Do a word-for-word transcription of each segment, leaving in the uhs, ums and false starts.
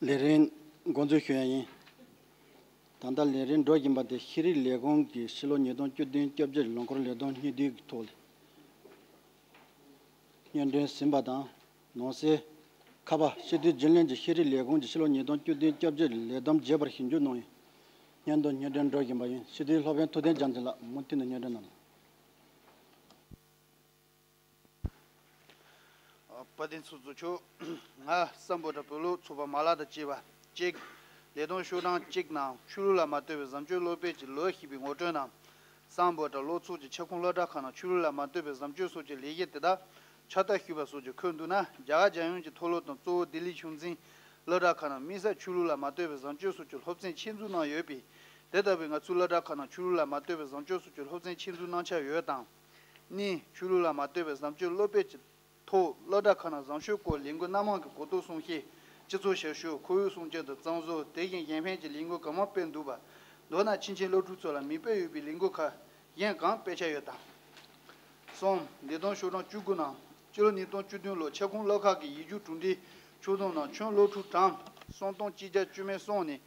ལས་རིམ་འགོ་འཛུགས་ཞུ་ཡ་ཡིན། ད་ལྟ་ལས་རིམ་འགྲོ་བཞིན་པ་དེ་ཤེས་རིག་ལས་ཁུངས་ཀྱི་ཕྱི་ལོ་ཉིས་སྟོང་བཅུ་བདུན་བཅོ་བརྒྱད་ལོ་འཁོར་ལས་དོན་སྙིང་བསྡུས་ཀྱི་ཐོག་ལ་སྙན་སྒྲོན་ཟིན་པ་དང་། ནང་གསེས་ཁ་པར་སྤྱི་འཐུས་རྒྱུན་ལས་ཀྱི་ཤེས་རིག་ལས་ཁུངས་ཀྱི་ཕྱི་ལོ་ཉིས་སྟོང་བཅུ་བདུན་བཅོ་བརྒྱད་ལས་བསྡོམས་རྒྱས་པར་ཞིབ་འཇུག་གནང་ཡིན། སྙན་དུ་སྙན་སྒྲོན་འགྲོ་བཞིན་པ་ཡིན། སྤྱི་འཐུས་སློབ་དཔོན་ཐུབ་བསྟན་རྒྱལ་མཚན་ལགས་མུ་མཐུད་ནས་སྙན་སྒྲོན་གནང་། དཔལ་ལྡན་ཚོགས་གཙོ་མཆོག་ང་སམ་བྷོ་ཊ་བོད་སློབ་ཚོགས་པ་མ་ལག་དང་བཅས་པ་གཅིག་ལས་དོན་ཤོག་གྲངས་གཅིག་ནང་ཆོས་ལུགས་ལ་མ་ལྟོས་པའི་བཟང་སྤྱོད་སློབ་སྤེལ་གྱི་ལོ་ཞེས་པའི་ངོ་སྤྲོད་ནང་། སམ་བྷོ་ཊ་སློབ་ཚོགས་ཀྱི་ཁྱབ་ཁོངས་སློབ་གྲྭ་ཁག་ནང་ཆོས་ལུགས་ལ་མ་ལྟོས་པའི་བཟང་སྤྱོད་སོགས་ཀྱི་ལས་གཞི་དེ་དག་ཕྱག་བསྟར་ཞུས་པ་སོགས་ཀྱི་འཁོད་འདུག་ན། རྒྱ་གར་རྒྱལ་ཡོངས་ཀྱི་མཐོ་སློབ་དང་གཙོ་བོ་ལྡི་ལི་ཆུང་འཛིན་སློབ་གྲྭ་ཁག་ནང་དམིགས་བསལ་ཆོས་ལུགས་ལ་མ་ལྟོས་པའི་བཟང་སྤྱོད་སོགས་ཀྱི་སློབ་ཚན་ཆེད་འཛུགས་གནང་ཡོད་པས། དེ་ལྟ་བུའི་ང་ཚོའི་སློབ་གྲྭ་ཁག་ནང་ཆོས་ལུགས་ལ་མ་ལྟོས་པའི་བཟང་སྤྱོད་སོགས་ཀྱི་སློབ་ཚན་ཆེད་འཛུགས་གནང་འཆར་ཡོད་དམ། གཉིས། ཆོས་ལུགས་ལ་མ་ལྟོས་པའི་བཟང་སྤྱོད་སློབ་སྤེལ་གྱི་ཐོག་སློབ་གྲྭ་ཁག་ནང་བཟང་སྤྱོད་སྐོར་ལས་འགུལ་སྣ་མང་གི་གོ་རྟོགས་སྲུང་བཤད། སྤྱི་ཚོགས་ཞབས་ཞུ། ཁོར་ཡུག་སྲུང་སྐྱོབ་དང་གཙང་བཟོ། དེ་བཞིན་གཞན་ཕན་གྱི་ལས་འགུལ་གང་མང་སྤེལ་འདུག་པ། མདོར་ན་ཕྱིན་ཆད་སློབ་ཕྲུག་ཚོ་ལ་མིག་དཔེ་ཡོད་པའི་ལས་འགུལ་ཁག་གཞན་གང་སྤེལ་འཆར་ཡོད་དམ། གསུམ། ལས་དོན་ཤོག་གྲངས་བཅུ་དགུ་ནང་སྤྱི་ལོ་ཉིས་སྟོང་བཅུ་བདུན་ལོར་ཁྱབ་ཁོངས་སློབ་ཁག་གི་ཡིག་རྒྱུགས་གྲུབ་འབྲས་ཕྱོགས་བསྡོམས་ནང་ཁྱོན་སློབ་ཕྲུག་གྲངས་སུམ་སྟོང་གཅིག་བརྒྱ་བཅུ་མེད་གསུམ་ནས་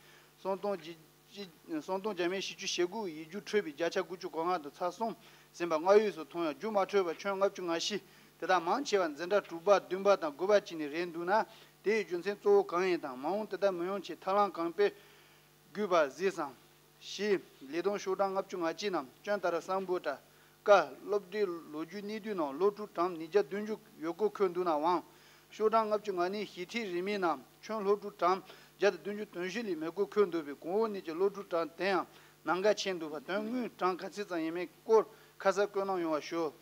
སུམ་སྟོང་བརྒྱད་གཅིག་སུམ་སྟོང་བརྒྱ་མེད་བཞི་བཅུ་ཞེ་དགུ། ཡིག་རྒྱུགས་འཕྲོད་པའི་བརྒྱ་ཆ་དགུ་བཅུ་གོ་ལྔ་དང་ཚེག་གསུམ་ཟིན་པ་སྔར་ཡོད་སུ་མཐོང་ཡང་རྒྱུགས་མ་འཕྲོད་པ་ཁྱོན་ལྔ་བཅུ་ང་བཞི། དེ་དག་མང་ཆེ་བ་འཛིན་གྲྭ་དྲུག་པ་བདུན་པ་དང་དགུ་པ་བཅས་ནས་རེད་འདུག་ན། དེའི་རྒྱུ་མཚན་གཙོ་བོ་གང་ཡིན་དང་མ་འོངས་དེ་ལྟར་མི་ཡོང་ཆེད་ཐབས་ལམ་གང་སྤེལ་དགོས་པ་གཟིགས་སམ། བཞི། ལས་དོན་ཤོག་གྲངས་ལྔ་བཅུ་ང་གཅིག་ནང་སྐྱོན་ལྟར་སམ་བྷོ་ཊ་ཀ་སློབ་གྲྭའི་ལོ་རྒྱུས་གནས་སྡུད་ནང་སློབ་ཕྲུག་གྲངས་ཉིས་བརྒྱ་བདུན་ཅུ་ཡོད་སྐོར་འཁོད་འདུག་ནའང་། ཤོག་གྲངས་ལྔ་བཅུ་ང་གཉིས་ཞིབ་ཕྲའི་རིན་མེད་ནང་ཁྱོན་སློབ་ཕྲུག་གྲངས་བརྒྱ་དང་བདུན་ཅུ་དོན་བཞི་ལས་མེད་སྐོར་འཁོད་འདུག་པས། གོང་འོག་གཉིས་ཀྱི་སློབ་ཕྲུག་གྲངས་དེ་ཡང་ནམ་མཁའ་ཆེན་འདུག་པ། དོན་དངོས་གྲངས་ག་ཚད་ཙམ་ཡིན་མིན་སྐོར་ཁ་གསལ་བཀོད་གནང་ཡོང་བ་ཞུ།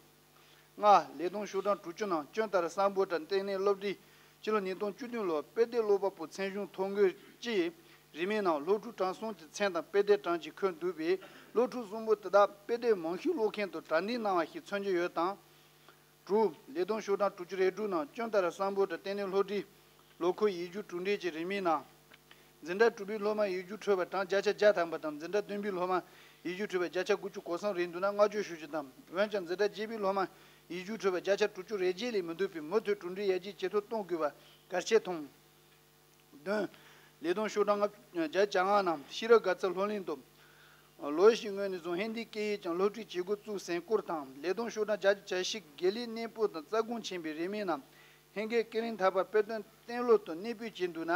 ལྔ། ལས་དོན་ཤོག་གྲངས་དྲུག་ཅུ་ནང་སྐྱོན་ལྟར་སམ་བྷོ་ཊ་ལྟེ་གནས་སློབ་གྲྭའི་སྤྱི་ལོ་ཉིས་སྟོང་བཅུ་བདུན་ལོར་དཔེ་དེབ་ཀློག་པ་པོ་ཚན་གཞུང་ཐོ་འགོད་ཀྱི་རིན་མེད་ནང་སློབ་ཕྲུག་གྲངས་གསུམ་གྱི་མཚན་དང་དཔེ་དེབ་གྲངས་ཀྱིས་འཁོད་འདུག་པས། སློབ་ཕྲུག་གསུམ་པོ་དེ་དག་དཔེ་དེབ་མང་ཤོས་ཀློག་མཁན་དུ་གྲ་སྒྲིག་གནང་བ་ཞིག་མཚོན་གྱི་ཡོད་དམ། དྲུག། ལས་དོན་ཤོག་གྲངས་དྲུག་ཅུ་རེ་དྲུག་ནང་སྐྱོན་ལྟར་སམ་བྷོ་ཊ་ལྟེ་གནས་སློབ་གྲྭའི་ལོ་འཁོར་ཡིག་རྒྱུགས་གྲུབ་འབྲས་ཀྱི་རིན་མེད་ནང་། འཛིན་གྲྭ་དྲུག་པའི་སློབ་མ་ཡིག་རྒྱུགས་འཕྲོད་པ་གྲངས་བརྒྱ་ཆ་བརྒྱ་ཐམ་པ་དང་། འཛིན་གྲྭ་བདུན་པའི་སློབ་མ་ཡིག་རྒྱུགས་འཕྲོད་པ་བརྒྱ་ཆ་དགུ་བཅུ་གོ་གསུམ་རེད་འདུག་ན་བསྔགས་བརྗོད་ཞུ་རྒྱུ་དང་། འོན་ཀྱང་འཛིན་གྲྭ་བརྒྱད་པའི་སློབ་མ་ཡིག་རྒྱུགས་འཕྲོད་པ་བརྒྱ་ཆ་དྲུག་ཅུ་རེ་བརྒྱད་ལས་མི་འདུག་པས། མུ་མཐུད་གྲུབ་འབྲས་ཡར་རྒྱས་ཇེ་མཐོར་གཏོང་དགོས་པ་གལ་ཆེར་མཐོང་། བདུན། ལས་དོན་ཤོག་གྲངས་ལྔ་བརྒྱ་ཆ་ལྔ་ནང་ཤེས་རབ་དགའ་ཚལ་སློབ་གླིང་དུ། ལོ་བཞིའི་སྔོན་ནས་བཟུང་ཧིན་དིའི་སྐད་ཡིག་ཀྱང་སློབ་ཁྲིད་བྱེད་འགོ་བཙུགས་ཟིན་སྐོར་དང་། ལས་དོན་ཤོག་གྲངས་བརྒྱ་ཆ་བཞི་དགེ་ལས་གནས་སྤོས་དང་རྩ་དགོངས་ཆེན་པོའི་རིན་མེད་ནང་ཧིན་སྐད་ཀི་རིང་ཐར་པ་དཔེ་སྟོན་གཏན་སློབ་ཏུ་གནས་སྤོས་བྱས་འདུག་ན།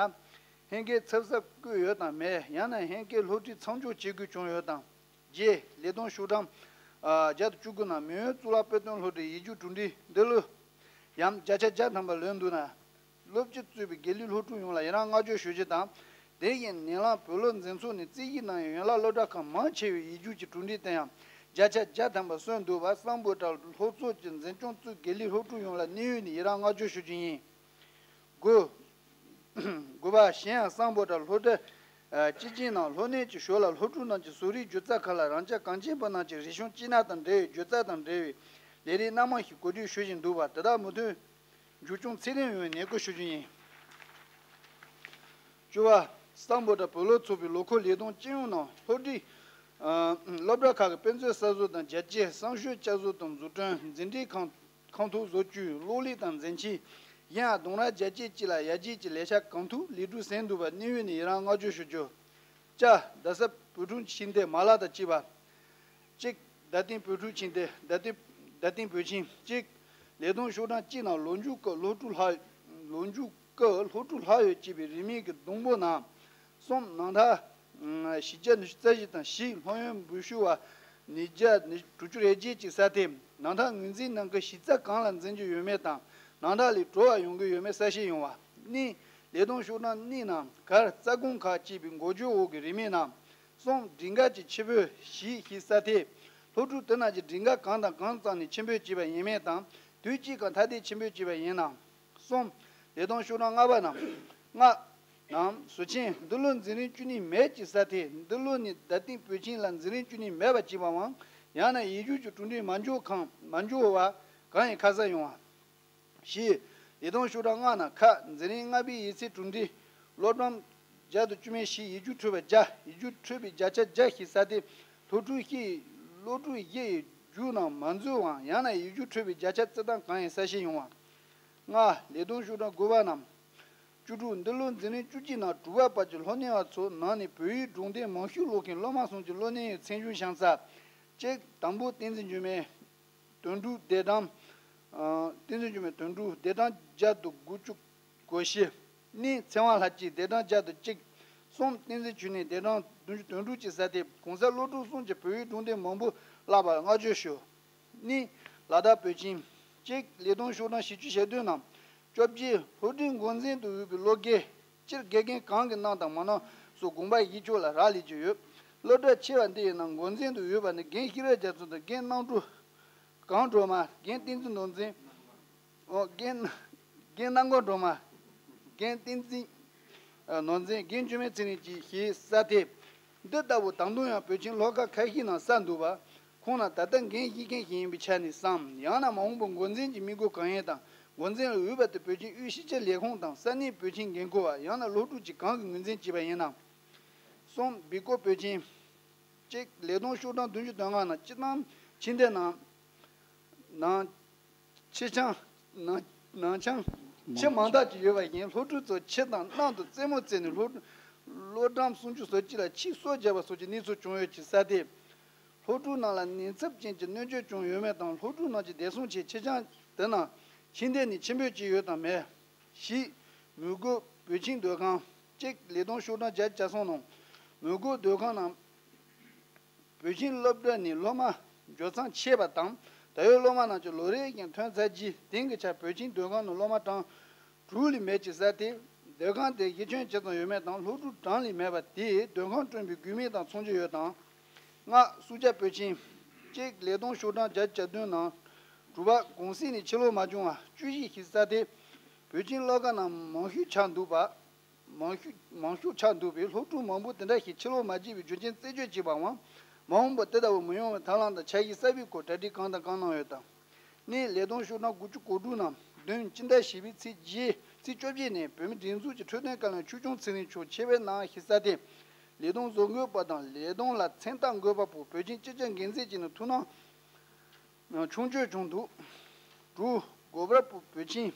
ཧིན་སྐད་ཚབ་གསབ་བཀོད་ཡོད་དམ་མེད། ཡང་ན་ཧིན་སྐད་སློབ་ཁྲིད་མཚམས་འཇོག་བྱེད་དགོས་བྱུང་ཡོད་དམ། བརྒྱད། ལས་དོན་ཤོག་གྲངས་བརྒྱ་དང་བཅུ་དགུ་ནང་མེས་དབོན་གཙུག་ལག་དཔེ་སྟོན་སློབ་གྲྭའི་ཡིག་རྒྱུགས་གྲུབ་འབྲས་འདི་ལོ་ཡང་བརྒྱ་ཆ་བརྒྱ་ཐམ་པ་ལོན་འདུག་ན། སློབ་སྤྱི་གཙོས་པའི་དགེ་ལས་སློབ་ཕྲུག་ཡོངས་ལ་ཡི་རང་བསྔགས་བརྗོད་ཞུ་རྒྱུ་དང་། དེ་བཞིན་ནན་ལངས་བོད་སློབ་འཛིན་ཚོགས་ནས་རྩིས་ཞིབ་གནང་ཡོད་ཡན་ལག་སློབ་གྲྭ་ཁག་མང་ཆེ་བའི་ཡིག་རྒྱུགས་ཀྱི་གྲུབ་འབྲས་དེ་ཡང་བརྒྱ་ཆ་བརྒྱ་ཐམ་པ་སོན་འདུག་པ། སམ་བྷོ་ཊ་སློབ་ཚོགས་ཀྱི་འཛིན་སྐྱོང་གཙོས་དགེ་ལས་སློབ་ཕྲུག་ཡོངས་ལ་གནས་ཡུལ་ནས་ཡི་རང་བསྔགས་བརྗོད་ཞུ་རྒྱུ་ཡིན། དགུ། དགུ་པ། གཞན་ཡང་སམ་བྷོ་ཊ་སློབ་གྲྭ་སྤྱི་ཆིངས་ནང་སློབ་གནས་ཀྱི་ཞོར་ལ་སློབ་ཕྲུག་རྣམས་ཀྱི་བཟོ་རིག་སྒྱུ་རྩལ་ཁག་ལ་རང་རྐྱ་གངས་ཅན་པ་རྣམས་ཀྱི་རིག་གཞུང་སྤྱི་སྣ་དང་འབྲེལ་བའི་སྒྱུ་རྩལ་དང་འབྲེལ་བའི་ལས་རིགས་སྣ་མང་ཞིག་གོ་སྒྲིག་ཞུ་བཞིན་འདུག་པ། དེ་དག་མུ་མཐུད་འཛུགས་སྐྱོང་ཚད་ལྡན་ཡོང་བའི་ནན་སྐུལ་ཞུ་རྒྱུ་ཡིན། བཅུ་པ། སམ་བྷོ་ཊ་བོད་སློབ་ཚོགས་པའི་ལོ་འཁོར་ལས་དོན་སྤྱི་ཡོངས་ནང་སློབ་ཁྲིད། ཨ། སློབ་གྲྭ་ཁག་གི་དཔེ་མཛོད་གསར་བཟོ་དང་རྒྱ་སྐྱེད། གསང་ཞོལ་བསྐྱར་བཟོ་དང་འཛུགས་སྐྲུན། འཛིན་གྲྭའི་ཁང་ཁང་ཐོག་བཟོ་བཅོས། གློག་ཀླད་དང་མཛེས་ཆས། གཞན་ཡང་རྡུང་ར་རྒྱ་སྐྱེད་བཅས་ལ་ཡར་རྒྱས་ཀྱི་ལས་འཆར་གང་ཐུབ་ལས་སྒྲུབ་ཟིན་འདུག་པ་གནས་ཡུལ་ནས་ཡི་རང་བསྔགས་བརྗོད་ཞུ་རྒྱུ། བཅའ་རྡ་ས་བོད་ཕྲུག་ཆེད་མཐའི་མ་ལག་དང་བཅས་པ། གཅིག་བརྡ་སྟོན་བོད་ཕྲུག་ཆེད་མཐའི་བརྡ་སྟོན། བརྡ་སྟོན་བོད་ཆེན། གཅིག་ལས་དོན་ཤོག་གྲངས་གཅིག་ནང་ལོ་མཇུག་གི་སློབ་ཕྲུག་ལྷག་ལོ་མཇུག་གི་སློབ་ཕྲུག་ལྷག་ཡོད་ཅེས་པའི་རིན་མེད་ཀྱི་སྡོང་པོ་ནང་གསུམ། ནང་ཐག་བཞི་བརྒྱ་ཉི་ཤུ་རྩ་བཞི་དང་། བཞི་སློབ་ཡོན་འབུལ་ཞུ་བ་ཉིས་བརྒྱ་དྲུག་ཅུ་རེ་བརྒྱད་ཅིག་གསལ་ཐེབས། ནང་ཐག་ངོས་འཛིན་གནང་མཁན་གཞི་རྩ་གང་ལ་འཛིན་རྒྱུ་ཡོད་མེད་དང་། ནང་ཐག་ལས་གྲོལ་བ་ཡོང་གི་ཡོད་མེད་གསལ་བཤད་ཡོང་བ། གཉིས་ལས་དོན་ཤོག་གྲངས་གཉིས་ནང་གར་རྩ་དགོངས་ཁག་ཅེས་པའི་འགོ་བརྗོད་འོག་གི་རིན་མེད་ནང་གསུམ། སྒྲིག་འགལ་གྱི་ཕྱིར་འབུད་བཞི་ཞེས་གསལ་ཐེབས། སློབ་ཕྲུག་དེ་རྣམས་ཀྱིས་སྒྲིག་འགལ་གང་དང་གང་བརྩམས་ནས་ཕྱིར་འབུད་བྱས་པ་ཡིན་མིན་དང་། དུས་གཅིག་གམ་ཐ་དད་ཕྱིར་འབུད་བྱས་པ་ཡིན་ནམ། གསུམ། ལས་དོན་ཤོག་གྲངས་ལྔ་པ་ནང་། ལྔ། ནང་བཟོ་ཆེན་འདི་ལོ་འཛིན་རིམ་བཅུ་གཉིས་མེད་ཅེས་གསལ་ཐེབས། འདི་ལོ་ནས་བརྡ་སྟོན་བོད་ཆེན་ལ་འཛིན་རིམ་བཅུ་གཉིས་མེད་པ་བྱས་པའམ། ཡང་ན་ཡིག་རྒྱུགས་ཀྱི་གྲུབ་འབྲས་མ་འབྱོར་གང་མ་འབྱོར་བ་གང་ཡིན་ཁ་གསལ་ཡོང་བ། བཞི། ལས་དོན་ཤོག་གྲངས་ལྔ་ནང་ཁ། འཛིན་རིམ་ལྔ་པའི་ཡིག་ཚད་གྲུབ་འབྲས་སློབ་གྲངས་བརྒྱ་དང་བཅུ་མེད་བཞི། ཡིག་རྒྱུགས་འཕྲོད་པ་བརྒྱ། ཡིག་རྒྱུགས་འཕྲོད་པའི་བརྒྱ་ཆ་བརྒྱ་ཞེས་གསལ་ཐེབས། སློབ་ཕྲུག་བཞི། སློབ་ཕྲུག་བཞི་ཡི་རྒྱུགས་ནང་མ་འཛུལ་བའམ། ཡང་ན་ཡིག་རྒྱུགས་འཕྲོད་པའི་བརྒྱ་ཆ་བརྩི་སྟངས་གང་ཡིན་གསལ་བཤད་ཡོང་བ། ལྔ། ལས་དོན་ཤོག་གྲངས་དགུ་པ་ནང་ བཅུ་དྲུག་འདི་ལོ་འཛིན་རིམ་བཅུ་གཅིག་ནང་དྲུག་པ་བར་གྱི་སློབ་གཉེར་བ་ཚོ་ནང་ནས་བོད་ཡིག་སྒྲུང་དེབ་མང་ཤོས་ཀློག་མཁན་སློབ་མ་གསུམ་གྱི་སློབ་གཉེར་ཡི་མཚན་གཞུང་བྱང་ས། གཅིག་དང་པོ་བསྟན་འཛིན་འགྱུར་མེད་དོན་གྲུབ་ལྡེབ་གྲངས། ཨ། བསྟན་འཛིན་འགྱུར་མེད་དོན་གྲུབ་ལྡེབ་གྲངས་བརྒྱ་དང་དགུ་བཅུ་གོ་བཞི། གཉིས་ཚེ་དབང་ལྷ་སྐྱིད་ལྡེབ་གྲངས་བརྒྱ་དང་གཅིག་གསུམ་བསྟན་འཛིན་འགྱུར་མེད་ལྡེབ་གྲངས་བདུན་ཅུ་དོན་དྲུག་བཅས་ས་དེ་གོང་གསལ་སློབ་ཕྲུག་གསུམ་གྱིས་བོད་ཡིག་སྒྲུང་དེབ་མང་པོ་བཀླགས་པར་བསྔགས་བརྗོད་ཞུ། གཉིས། ལ་དྭགས་བོད་ཁྱིམ། གཅིག་ལས་དོན་ཤོག་གྲངས་བཞི་བཅུ་ཞེ་བདུན་ནང་བཅོ་བརྒྱད་སློབ་གྲྭའི་འགོ་འཛིན་དུ་ཡོད་པའི་སློབ་དགེ། སྤྱིར་དགེ་རྒན་གང་གིས་གནང་དང་མ་གནང་སོགས་དགོངས་པ་བཞེས་ཕྱོགས་ལ་རག་ལས་ཀྱི་ཡོད། སློབ་གྲྭ་ཆེ་བ་འདི་ཡི་ནང་འགོ་འཛིན་དུ་ཡོད་པ་ནི་རྒན་ཤེས་རབ་རྒྱ་མཚོ་དང་རྒན་རྣམ་གྲོལ་གངས་སྒྲོལ་མ། རྒན་བསྟན་འཛིན་ནོར་འཛིན། ཨོ། རྒན། རྒན་རྣམ་དཀར་སྒྲོལ་མ། རྒན་བསྟན་འཛིན། ཨ། ནོར་འཛིན། རྒན་འགྱུར་མེད་ཚེ་རིང་བཅས་ཞེས་གསལ་ཏེ། འདི་ལྟ་བུ་ད་དུང་ཡང་བོད་ཁྱིམ་སློབ་གྲྭ་ཁ་ཤས་ནང་གསལ་འདུག་པ། ཁོང་རྣམས་ད་ལྟ་འགན་བཞེས་མཁན་ཞིག་ཡིན་པའི་ཆ་ནས་སམ། ཡང་ན་མ་འོངས་པར་འགོ་འཛིན་གྱི་དམིགས་ཡུལ་གང་ཡིན་དང་། འགོ་འཛིན་ལ་འོས་པ་དེ་བོད་ཁྱིམ་དབུས་གཞིས་བྱེས་ལས་ཁུངས་དང་ས་གནས་བོད་ཁྱིམ་འགན་འཁུར་བ། ཡང་ན་སློབ་ཕྲུག་ཅིག་གང་གིས་ངོས་འཛིན་བྱས་པ་ཡིན་ནམ། གསུམ། བི་ཀོ་བོད་ཁྱིམ། གཅིག་ལས་དོན་ཤོག་གྲངས་བདུན་ཅུ་དོན་ལྔ་ནང་སྤྱིར་བཏང་ཁྱིམ་སྡེ་ནང་། ནང་། ཕྱི་ཆང་། ནང་། ནང་ཆང་། ཕྱི་མང་དག་ཅིག་ཡོད་པ་བཞིན་སློབ་ཕྲུག་ཚོ་ཕྱི་དང་ནང་དུ་རྩེད་མོ་རྩེས་ནས་སློབ། སློབ་གྲངས་སུམ་ཅུ་སོ་གཅིག་ལ་ཕྱིས་གསོ་བརྒྱབ་པ་སོགས་ཀྱི་གནས་ཚུལ་བྱུང་ཡོད་ཅེས་གསལ་ཏེ། སློབ་ཕྲུག་རྣམས་ལ་ནད་ཚབས་ཅན་གྱི་གནོད་སྐྱོན་བྱུང་ཡོད་མེད་དང་སློབ་ཕྲུག་རྣམས་ཀྱི་བདེ་སྲུང་ཆེད་ཕྱི་ཆང་དེ་རྣམས་ཁྱིམ་སྡེ་ནས་ཕྱིར་འབུད་བྱས་ཡོད་དམ་མེད། བཞི། མོན་གྷོ་བོད་ཁྱིམ་སྡོད་ཁང་། གཅིག་ལས་དོན་ཤོག་གྲངས་བརྒྱ་གྱ་གསུམ་ནང་། མོན་གྷོ་སྡོད་ཁང་ནང་བོད་ཁྱིམ་སློབ་གྲྭ་ནས་སློབ་མ་འབྱོར་ཚད་ཆད་པ་དང་། ད་ཡོད་སློབ་མ་རྣམས་ཀྱི་ལོ་རེ་བཞིན་ཐོན་ཚར་རྗེས་དེང་གི་ཆར་བོད་ཁྱིམ་སྡོད་ཁང་ནང་སློབ་མ་གྲངས་དྲུག་ལས་མེད་ཅེས་གསལ་ཏེ། སྡོད་ཁང་དེ་གཞི་ཁྱོན་ཇི་ཙམ་ཡོད་མེད་དང་སློབ་ཕྲུག་གྲངས་ལས་མེད་པ་དེས་སྡོད་ཁང་བསྐྲུན་པའི་དགོས་དམིགས་དང་མཚུངས་ཀྱི་ཡོད་དང་། ལྔ། སུ་ཇཱ་བོད་ཁྱིམ། གཅིག་ལས་དོན་ཤོག་གྲངས་བརྒྱ་གྱ་བདུན་ནང་། དྲུག་པ། གུང་གསེང་ནས་ཕྱིར་ལོག་མ་བྱུང་བ་བཅུ་བཞི་ཞིག་གསལ་ཏེ། བོད་ཁྱིམ་སློབ་གྲྭ་ནང་མང་ཤོས་ཆགས་འདུག་པ། མང་ཤོས། མང་ཤོས་ཆགས་འདུག་པས་སློབ་ཕྲུག་མང་པོ་དེ་འདྲ་ཞིག་ཕྱིར་ལོག་མ་བྱས་པའི་རྒྱུ་རྐྱེན་རྩད་གཅོད་བྱས་པའམ། མ་འོངས་པར་དེ་ལྟ་བུ་མི་ཡོང་བའི་ཐབས་ལམ་དང་འཆར་གཞི་གསར་པའི་སྐོར་གྲ་སྒྲིག་གང་དང་གང་གནང་ཡོད་དམ། གཉིས། ལས་དོན་ཤོག་གྲངས་དགུ་བཅུ་གོ་དྲུག་ནང་བདུན། སྤྱི་ཟླ་བཞི་པའི་ཚེས་བརྒྱད། ཚེས་བཅོ་བརྒྱད་ནས་བོད་མིའི་སྒྲིག་འཛུགས་ཀྱི་འཕྲོད་བསྟེན་བཀའ་བློན་ཆོས་སྐྱོང་ཚེ་རིང་མཆོག་ཆེད་ཕེབས་གནང་ཞེས་གསལ་ཏེ། ལས་དོན་བཟོ་འགོད་པ་དང་ལས་དོན་ལ་མཚན་རྟགས་འགོད་པ་པོ་བོད་ཁྱིམ་སྤྱི་ཁྱབ་འགན་འཛིན་བྱས་ནས་ཐུགས་སྣང་ཆུང་སྐྱོད་བྱུང་འདུག་དྲུག་སྒོ་བར་བོད་ཁྱིམ།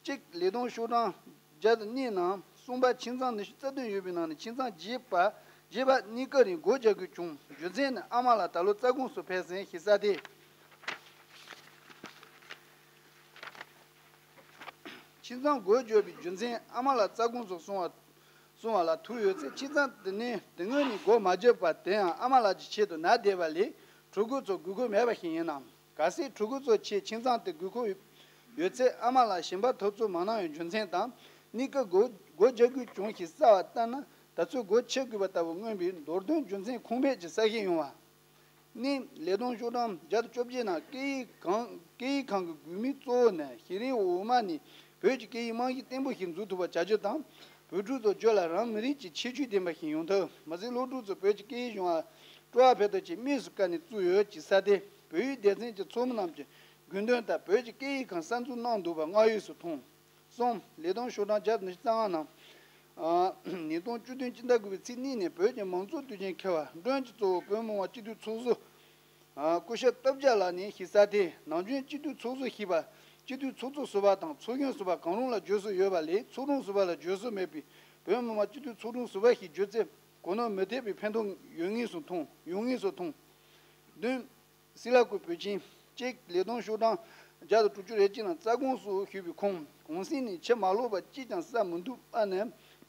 གཅིག་ལས་དོན་ཤོག་གྲངས་བརྒྱ་དང་གཉིས་ནང་གསུམ་པ། ཁྱིམ་ཚང་ཉི་ཤུ་རྩ་བདུན་ཡོད་པའི་ནང་ནས་ཁྱིམ་ཚང་བརྒྱད་པ། བརྒྱད་པ་གཉིས་ཀ་རིང་སྒོ་རྒྱག་དགོས་བྱུང་། རྒྱུ་མཚན་ནི་ཨ་མ་ལགས་ད་ལོ་རྩ་དགོངས་སུ་ཕེབས་ཟིན་ཞེས་གསལ་ཏེ། ཁྱིམ་ཚང་སྒོ་བརྒྱབ་པའི་རྒྱུ་མཚན་ཨ་མ་ལགས་རྩ་དགོངས་སུ་སོང་བ། སོང་བ་ལ་ཐུག་ཡོད་ཚེ་ཁྱིམ་ཚང་དེ་ནས་དེ་སྔོན་ནས་སྒོ་མ་བརྒྱབ་པ་དེ་ཡང་ཨ་མ་ལགས་ཀྱི་ཆེད་དུ་ན་བསྡད་པ་ལས་གྲོད་ཁོག་ཚོ་དགོས་མཁོ་མེད་པ་ཞིག་ཡིན་ནམ། གལ་སྲིད་གྲོད་ཁོག་ཚོ་ཆེད་ཁྱིམ་ཚང་དེ་དགོས་མཁོ་ཡོད་ཚེ་ཨ་མ་ལགས་གཞན་པ་འཐབ་རྩོད་མ་གནང་བའི་རྒྱུ་མཚན་དང་གཉིས་ཀ་སྒོ་སྒོ་རྒྱག་དགོས་བྱུང་ཞེས་གསལ་བ་ལྟར་ན་ད་ཚོད་སྒོ་ཕྱེ་དགོས་པ་ལྟ་བུ་མངོན་པའི་མདོར་བསྡུས་རྒྱུ་མཚན་ཁུངས་མེད་ཀྱི་གསལ་བཤད་ཡོང་བ། གཉིས། ལས་དོན་ཤོག་གྲངས་བརྒྱ་དང་བཅོ་བརྒྱད་ནང་སྐད་ཡིག་ཁང་སྐད་ཡིག་ཁང་གི་དགོས་དམིགས་གཙོ་བོ་ནི་གཞི་རིམ་འོག་མ་ནས་བོད་ཀྱི་སྐད་ཡིག་རྨང་གཞི་བརྟན་པོ་ཞིག་འཛུགས་ཐུབ་པ་བྱ་རྒྱུ་དང་། བོད་ཕྲུག་ཚོ་བརྗོད་ལ་རང་མི་རིགས་ཀྱི་ཁྱད་ཆོས་ལྡན་པ་ཞིག་ཡོང་ཐབས། མ་ཟད་སློབ་ཕྲུག་ཚོ་བོད་ཀྱི་སྐད་ཡིག་སྦྱོང་བར་སྤྲོ་བ་འཕེལ་ཐབས་ཆེད་དམིགས་སུ་བཀར་ནས་བཙུགས་ཡོད་ཅེས་གསལ་ཏེ། བོད་ཡིག་སྡེ་ཚན་གྱི་ཚོགས་མི་རྣམས་ཀྱི་དགོས་འདུན་ལྟར་བོད་ཀྱི་སྐད་ཡིག་ཁང་གསར་འཛུགས་གནང་འདུག་པ་སྔར་ཡོད་སུ་མཐོང་། གསུམ། ལས་དོན་ཤོག་གྲངས་བརྒྱ་དང་ཉི་ཤུ་རྩ་ལྔ་ནང་། ཨ། ཉིས་སྟོང་བཅུ་བདུན་སྤྱི་ཟླ་དགུ་པའི་ཚེས་གཉིས་ནས་བོད་ཀྱི་མང་གཙོ་དུས་ཆེན་འཁེལ་བ་མགྲོན་གྱི་གཙོ་བོ་བོད་མི་མང་སྤྱི་འཐུས་ཚོགས་གཙོ། ཨ། སྐུ་ཞབས་སྟོབས་རྒྱལ་ལགས་ནས་ཞེས་གསལ་ཏེ། ནམ་རྒྱུན་སྤྱི་འཐུས་ཚོགས་གཙོ་ཞེས་པ་སྤྱི་འཐུས་ཚོགས་གཙོ་ཟུར་པ་དང་ཚོགས་གཞོན་ཟུར་པ་གང་རུང་ལ་བརྗོད་སྲོལ་ཡོད་པ་ལས་ཚོགས་དྲུང་ཟུར་པ་ལ་བརྗོད་སྲོལ་མེད་པས་བོད་མི་མང་སྤྱི་འཐུས་ཚོགས་དྲུང་ཟུར་པ་ཞེས་བརྗོད་ཚེ་གོ་གནས་མི་ཐེབས་པའི་ཕན་ཐོགས་ཡོད་ངེས་སུ་མཐོང་ཡོང་ངེས་སུ་མཐོང་། བདུན། སི་ལ་ཀུ་བོད་ཁྱིམ། གཅིག་ལས་དོན་ཤོག་གྲངས་བརྒྱ་དང་དྲུག་ཅུ་རེ་གཅིག་ནང་རྩ་དགོངས་སུ་ཞུས་པའི་ཁོངས་གུང་སེང་ནས་ཕྱིར་མ་ལོག་པ་ཅིས་ཀྱང་བསམ་མི་འདུག་ཨ་ནི་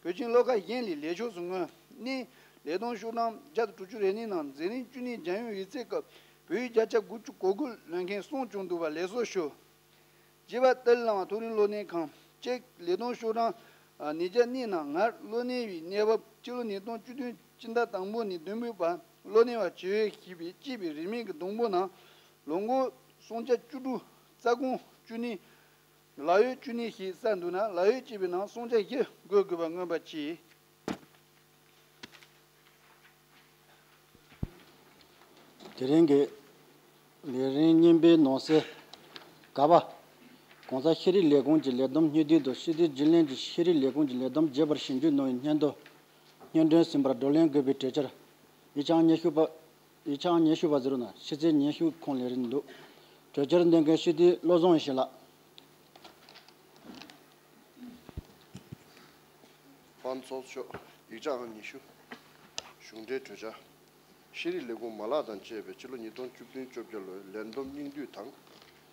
བོད་ཁྱིམ་སློབ་གྲྭ་གཞན་ལས་ལེགས་ཕྱོགས་སུ་མངོན། གཉིས་ལས་དོན་ཤོག་གྲངས་བརྒྱ་དང་དྲུག་ཅུ་རེ་གཉིས་ནང་འཛིན་རིམ་བཅུ་གཉིས་རྒྱལ་ཡོངས་ཡིག་ཚད་སྐབས་བོད་ཡིག་བརྒྱ་ཆ་དགུ་བཅུ་གོ་དགུ་ལོན་མཁན་གསུམ་བྱུང་འདུག་པ་ལེགས་སོ་ཞུ། བརྒྱད་པ་ཏཱ་ལའི་བླ་མ་མཐོ་རིམ་སློབ་གཉེར་ཁང་། གཅིག་ལས་དོན་ཤོག་གྲངས་ཉིས་བརྒྱ་གཉིས་ནང་སྔར་སློབ་གཉེར་བའི་གནས་བབ་སྤྱི་ལོ་ཉིས་སྟོང་བཅུ་བདུན་སྤྱི་ཟླ་དང་པོ་ནས་བདུན་པའི་བར་སློབ་གཉེར་བ་བྱེད་འོས་ཞེས་པའི་ཅེས་པའི་རིན་མེད་ཀྱི་སྡོང་པོ་ནང་ལོ་མགོར་སྲུང་བྱ་བཅུ་དྲུག་རྩ་དགོངས་བཅུ་གཉིས། ལག་འོས་བཅུ་གཉིས་ཞེས་གསལ་འདུག་ན་ལག་འོས་བཅས་པའི་ནང་སྲུང་བྱ་བཞི་འགོད་དགོས་པ་མངོན་པར་བྱས། དེ་རིང་གི་ལས་རིམ་གཉིས་པའི་ནང་གསེས་ཀ་པ། ༸གོང་ས་ཤེས་རིག་ལས་ཁུངས་ཀྱི་ལས་བསྡོམས་སྙིང་བསྡུས་དང་སྤྱི་བདེ་བརྒྱུད་ལམ་གྱི་ཤེས་རིག་ལས་ཁུངས་ཀྱི་ལས་བསྡོམས་རྒྱས་པར་ཞིབ་འཇུག་གནང་བའི་སྙན་ཐོ། སྙན་སྒྲོན་ཟིན་པར་བགྲོ་གླེང་དགོས་པའི་གྲོས་འཆར། ཡིག་ཆ་ཉི་ཤུ་པ། ཡིག་ཆ་ཉི་ཤུ་པ་ཟེར་ན་ཕྱི་ཚེས་ཉི་ཤུ་ཁོངས་ལས་རིམ་འདུག་གྲོས་འཆར་འདོན་མཁན་སྤྱི་འཐུས་བློ་བཟང་ཡེ་ཤེས་ལགས། དབང་ཚོགས་གཙོ་མཆོག་ཡིག་ཆ་ཨང་ཉི་ཤུ། གཞུང་འབྲེལ་གྲོས་འཆར། ཤེས་རིག་ལས་ཁུངས་མ་ལག་དང་བཅས་པའི་ཕྱི་ལོ་ཉིས་སྟོང་བཅུ་བདུན་བཅོ་བརྒྱད་ལོའི་ལས་བསྡོམས་སྙིང་བསྡུས་དང་།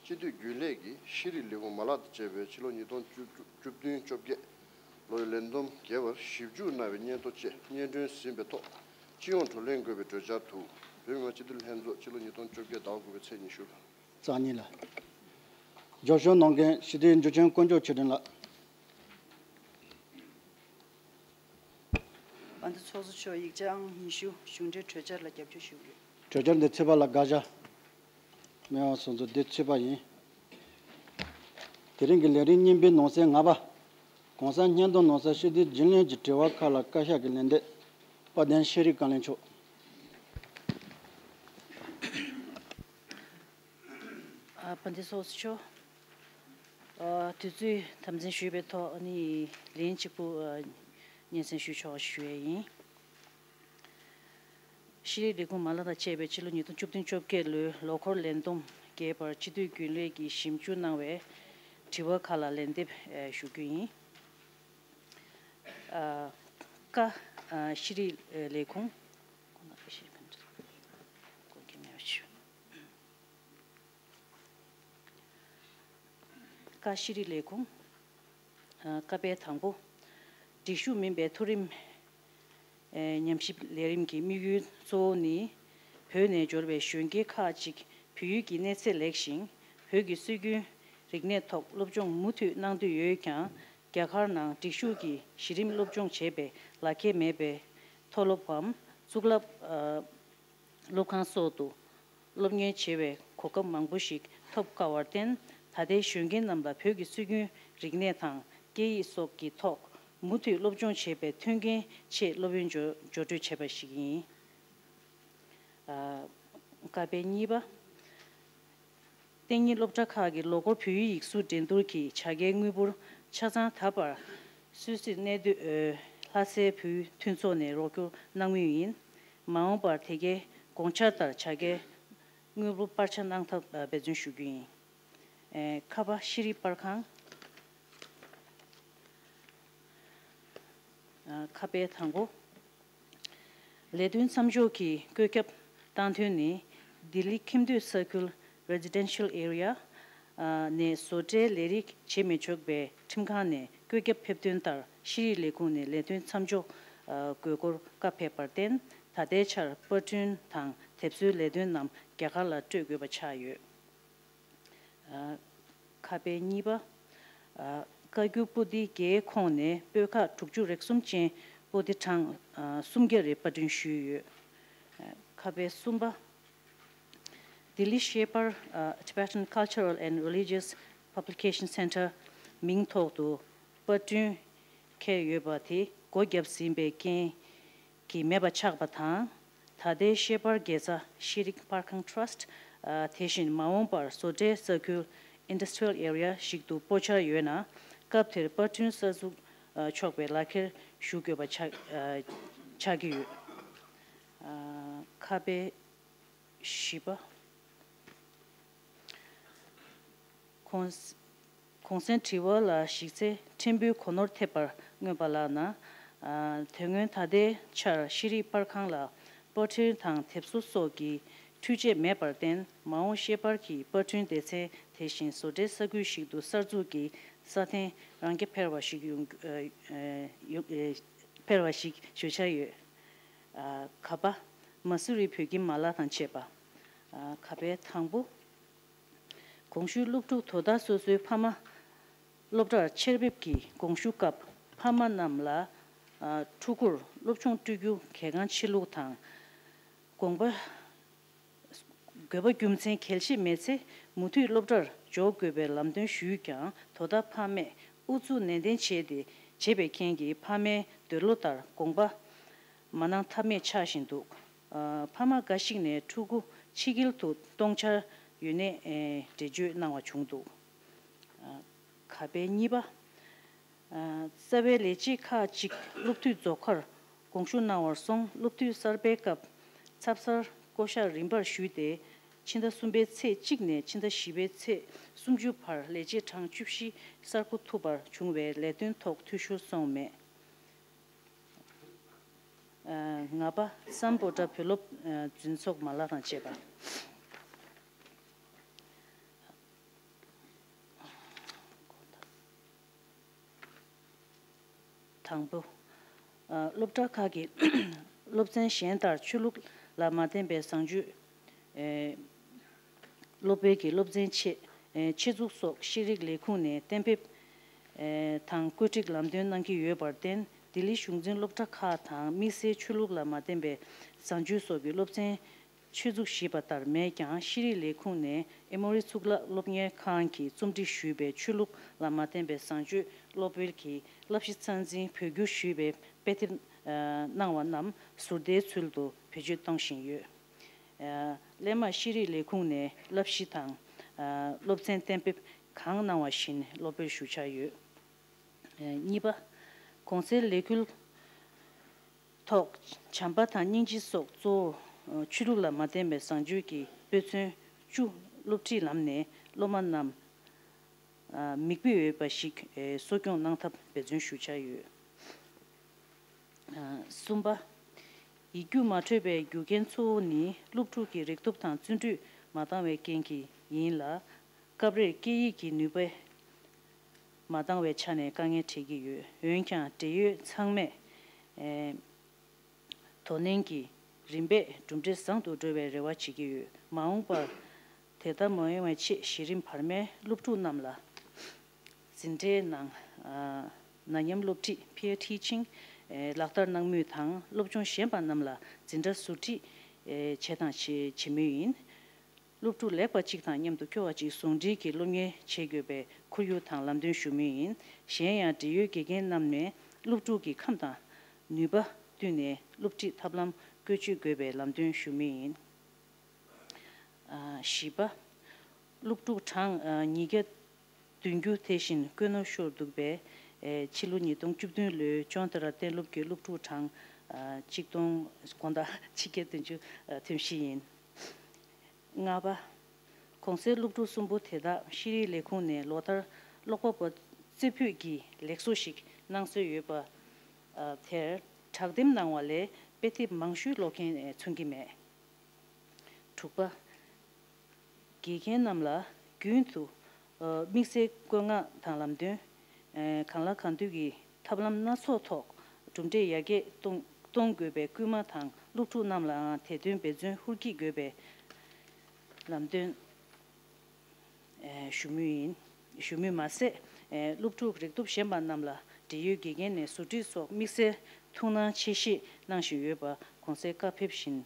སྤྱི་འཐུས་རྒྱུན་ལས་ཀྱིས་ཤེས་རིག་ལས་ཁུངས་མ་ལག་དང་བཅས་པའི་ཕྱི་ལོ་ཉིས་སྟོང་བཅུ་བདུན་བཅོ་བརྒྱད་ལོའི་ལས་བསྡོམས་རྒྱས་པར་ཞིབ་འཇུག་གནང་བའི་སྙན་ཐོ་བཅས་སྙན་སྒྲོན་ཟིན་པའི་ཐོག་སྤྱི་ཡོངས་བགྲོ་གླེང་དགོས་པའི་གྲོས་འཆར་དུ། བོད་མི་མང་སྤྱི་འཐུས་ལྷན་ཚོགས་སྤྱི་ལོ་ཉིས་སྟོང་བཅོ་བརྒྱད་ཟླ་བ་དགུ་པའི་ཚེས་ཉི་ཤུ། རྩ་གཉིས་ལ། སྦྱོར་ཤོག་གནང་མཁན་སྤྱི་འཐུས་འཇུ་ཆེན་དཀོན་མཆོག་ཆོས་སྒྲོན་ལགས། དཔལ་ལྡན་ཚོགས་གཙོ་མཆོག་ཡིག་ཆ་ཨང་ཉི་ཤུ་གཞུང་འབྲེལ་གྲོས་འཆར་ལ་རྒྱབ་སྐྱོར་ཞུ་གི་ཡོད། གྲོས་འཆར་འདི་ཚོད་དཔག་ལ་དགག་བྱ་མེད་པ་སོང་ཙང་འདི་ཚོད་དཔག་ཡིན། དེ་རིང་གི་ལས་རིམ་གཉིས་པའི་ནང་གསེས་ལྔ་པ། གོང་ས་སྙན་ཐོ་ནང་གསལ་ཤེས་ལྡན་རྒྱུན་ལས་ཀྱི་དྲི་བ་ཁག་ལ་བཀའ་ཤག་གི་ལན་འདེབས། དཔལ་ལྡན་ཤེས་རིག་བཀའ་བློན་མཆོག་ཨ། དཔལ་ལྡན་ཚོགས་གཙོ་མཆོག་ཨ། དུས་ཚོད་དམ་འཛིན་ཞུས་པའི་ཐོག་ཨ་ནི་ལན་གཅིག་པུ་ཨ། སྙན་སེང་ཞུ་ཆོག་ཞུ་ཡས་ཡིན། ཤེས་རིག་ལས་ཁུངས་མ་ལག་དང་བཅས་པའི་ཕྱི་ལོ་ཉིས་སྟོང་བཅུ་བདུན་བཅོ་བརྒྱད་ལོའི་ལོ་འཁོར་ལས་བསྡོམས་རྒྱས་པར་སྤྱི་འཐུས་རྒྱུན་ལས་ཀྱིས་ཞིབ་འཇུག་གནང་བའི་དྲི་བ་ཁག་ལ་ལན་འདེབས་ཞུ་རྒྱུ་ཡིན། ཨ། ཀ་ཨ། ཤེས་རིག་ལས་ཁུངས། ཀ་ཤེས་རིག་ལས་ཁུངས། ཨ། ཀ་པའི་དང་པོ། སྒྲིག་ཞུགས་མིན་པའི་མཐོ་རིམ་ཨ། ཉམས་ཞིབ་ལས་རིམ་གྱི་དམིགས་ཡུལ་གཙོ་བོ་ནི། བོད་ནས་འབྱོར་བའི་གཞོན་སྐྱེས་ཁག་ཅིག་བོད་ཡུལ་གྱི་གནས་ཚད་ལེགས་ཤིང་། བོད་ཀྱི་སྲོལ་རྒྱུན་རིག་གནས་ཐོག་སློབ་སྦྱོང་མུ་མཐུད་གནང་འདོད་ཡོད་ཀྱང་། རྒྱ་གར་ནང་སྒྲིག་ཞུགས་ཀྱི་གཞི་རིམ་སློབ་སྦྱོང་བྱེད་པའི་ལག་ཁྱེར་མེད་པའི་མཐོ་སློབ་བམ་གཙུག་ལག་ཨ། སློབ་ཁང་སོགས་སུ་སློབ་གཉེར་བྱེད་པའི་གོ་སྐབས་མང་པོ་ཞིག་ཐོབ་དཀའ་བར་བརྟེན། ད་ལྟའི་གཞོན་སྐྱེས་རྣམས་ལ་བོད་ཀྱི་སྲོལ་རྒྱུན་རིག་གནས་དང་སྐད་ཡིག་སོགས་ཀྱི་ཐོག་མུ་མཐུད་སློབ་སྦྱོང་བྱེད་པའི་མཐུན་རྐྱེན་ཆེད་སློབ་ཡོན་འཇོག་འཇོག་སྤྲོད་བྱས་པ་ཞིག་ཡིན། ཨ། ཀ་པའི་གཉིས་པ། གཏན་ཉིན་སློབ་གྲྭ་ཁག་གི་ལོ་འཁོར་བོད་ཡིག་ཡིག་གཟུགས་འགྲན་བསྡུར་གྱི་བྱ་དགའི་དངུལ་འབོར་ཆ་ཚང་ད་བར་སུད་སིར་གནས་སྡོད་ལྷ་སའི་བོད་མཐུན་ཚོགས་ནས་རོགས་སྐྱོར་གནང་མུས་ཡིན། མ་འོངས་པར་དེ་གའི་དགོངས་འཆར་ལྟར་བྱ་དགའི་དངུལ་འབོར་སྤར་ཆ་གནང་ཐབས་འབད་བརྩོན་ཞུ་རྒྱུ་ཡིན། ཨེ། ཁ་པ་ཤེས་རིག་པར་ཁང་། ཨ། ཁ་པའི་དང་པོ། ལས་དོན་མཚམས་འཇོག་གི་བཀོད་ཁྱབ་བཏང་དོན་ནི། ལྡི་ལི་ཁྱིམ་སྡོད་ས་ཁུལ་Residential Area ནས་བཟོ་གྲྭའི་ལས་རིགས་བྱེད་མི་ཆོག་པའི་ཁྲིམས་ཁང་ནས་བཀོད་ཁྱབ་ཕེབས་དོན་ལྟར། ཤེས་རིག་ལས་ཁུངས་ནས་ལས་དོན་མཚམས་འཇོག་དགོས་སྐོར་བཀའ་ཕེབས་པར་བརྟེན། ད་ལྟའི་ཆར་པར་སྐྲུན་དང་དེབ་བཟོའི་ལས་དོན་རྣམས་རྒྱ་གར་ལ་སྤྲོད་དགོས་པ་ཆགས་ཡོད། ཨ། ཁ་པའི་གཉིས་པ། ཨ། བཀའ་འགྱུར་པོ་ཏི་བརྒྱའི་ཁོངས་ནས་པོད་ཁག་དྲུག་ཅུ་རེ་གསུམ་ཅན་པོ་ཏི་གྲངས་ཨ། སུམ་བརྒྱ་རེ་པར་སྐྲུན་ཞུས་ཡོད། ཨ། ཁ་པའི་གསུམ་པ། ལྡི་ལི་ཤེས་པར་ཨ། Tibetan Cultural and Religious Publication Center མིང་ཐོག་ཏུ་པར་སྐྲུན་འཁེལ་ཡོད་པ་དེ་སྒོ་བརྒྱབ་ཟིན་པའི་རྐྱེན་གྱིས་མེད་པ་ཆགས་པ་དང་། ད་ལྟའི་ཤེས་པར་དགེ་རྩ་ཤེས་རིག་པར་ཁང་Trust ཨ། དེ་བཞིན་མ་འོངས་པར་བཟོ་གྲྭའི་ས་ཁུལ་Industrial Area ཞིག་ཏུ་སྤོ་འཆར་ཡོད་ན། སྐབས་དེར་པར་སྐྲུན་གསར་འཛུགས་ཨ། ཆོག་པའི་ལག་ཁྱེར་ཞུ་དགོས་པ་ཆགས་ཨ། ཆགས་ཀྱི་ཡོད། ཨ། ཁ་པའི་བཞི་པ། གོང་གོང་གསལ་དྲི་བ་ལ་གཞིགས་ཚེ་ཕྲན་བུའི་གོ་ནོར་ཐེབས་པར་མངོན་པ་ལགས་ན། ཨ། དེ་སྔོན་ད་ལྟའི་ཆར་ཤེས་རིག་པར་ཁང་ལ་པར་སྐྲུན་དང་དེབ་བཟོ་སོགས་ཀྱི་འཕྲུལ་ཆས་མེད་པར་བརྟེན། མ་འོངས་ཤེས་པར་གྱི་པར་སྐྲུན་སྡེ་ཚན་དེ་བཞིན་བཟོ་གྲྭའི་ས་ཁུལ་ཞིག་ཏུ་གསར་འཛུགས་ཀྱི་ས་ཐེངས་རང་རྐྱ་འཕེར་བ་ཞིག་ཡོང་ཨ། ཨ། ཡོང་ཨ། འཕེར་བ་ཞིག་ཞུ་འཆར་ཡོད། ཨ། ག་པ། མ་སུ་རི་བོད་ཁྱིམ་མ་ལག་དང་བཅས་པ། ཨ། ག་པའི་དང་པོ། གོང་ཞུས་སློབ་ཕྲུག་དོ་བདག་སོ་སོའི་ཕ་མ་སློབ་གྲྭར་ཆེད་ཕེབས་ཀྱི་དགོངས་ཞུ་སྐབས། ཕ་མ་རྣམས་ལ་ཨ། ཕྲུ་གུར་སློབ་སྦྱོང་སྤྲོད་རྒྱུ་གལ་འགངས་ཆེ་ལུགས་དང་། དགོངས་པ། དགོས་པ་རྒྱུ་མཚན་གལ་ཆེ་མེད་ཚེ་མུ་མཐུད་སློབ་གྲྭར་འཇོག་དགོས་པའི་ལམ་སྟོན་ཞུས་ཀྱང་། དོ་བདག་ཕ་མས་ཨུ་ཚུགས་ནན་ཏན་བྱས་ཏེ་བྱས་པའི་རྐྱེན་གྱིས་ཕ་མའི་འདོད་བློ་ལྟར་དགོངས་པ་མ་གནང་ཐབས་མེད་ཆགས་བཞིན་འདུག་ཨ། ཕ་མ་འགའ་ཞིག་ནས་ཕྲུ་གུ་ཕྱི་རྒྱལ་དུ་གཏོང་འཆར་ཡོད་ནའི་ཨེ། འགྲེལ་བརྗོད་གནང་བ་བྱུང་འདུག་ཨ། ག་པའི་གཉིས་པ། ཨ། རྩ་བའི་ལས་བྱེད་ཁག་ཅིག་སློབ་དུས་རྫོགས་ཁར་དགོངས་ཞུ་གནང་བར་སོང་། སློབ་དུས་གསར་པའི་སྐབས་ཚབ་གསར་བསྐོ་གཞག་རིམ་པར་ཞུས་ཏེ། ཕྱི་ཟླ་གསུམ་པའི་ཚེས་གཅིག་ནས་ཕྱི་ཟླ་བཞི་པའི་ཚེས་སུམ་ཅུ་བར་ལས་བྱེད་གྲངས་བཅུ་བཞི་གསར་བསྐོ་ཐུབ་པར་བྱུང་བའི་ལས་དོན་ཐོག་འཐུས་ཤོར་སོང་མེད། ལྔ་པ། སམ་བྷོ་ཊ་བོད་སློབ་འཛིན་ཚོགས་མ་ལག་དང་བཅས་པ། དང་པོ། སློབ་གྲྭ་ཁག་གི་སློབ་ཚན་གཞན་ལྟར་ཆོས་ལུགས་ལ་མ་བརྟེན་པའི་བཟང་སྤྱོད། སློབ་དཔོན་གྱི་སློབ་ཚན་ཆེད། ཆེད་འཛུགས་སོགས་ཤེས་རིག་ལས་ཁུངས་ནས་གཏན་འབེབས་དང་བཀོད་སྒྲིག་ལམ་སྟོན་གནང་གི་ཡོད་པར་བརྟེན། ལྡི་ལི་གཞུང་འཛིན་སློབ་གྲྭ་ཁག་དང་དམིགས་བསལ་ཆོས་ལུགས་ལ་མ་བརྟེན་པའི་བཟང་སྤྱོད་སོགས་ཀྱི་སློབ་ཚན་ཆེད་འཛུགས་ཞེས་པ་ལྟར་མེད་ཀྱང་། ཤེས་རིག་ལས་ཁུངས་ནས་ཨེ་མོ་རི་གཙུག་ལག་སློབ་གཉེར་ཁང་གིས་རྩོམ་སྒྲིག་ཞུས་པའི་ཆོས་ལུགས་ལ་མ་བརྟེན་པའི་བཟང་སྤྱོད་སློབ་དཔོན་གྱི་བསླབ་གཞི་རྩ་འཛིན་བོད་བསྒྱུར་ཞུས་པའི་དཔེ་དེབ་གནང་བ་རྣམས་ཟུར་ལྟའི་ཚུལ་དུ་བེད་སྤྱོད་གཏོང་བཞིན་ཡོད། སླད་མར་ཤེས་རིག་ལས་ཁུངས་ནས་བསླབ་གཞི་དང་སློབ་ཚན་གཏན་འབེབས་གང་གནང་བ་བཞིན་སློབ་དཔོན་ཞུ་འཆར་ཡོད། གཉིས་པ། གོང་གསལ་ལས་འགུལ་ཐོག་བྱམས་པ་དང་སྙིང་རྗེ་སོགས་གཙོ་བོ། ཆོས་ལུགས་ལ་མ་བརྟེན་པའི་བཟང་སྤྱོད་ཀྱི་དཔེ་མཚོན་བཅུ་སློབ་ཁྲིད་ལམ་ནས་སློབ་མ་རྣམས་མིག་དཔེ་འོས་པ་ཞིག་གསོ་སྐྱོང་གནང་ཐབས་འབད་བརྩོན་ཞུ་འཆར་ཡོད། གསུམ་པ། ཡིག་རྒྱུགས་མ་འཕྲོད་པའི་རྒྱུ་རྐྱེན་གཙོ་བོ་ནི་སློབ་ཕྲུག་གི་རེག་ཐུབ་དང་བརྩོན་འགྲུས་མ་འདང་བའི་རྐྱེན་གྱིས་ཡིན་ལ། སྐབས་རེར་སྐད་ཡིག་གི་ནུས་པ་མ་འདང་བའི་ཆ་ནས་དཀའ་ངལ་འཕྲད་ཀྱི་ཡོད། འོན་ཀྱང་འབྲེལ་ཡོད་ཚང་མས་དོ་ནན་གྱིས་རིམ་པས་གྲུབ་འབྲས་བཟང་དུ་འགྲོ་བའི་རེ་བ་བྱེད་ཀྱི་ཡོད། མ་འོངས་པར་དེ་ལྟར་མ་ཡོང་བའི་ཆེད་གཞི་རིམ་བར་མའི་སློབ་ཕྲུག་རྣམས་ལ་འཛིན་གྲྭའི་ནང་ན་མཉམ་སློབ་ཁྲིད་peer teaching ལག་བསྟར་གནང་མུས་དང་། སློབ་སྦྱོང་ཞན་པ་རྣམས་ལ་འཛིན་གྲྭ་ཟུར་ཁྲིད་བྱས་དང་བྱེད་བྱེད་མུས་ཡིན། སློབ་ཕྲུག་ལེགས་པ་གཅིག་དང་མཉམ་དུ་སྐྱོ་བ་གཅིག་ཟུང་འབྲེལ་གྱིས་སློབ་གཉེར་བྱེད་དགོས་པའི་ཁོར་ཡུག་དང་ལམ་སྟོན་ཞུ་མུས་ཡིན། གཞན་ཡང་འབྲེལ་ཡོད་དགེ་རྒན་རྣམས་ནས་སློབ་ཕྲུག་གི་ཁམས་དང་ནུས་པ་བསྟུན་ནས་སློབ་ཁྲིད་ཐབས་ལམ་བཀོལ་སྤྱོད་དགོས་པའི་ལམ་སྟོན་ཞུ་མུས་ཡིན། བཞི་པ། སློབ་ཕྲུག་གྲངས་ཉིས་བརྒྱ་བདུན་ཅུ་དེ་བཞིན་དཀོན་ནོར་ཤོར་འདུག་པས། ཕྱི་ལོ་ཉིས་སྟོང་བཅུ་བདུན་ལོའི་ཅོན་ཏ་ར་གཏན་སློབ་ཀྱི་སློབ་ཕྲུག་གྲངས་གཅིག་སྟོང་དགོང་དག་ཆིག་བརྒྱ་བདུན་ཅུ་ཐུན་བཞི་ཡིན། ལྔ་པ། གོང་གསལ་སློབ་ཕྲུག་གསུམ་པོ་དེ་དག་ཤེས་རིག་ལས་ཁུངས་ནས་ལོ་ལྟར་ཀློག་པ་པོ་རྩེ་ཕུད་ཀྱི་ལེགས་གསོ་ཞིག་གནང་སྲོལ་ཡོད་པ་དེར་དྲག་འདེམས་གནང་བ་ལས་དཔེ་དེབ་མང་ཤོས་ཀློག་མཁན་མཚོན་གྱི་མེད། དྲུག་པ། དགེ་རྒན་རྣམས་ལ་རྒྱུན་དུ་དམིགས་བསལ་བཀོད་མངགས་དང་ལམ་སྟོན། གང་ལ་གང་འདུལ་གྱི་ཐབས་ལམ་སྣ་ཚོགས་ཐོག་གྲུབ་འབྲས་ཡར་རྒྱས་གཏོང་གཏོང་དགོས་པའི་སྐུལ་མ་དང་། སློབ་ཕྲུག་རྣམས་ལའང་དེ་དོན་འབད་བརྩོན་ཧུར་སྐྱེད་དགོས་པའི་ལམ་སྟོན་ཞུ་མུས་ཡིན། ཞུ་མུས་མ་ཟད། སློབ་ཕྲུག་རེག་ཐུབ་ཞན་པ་རྣམས་ལ་འབྲེལ་ཡོད་དགེ་རྒན་ནས་ཟུར་ཁྲིད་སོགས་དམིགས་བསལ་ཐུགས་སྣང་ཆེ་བཞེས་གནང་བཞིན་ཡོད་པ་གོང་གསལ་བཀའ་ཕེབས་བཞིན་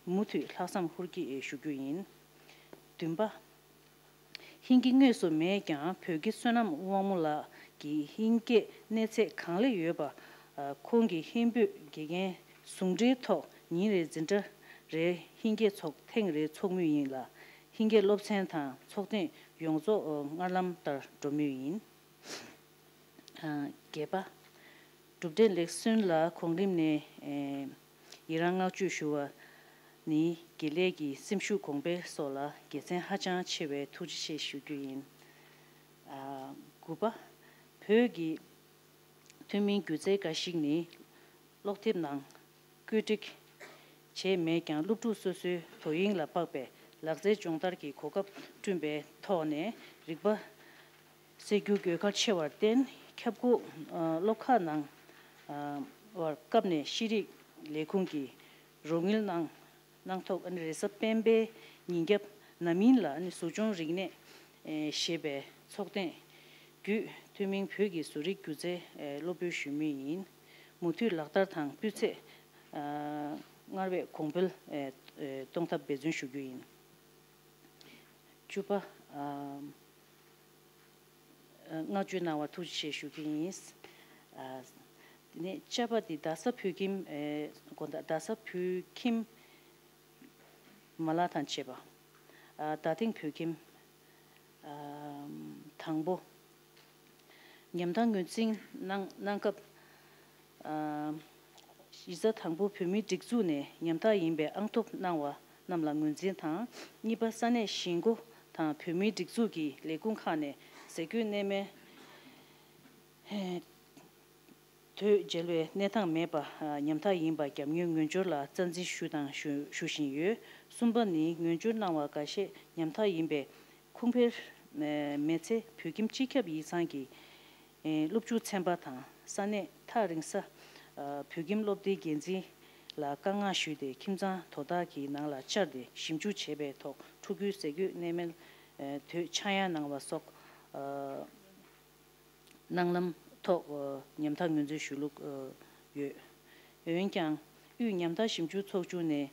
མུ་མཐུད་ལྷག་བསམ་ཧུར་སྐྱེད་ཞུ་རྒྱུ་ཡིན། བདུན་པ། ཧིན་སྐད་དངོས་སུ་མེད་ཀྱང་བོད་དགེ་བསོད་ནམས་དབང་མོ་ལགས་ཀྱི་ཧིན་སྐད་གནས་ཚད་གང་ལེགས་ཡོད་པ། ཁོང་གིས་ཧིན་བོད་དགེ་རྒན་ཟུང་འབྲེལ་ཐོག་ཉིན་རེར་འཛིན་གྲྭ་རེར་ཧིན་སྐད་ཚོགས་ཐེངས་རེ་ཚོགས་མུས་ཡིན་ལ། ཧིན་སྐད་སློབ་ཚན་དང་ཚོགས་ཐེངས་ཡོངས་རྫོགས་སྔར་ལམ་ལྟར་འགྲོ་མུས་ཡིན། བརྒྱད་པ། གྲུབ་འབྲས་ལེགས་སོན་ལ་གོང་རིམ་ནས་ཡི་རང་བསྔགས་བརྗོད་ཞུ་བ་ནི་དགེ་ལས་ཀྱི་སེམས་ཤུགས་གོང་འཕེལ་སོགས་ལ་དགེ་མཚན་ཧ་ཅང་ཆེ་བས་ཐུགས་རྗེ་ཆེ་ཞུ་རྒྱུ་ཡིན། དགུ་པ། བོད་ཀྱི་ཐུན་མིན་སྒྱུ་རྩལ་འགའ་ཞིག་ནི་ཀློག་དེབ་ནང་བཀོད་སྒྲིག་བྱས་མེད་ཀྱང་། སློབ་ཕྲུག་སོ་སོའི་དོ་དབྱིངས་ལ་དཔག་པའི་ལག་རྩལ་སྦྱོང་བརྡར་གྱི་གོ་སྐབས་བསྐྲུན་པའི་ཐོག་ནས་རིག་པ་གསལ་རྒྱུ་དགོས་གལ་ཆེ་བར་བརྟེན། ཁྱབ་ཁོངས་སློབ་ཁག་ནང་བར་སྐབས་ནས་ཤེས་རིག་ལས་ཁུངས་ཀྱིས་རོགས་དངུལ་གནང་གནང་ཐོག་རེས་གཟའ་སྤེན་པའི་ཉིན་རྒྱབ་ན་མིན་ལ་གཟུགས་སྦྱོང་རིག་གནས་ཞེས་པའི་ཚོགས་ཐེངས་བརྒྱུད་ཐུན་མིན་བོད་ཀྱི་བཟོ་རིག་སྒྱུ་རྩལ་སློབ་དཔོན་ཞུ་མུས་ཡིན། མུ་མཐུད་ལག་བསྟར་དང་སྤུས་ཚད་སྔར་བས་གོང་འཕེལ་གཏོང་ཐབས་འབད་བརྩོན་ཞུ་རྒྱུ་ཡིན། བཅུ་པ། བསྔགས་བརྗོད་གནང་བར་ཐུགས་རྗེ་ཆེ་ཞུ་གི་ཡིན། དེ་ནས་བཅའ་པ་འདི་རྡ་ས་བོད་ཁྱིམ། དགོང་དག་རྡ་ས་བོད་ཁྱིམ་མ་ལག་དང་བཅས་པ། རྡ་སྟེང་བོད་ཁྱིམ། དང་པོ། ཉམ་ཐག་ངོས་འཛིན་གནང་གནང་སྐབས། གཞི་རྩ་དང་པོ་བོད་མིའི་སྒྲིག་འཛུགས་ནས་ཉམ་ཐག་ཡིན་པའི་ཨང་ཐོབ་གནང་བ་རྣམས་ལ་ངོས་འཛིན་དང་། གཉིས་པ། ས་གནས་གཞིས་འགོ་དང་བོད་མིའི་སྒྲིག་འཛུགས་ཀྱི་ལས་ཁུངས་ཁག་ནས་ཟས་གོས་གནས་མལ། དོད་འཇལ་བའི་གནས་སྟངས་མེད་པ་ཉམ་ཐག་ཡིན་པ་རྒྱབ་མངོན་ངོས་སྦྱོར་ལ་རྩ་འཛིན་ཞུ་དང་ཞུ་ཞུ་བཞིན་ཡོད། གསུམ་པ་ནི་ངོས་སྦྱོར་གནང་བ་འགའ་ཤས་ཉམ་ཐག་ཡིན་པས་ཁུངས་འཕེར་མེད་ཚེ་བོད་ཁྱིམ་སྤྱི་ཁྱབ་ཡིག་ཚང་གི་སློབ་ཕྲུག་ཚན་པ་དང་ས་གནས་ཐག་རིང་ས་བོད་ཁྱིམ་སློབ་སྡེའི་འགན་འཛིན་ལ་བཀའ་མངགས་ཞུས་ཏེ་ཁྱིམ་ཚང་དོ་བདག་གི་ནང་ལ་བཅར་ཏེ་ཞིབ་འཇུག་བྱས་པའི་ཐོག་ཕྲུ་གུའི་ཟས་གོས་གནས་མལ་དོད་ཆག་ཡང་གནང་བ་སོགས། གནང་ལམ་ཐོག་ཉམ་ཐག་ངོས་འཛིན་ཞུ་ལུགས་ཡོད། འོན་ཀྱང་དབུས་ཉམ་ཐག་ཞིབ་འཇུག་ཚོགས་ཆུང་ནས་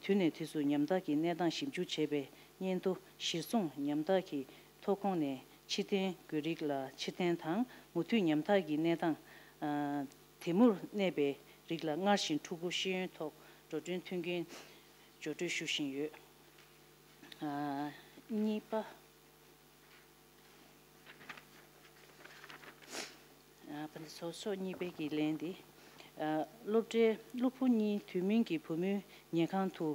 དུས་ནས་དུས་སུ་ཉམ་ཐག་གི་གནས་སྟངས་ཞིབ་འཇུག་བྱས་པའི་སྙན་ཐོ་གཞིར་བཟུང་ཉམ་ཐག་གི་ཐོ་ཁོངས་ནས་ཕྱིར་འཐེན་དགོས་རིགས་ལ་ཕྱིར་འཐེན་དང་མུ་མཐུད་ཉམ་ཐག་གི་གནས་སྟངས་དེ་མུར་གནས་པའི་རིགས་ལ་སྔར་བཞིན་ཕྲུ་གུ་ཤེས་ཡོན་ཐོག་འགྲོ་གྲོན་མཐུན་རྐྱེན་སྦྱོར་སྤྲོད་ཞུ་བཞིན་ཡོད། གཉིས་པ། ཨ། ཕན་ཚུན་ཚོགས་གཙོ་གཉིས་པའི་གི་ལན་འདི། ཨ། སློབ་གྲྭའི་སློབ་ཕྲུག་གཉིས་དུས་མིན་གྱི་བུ་མོའི་ཉལ་ཁང་དུ།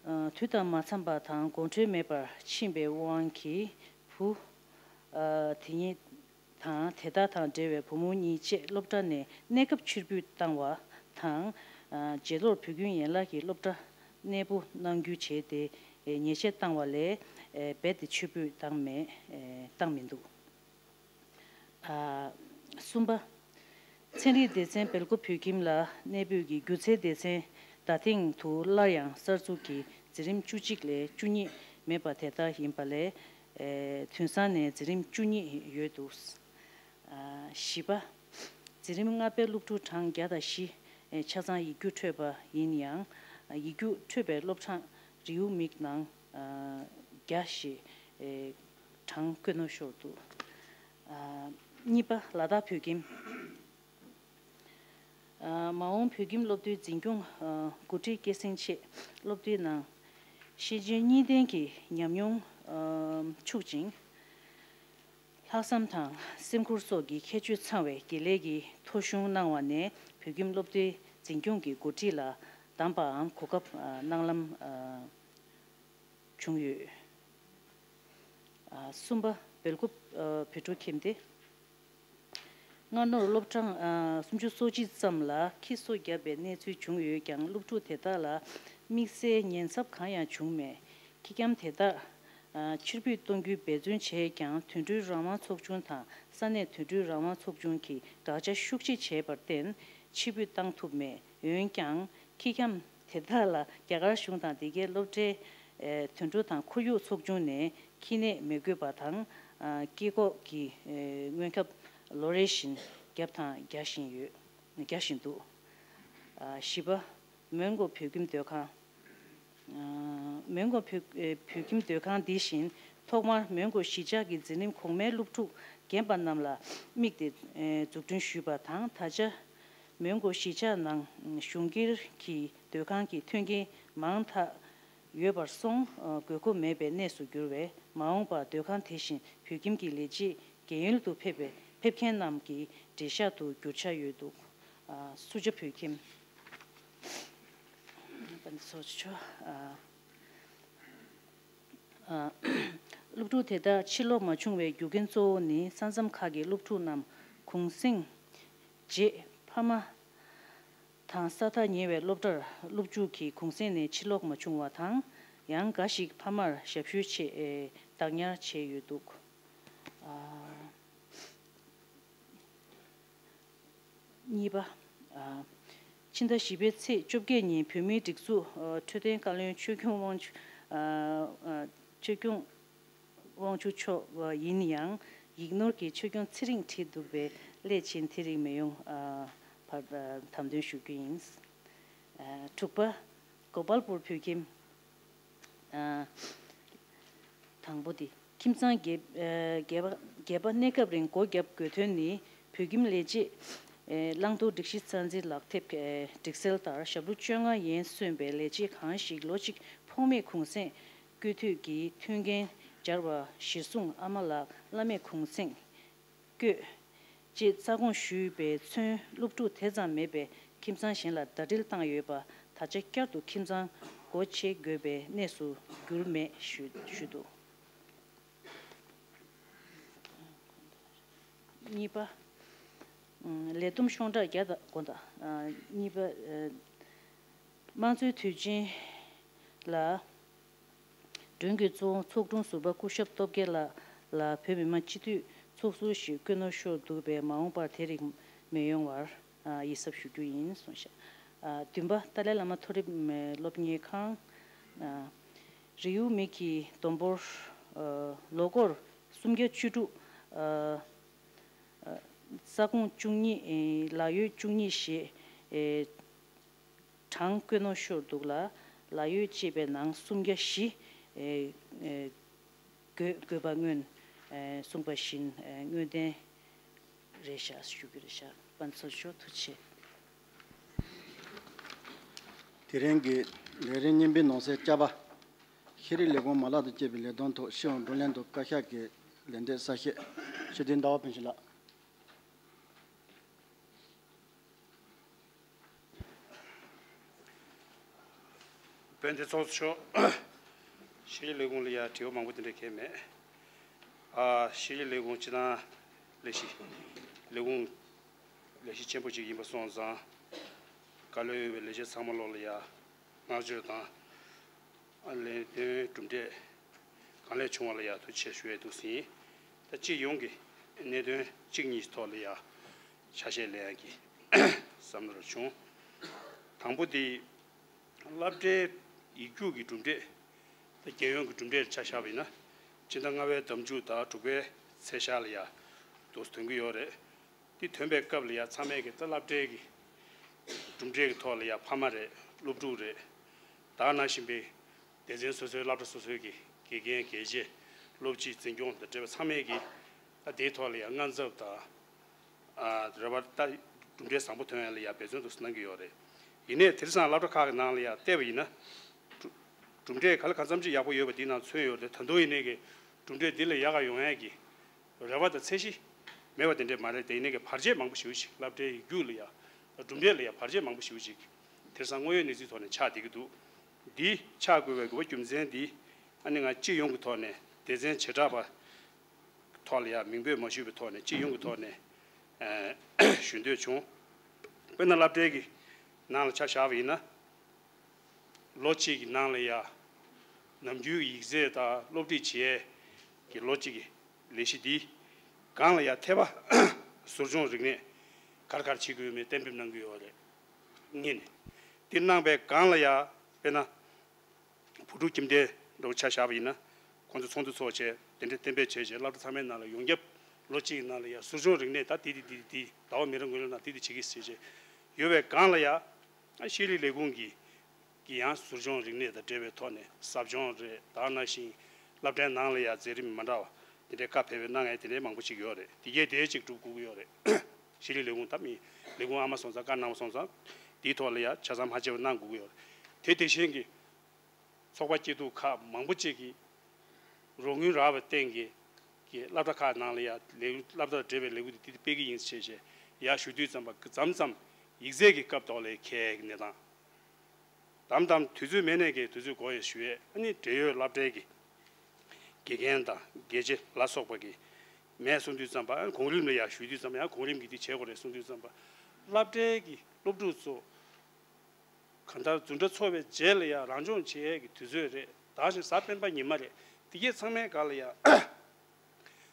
ཨ། དུས་དང་མ་འཚམས་པ་དང་དགོང་ཁྲོལ་མེད་པར་ཕྱིན་པའི་དབང་གིས་བུ། ཨ། དེ་ཉིད་དང་དེ་དག་དང་འབྲེལ་བའི་བུ་མོ་གཉིས་བཅས་སློབ་གྲྭ་ནས་གནས་སྐབས་ཕྱིར་འབུད་བཏང་བ་དང་། ཨ། རྗེས་ལོར་བོད་ཁྱིམ་ཡན་ལག་གི་སློབ་གྲྭ་གནས་སྤོ་གནང་རྒྱུ་བྱས་ཏེ། ཉེས་ཆད་བཏང་བ་ལས་རྦད་དེ་ཕྱིར་འབུད་བཏང་མེད། བཏང་མི་འདུག། ཨ། གསུམ་པ། ཚན་རིག་སྡེ་ཚན་སྦེལ་ཀོབ་བོད་ཁྱིམ་ལ་གནས་སྤོས་ཀྱི་སྒྱུ་རྩལ་སྡེ་ཚན་ད་ཐེངས་དུ་སླར་ཡང་གསར་འཛུགས་ཀྱིས་འཛིན་རིམ་བཅུ་གཅིག་ལས་བཅུ་གཉིས་མེད་པ་དེ་ལྟར་ཡིན་པ་ལས། ཨེ། དུས་སང་ནས་འཛིན་རིམ་བཅུ་གཉིས་ཡོད་འདུག། ཨ། བཞི་པ། འཛིན་རིམ་ལྔ་པའི་སློབ་ཕྲུག་གྲངས་བརྒྱ་དང་བཞི་ཆ་ཚང་ཡིག་རྒྱུགས་འཕྲོད་པ་ཡིན་ཡང་། ཡིག་རྒྱུགས་འཕྲོད་པའི་སློབ་གྲྭ་རེའུ་མིག་ནང་། ཨ། བརྒྱ་ཞེས་གྲངས་བཀོད་ནོར་ཤོར་འདུག། ཨ། གཉིས་པ། ལ་དྭགས་བོད་ཁྱིམ། ཨ། མ་འོངས་བོད་ཁྱིམ་སློབ་སྡེའི་འཛིན་སྐྱོང་། ཨ། འགོ་ཁྲིད་སྐྱེད་སྲིང་ཆེད་སློབ་སྡེའི་ནང་ཤེས་བྱའི་གཉིས་ལྡན་གྱི་ཉམས་མྱོང་། ཨ། ཕྱུག་ཅིང་། ལྷག་བསམ་དང་སེམས་ཁུར་སོགས་ཀྱི་ཁྱད་ཆོས་ཚང་བའི་དགེ་ལས་ཀྱི་ཐོ་གཞུང་གནང་བ་ནས་བོད་ཁྱིམ་སློབ་སྡེའི་འཛིན་སྐྱོང་གི་འགོ་ཁྲིད་ལ་བདམས་པའམ་གོ་སྐབས་གནང་ལམ་བྱུང་ཡོད། གསུམ་པ། སྦེལ་ཀོབ་བོད་ཕྲུག་ཁྱིམ་སྡེ། སྔ་ནོར་སློབ་གྲངས་སུམ་ཅུ་སོ་གཅིག་ཙམ་ལ་ཁྱི་སོ་བརྒྱབ་པའི་གནས་ཚུལ་བྱུང་ཡོད་ཀྱང་། སློབ་ཕྲུག་དེ་དག་ལ་དམིགས་བསལ་ཉེན་ཚབས་གང་ཡང་བྱུང་མེད། ཁྱི་འཁྱམ་དེ་དག་ཕྱིར་འབུད་གཏོང་རྒྱུའི་འབད་བརྩོན་བྱས་ཀྱང་། དུད་འགྲོའི་རང་དབང་ཚོགས་ཆུང་དང་ས་གནས་དུད་འགྲོའི་རང་དབང་ཚོགས་ཆུང་གིས་དྲག་ཆས་ཤུགས་ཆེ་བྱས་པར་བརྟེན་ཕྱིར་འབུད་བཏང་ཐུབ་མེད། འོན་ཀྱང་ཁྱི་འཁྱམ་དེ་དག་ལ་རྒྱ་གར་གཞུང་དང་དེ་གའི་སློབ་གྲྭའི་དུད་འགྲོ་དང་ཁོར་ཡུག་ཚོགས་ཆུང་ནས་ཁྱི་ནད་མི་འགོས་པ་དང་། སྐྱེ་འགོག་གི་སྔོན་ཁབ་ལོ་རེ་བཞིན་བརྒྱབ་དང་རྒྱག་བཞིན་ཡོད། རྒྱག་བཞིན་འདུག། བཞི་པ། མོན་གྷོ་བོད་ཁྱིམ་སྡོད་ཁང་། མོན་གྷོ་བོད་བོད་ཁྱིམ་སྡོད་ཁང་འདི་བཞིན་ཐོག་མར་མོན་གྷོ་གཞིས་ཆགས་ཀྱི་འཛིན་རིམ་གོང་མའི་སློབ་ཕྲུག་རྒན་པ་རྣམས་ལ་དམིགས་ཏེ་འཛུགས་སྐྲུན་ཞུས་པ་དང་། ད་ཆ་མོན་གྷོ་གཞིས་ཆགས་ནང་གཞུང་སྒེར་གྱི་སྡོད་ཁང་གི་མཐུན་རྐྱེན་མང་དག་ཡོད་པར་སོང་། དགོས་མཁོ་མེད་པའི་གནས་སུ་གྱུར་བས། མ་འོངས་པར་སྡོད་ཁང་དེ་བཞིན་བོད་ཁྱིམ་གྱི་ལས་བྱེད་རྒན་ཡོལ་དུ་ཕེབས་པའི་ཕེབས་མཁན་རྣམས་ཀྱི་བྲེལ་ཤ་དུ་འགྱུར་འཆར་ཡོད་འདུག། སུ་ཇཱ་བོད་ཁྱིམ། སློབ་ཕྲུག་དེ་དག་ཕྱིར་ལོག་མ་བྱུང་བའི་རྒྱུ་རྐྱེན་གཙོ་བོ་ནི། ས་མཚམས་ཁག་གི་སློབ་ཕྲུག་རྣམས་གུང་གསེང་རྗེས་ཕ་མ་དང་ས་ཐག་ཉེ་བའི་སློབ་གྲྭར་སློབ་འཇུག་གི་གུང་གསེང་ནས་ཕྱིར་ལོག་མ་བྱུང་བ་དང་། ཡང་འགའ་ཞིག་ཕ་མར་ཞབས་ཞུའི་ཆེད་བདག་ཉར་བྱས་ཡོད་འདུག། གཉིས་པ། ཕྱི་ཟླ་བཞི་པའི་ཚེས་བཅོ་བརྒྱད་ཉིན་བོད་མིའི་སྒྲིག་འཛུགས་འཕྲོད་བསྟེན་བཀའ་བློན་ཆོས་སྐྱོང་དབང་ཕྱུག་ཆོས་སྐྱོང་དབང་ཕྱུག་མཆོག་ཡིན་ཡང་། ཡིག་ནོར་གྱིས་ཆོས་སྐྱོང་ཚེ་རིང་བྲིས་འདུག་པས། སླད་ཕྱིན་དེ་རིགས་མི་ཡོང་བར་དམ་དོན་ཞུ་རྒྱུ་ཡིན། དྲུག་པ། གོ་པལ་པུར་བོད་ཁྱིམ། དང་པོ་དེ། ཁྱིམ་ཚང་བརྒྱད་བརྒྱད་པ་བརྒྱད་པ་གནས་སྐབས་རིང་སྒོ་བརྒྱབ་དགོས་དོན་ནི། བོད་ཁྱིམ་ལས་བྱེད་བླང་དོར་སྒྲིག་གཞི་རྩ་འཛིན་ལག་དེབ་སྒྲིག་གསལ་ལྟར། ཞབས་ལོ་བཅོ་ལྔ་ཡན་སོན་པའི་ལས་བྱེད་གང་ཞིག་ལོ་གཅིག་ཕོགས་མེད་གུང་གསེང་བཀོད་འཐུས་ཀྱི་མཐུན་རྐྱེན་སྦྱར་བ་གཞིར་བཟུང་ཨ་མ་ལགས་བླ་མེད་གུང་གསེང་བཀོད་ཅེས་རྩ་དགོངས་ཞུས་པས་མཚོན། སློབ་ཕྲུག་དེ་ཙམ་མེད་པས་ཁྱིམ་ཚང་གཞན་ལ་ཟླ་སྒྲིལ་བཏང་ཡོད་པ། ད་ཆ་བསྐྱར་དུ་ཁྱིམ་ཚང་སྒོ་ཕྱེ་དགོས་པའི་གནས་སུ་གྱུར་མེད་ཞུ་ཞུས་འདུག། གཉིས་པ། ལས་བསྡོམས་ཤོང་སྦྲགས་བརྒྱ་དང་དགུ་དང་། གཉིས་པ། དམངས་གཙོའི་དུས་ཆེན་ལ། མགྲོན་གྱི་གཙོ་བོ་ཚོགས་དྲུང་ཟུར་པ་སྐུ་ཞབས་སྟོབས་རྒྱལ་ལགས་ལ་བོད་མི་མང་སྤྱི་འཐུས་ཚོགས་ཟུར་ཞིག་བསྐོས་གནང་ཤོར་འདུག་པས། མ་འོངས་པར་དེ་རིགས་མི་ཡོང་བར་ཡིད་གཟབ་ཞུ་རྒྱུ་ཡིན་གསུངས་ཤག། བདུན་པ། ཏཱ་ལའི་བླ་མ་མཐོ་རིམ་སློབ་གཉེར་ཁང་། རི་ཡུ་མིག་གི་བསྡོམས་འབོར་ལོ་འཁོར་སུམ་བརྒྱ་བཅུ་དྲུག། ས་ཁོངས་བཅུ་གཉིས། ལག་ཡོད་བཅུ་གཉིས་ཞེས་གྲངས་བཀོད་གནང་ཤོར་འདུག་ལ། ལག་ཡོད་ཅེས་པའི་ནང་སུམ་བརྒྱ་བཞི་དགོས་དགོས་པ་སྔོན་གསུངས་པ་བཞིན་དངོས་བདེན་རེད་ཤག་ཞུ་རྒྱུ་རེད་ཤག། དཔལ་འབྱོར་ཤོག། ཐུགས་རྗེ་ཆེ། དེ་རིང་གི་ལས་རིམ་སྙན་པའི་ནང་གསལ་བཅར་པ། ཤེས་རིག་ལས་ཁུངས་མ་ལག་དང་བཅས་པའི་ལས་དོན་ཐོག་སྤྱི་ཡོངས་བགྲོ་གླེང་དང་བཀའ་ཤག་གི་ལས་འབྲས་གསལ་བཤད། སྤྱི་འཐུས་ཟླ་བ་ཕུན་ཚོགས་ལགས། དཔལ་ལྡན་ཚོགས་གཙོ་མཆོག། ཤེས་རིག་ལས་ཁུངས་ལ་ཡ་དྲི་བ་མང་པོ་དེ་འདྲ་གང་ཡང་མེད། ཨ། ཤེས་རིག་ལས་ཁུངས་སྤྱི་བཏང་ལས་གཞི་ལས་ཁུངས་ལས་གཞི་ཆེན་པོ་ཅིག་ཡིན་པ་སོང་ཙང་། བཀའ་བློན་ཡོད་པའི་ལས་བྱེད་ཚང་མ་ལོག་ལ་ཡ་བསྔགས་བརྗོད་དང་། ཨ། ལས་དོན་གྲུབ་འབྲས་གང་ལེགས་བྱུང་བ་ལ་ཡ་ཐུགས་རྗེ་ཆེ་ཞུ་ཡས་འདུག་ཟིན། ད་སྤྱི་ཡོངས་ཀྱི་གནད་དོན་གཅིག་གཉིས་ཐོག་ལ་ཡ་ཆ་ཤས་ལེན་ཡ་གི་བསམ་བློ་རེ་བྱུང་། དང་པོ་དེ། སློབ་གྲྭའི་ཡིག་རྒྱུགས་ཀྱི་གྲུབ་འབྲས། ད་རྒྱལ་ཡོངས་ཀྱི་གྲུབ་འབྲས་ཆ་བཞག་པ་ཡིན་ན། སྤྱི་ཟླ་ལྔ་པའི་ཟླ་མཇུག་དང་དྲུག་པའི་ཚེས་ཤར་ལ་ཡ་འདུག་ཐོན་གྱི་ཡོད་རེད། འདི་ཐོན་པའི་སྐབས་ལ་ཡ་ཚང་མས་ཀྱི་ད་སློབ་གྲྭའི་གི་གྲུབ་འབྲས་ཀྱི་ཐོག་ལ་ཡ་ཕ་མ་རེད། སློབ་ཕྲུག་རེད། ད་ག་ནང་བཞིན་པའི་སྡེ་ཚན་སོ་སོའི་སློབ་གྲྭ་སོ་སོའི་གི་དགེ་རྒན་དགེ་ཆེ། སློབ་སྤྱི་འཛིན་སྐྱོང་དང་འབྲེལ་བའི་ཚང་མས་ཀྱི་ད་དེའི་ཐོག་ལ་ཡ་དངངས་འཚབ་དང་། ཨ། རེ་བ་ད་གྲུབ་འབྲས་བཟང་པོ་ཐོན་ཡ་ལ་ཡ་འབད་བརྩོན་དུ་གནང་གི་ཡོད་རེད། ཡིན་ནའི་དེང་སང་སློབ་གྲྭ་ཁག་གི་ནང་ལ་ཡ་བལྟས་པ་ཡིན་ན། གྲུབ་གྲུབ་འབྲས་ག་ལ་གང་འཚམ་ཅིག་ཡག་པོ་ཡོད་པ་དེའི་ནང་མཚོན་ཡོད་རེད། ད་དུང་ཡིན་ནའི་གི་གྲུབ་འབྲས་འདི་ལས་ཡག་ག་ཡོང་ཡ་གི་རེ་བ་དང་ཚད་གཞི་མེད་པ་དེ་འདྲས་མ་རེད་དེ། ཡིན་ནའི་གི་བར་ཆད་མང་པོ་ཞེ་པོ་ཅིག་སློབ་གྲྭའི་ཡིག་རྒྱུགས་ལ་ཡ། གྲུབ་འབྲས་ལ་ཡ་བར་ཆད་མང་པོ་ཞེ་པོ་ཅིག་དེང་སང་དངོས་ཡོད་གནས་ཚུལ་ཐོག་ནས་ཆགས་བསྡད་ཀྱི་འདུག་འདི་ཆགས་དགོས་པའི་དགོས་པ་རྒྱུ་མཚན་འདི། ཨ་ནི་ང་སྤྱི་ཡོངས་ཀྱི་ཐོག་ནས་སྡེ་ཚན་བྱེ་བྲག་པ་ཐོག་ལ་ཡ་མིང་འབོད་མ་ཞུས་པའི་ཐོག་ནས་སྤྱི་ཡོངས་ཀྱི་ཐོག་ནས་ཞུ་འདོད་བྱུང་། དཔེར་ན་སློབ་གྲྭའི་གི་ནང་ལ་ཆ་བཞག་པ་ཡིན་ན། ལོ་གཅིག་གི་ནང་ལ་ཡ་ནམ་རྒྱུན་ཡིག་ཚད་དང་སློབ་ཁྲིད་བྱེད་ཀྱི་ལོ་གཅིག་གི་ལས་གཞི་འདི་སྒང་ལ་ཡ་ཐེ་བ་ཟུར་སྦྱོང་རིག་གནས་ག་རེ་ག་རེ་བྱེད་དགོས་མིན་གཏན་འབེབས་གནང་གི་ཡོད་རེད། གཉིས་ནས། འདི་གནང་པའི་སྒང་ལ་ཡ་དཔེར་ན། བུ་ཕྲུག་ཁྱིམ་སྡེ་འདྲ་བོ་ཆ་བཞག་པ་ཡིན་ན། ཁོང་ཚོ་ཚོགས་འདུ་ཚོགས་བྱས་དེ་འདྲའི་གཏན་འབེབས་བྱས་བྱས་སློབ་གྲྭ་ཚང་མའི་ནང་ལ་ཡོངས་ཁྱབ་ལོ་གཅིག་གི་ནང་ལ་ཡ་ཟུར་སྦྱོང་རིག་གནས་ད་འདི་འདི་འདི་འདི་ཟླ་བ་མི་རེ་ངོས་ལ་ན་འདི་འདི་བྱེད་ཀྱི་ཟེར་བྱས་ཡོད་པའི་སྒང་ལ་ཡ། ཤེས་རིག་ལས་ཁུངས་ཀྱི་ཀྱི་ཡང་ཟུར་སྦྱོང་རིག་གནས་དང་འབྲེལ་བའི་ཐོག་ནས་ཟབ་སྦྱོང་རེད། ད་ག་ནང་བཞིན་སློབ་གྲྭའི་ནང་ལ་ཡ་མཛད་རིམ་མི་འདྲ་བ་དེ་འདྲའི་བཀའ་ཕེབས་པའི་གནང་ཡ་དེ་འདྲའི་མང་པོ་ཞིག་ཡོད་རེད། དེ་གས་དེ་གཅིག་སྒྲུབ་དགོས་ཀྱི་ཡོད་རེད། ཤེས་རིག་ལས་ཁུངས་ད་མི་ལས་ཁུངས་ཨ་མ་སོང་ཙང་བཀའ་གནང་བ་སོང་ཙང་དེའི་ཐོག་ལ་ཡ་ཆ་ཚང་ཕལ་ཆེ་བ་གནང་དགོས་ཀྱི་ཡོད་རེད། དེ་དེ་བཞིན་གྱི་ཚོགས་པ་སྐྱིད་སྡུག་ཁག་མང་པོ་ཅིག་གིས་རོགས་དངུལ་རག་པའི་སྟེང་གི་གི་སློབ་གྲྭ་ཁག་ནང་ལ་ཡ་ལས་སློབ་གྲྭ་དང་འབྲེལ་བའི་ལས་འགུལ་དེ་དེ་སྤེལ་གྱི་ཡིན་ཟེར་བྱས་ཡར་ཞུ་དུས་ཙམ་པ་མཚམས་མཚམས་ཡིག་ཚད་ཀྱི་སྐབས་ཐོག་ལ་འཁེལ་གྱི་གནས་སྟངས། དམ་དམ་དུས་ཚོད་མེད་ནས་ཀྱི་དུས་ཚོད་འགོར་ཡོད་ཞུ་ཡས། ཨ་ནི་འབྲེལ་ཡོད་སློབ་གྲྭའི་གི་དགེ་རྒན་དང་དགེ་ཆེ་ལ་སོགས་པ་གི་མེད་གསུང་དུས་ཙམ་པ། ཨ་ནི་གོང་རིམ་ལ་ཡར་ཞུ་དུས་ཙམ་པ་ཡང་གོང་རིམ་གྱིས་འདི་བྱེད་དགོས་རེད་གསུང་དུས་ཙམ་པ། སློབ་གྲྭའི་གི་སློབ་ཕྲུག་ཚོ་གང་ལྟར་འཛིན་གྲྭ་ཚོགས་པའི་རྗེས་ལ་ཡང་རང་སྦྱོང་བྱེད་ཡས་ཀྱི་དུས་ཚོད་རེད། ད་གཞན་གཟའ་སྤེན་པ་ཉི་མ་རེད། དེ་གས་ཚང་མའི་སྒང་ལ་ཡང་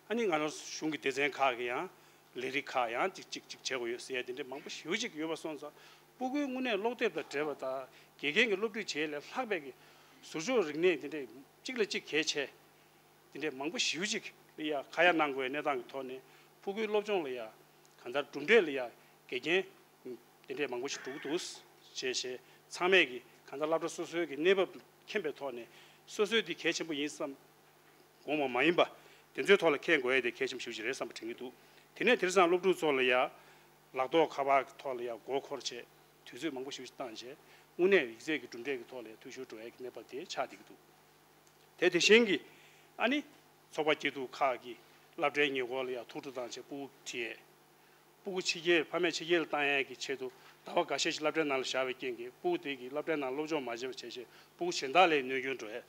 ཨ་ནི་ང་རང་གཞུང་གི་སྡེ་ཚན་ཁག་གི་ཡང་ལས་རིགས་ཁག་ཡང་ཅིག་ཅིག་ཅིག་བྱེད་དགོས་ཡོད་ཟེར་ཡས་དེ་འདྲའི་མང་པོ་ཞེ་པོ་ཅིག་ཡོད་པ་སོང་ཙང་། སྤུ་གུའི་དངོས་གནས་ཀློག་དེབ་དང་འབྲེལ་བ་དང་དགེ་རྒན་གྱི་སློབ་ཁྲིད་བྱེད་ཡས་ལས་ལྷག་པའི་གི་ཟུར་སྦྱོང་རིག་གནས་དེ་འདྲའི་གཅིག་ལ་གཅིག་གལ་ཆེ། དེ་འདྲའི་མང་པོ་ཞེ་པོ་ཅིག་ལ་ཡ་ཁ་ཡ་གནང་དགོས་པའི་གནས་སྟངས་ཀྱི་ཐོག་ནས་སྤུ་གུའི་སློབ་སྦྱོང་ལ་ཡ་གང་ལྟར་གྲུབ་འབྲས་ལ་ཡ་དགེ་རྒན་དེ་འདྲའི་མང་པོ་ཞིག་འགྲོ་གི་འདུག་ཅེས་བྱས་ཚང་མས་ཀྱི་གང་ལྟར་སློབ་གྲྭ་སོ་སོའི་གི་གནས་བབ་མཁྱེན་པའི་ཐོག་ནས་སོ་སོའི་དེ་གལ་ཆེན་པོ་ཡིན་བསམ། དགོངས་པ་མ་ཡིན་པ་དེ་ཚོའི་ཐོག་ལ་མཁྱེན་དགོས་ཡས་དེ་གལ་ཆེན་པོ་ཞེ་པོ་ཅིག་རེད་བསམ་པ་དྲན་གྱི་འདུག་དེ་ནས་དེང་སང་སློབ་ཕྲུག་ཚོ་ལ་ཡ་ལག་ཐོག་ཁ་པར་གྱི་ཐོག་ལ་ཡ་མགོ་འཁོར་བྱས་དུས་ཚོད་མང་པོ་ཞེ་པོ་ཅིག་བཏང་བྱས་དངོས་གནས་ཡིག་ཚད་ཀྱི་གྲུབ་འབྲས་ཀྱི་ཐོག་ལ་ཡ་འཐུས་ཤོར་འགྲོ་ཡས་ཀྱི་གནས་བབ་དེ་ཆགས་བསྡད་ཀྱི་འདུག་དེ་དེ་བཞིན་གྱི་ཨ་ནི་ཚོགས་པ་སྐྱིད་སྡུག་ཁག་གིས་སློབ་གྲྭའི་ཉེ་འཁོར་ལ་ཡང་ཐུགས་སྤྲོ་བཏང་བྱས་སྤུ་གུ་ཁྲིད་ཡས། སྤུ་གུ་ཕྱི་རྒྱལ་ཕ་མས་ཕྱི་རྒྱལ་ལ་བཏང་ཡས་ཀྱི་ཆེད་དུ་ཟླ་བ་འགའ་ཤས་ཤིག་སློབ་གྲྭའི་ནང་ལ་བཞག་པའི་རྐྱེན་གྱིས་སྤུ་གུ་དེ་གིས་སློབ་གྲྭའི་ནང་སློབ་སྦྱོང་མ་བྱས་པ་བྱས་བྱས་སྤུ་གུ་གཞན་དག་ལ་གནོད་སྐྱོན་འགྲོ་ཡས་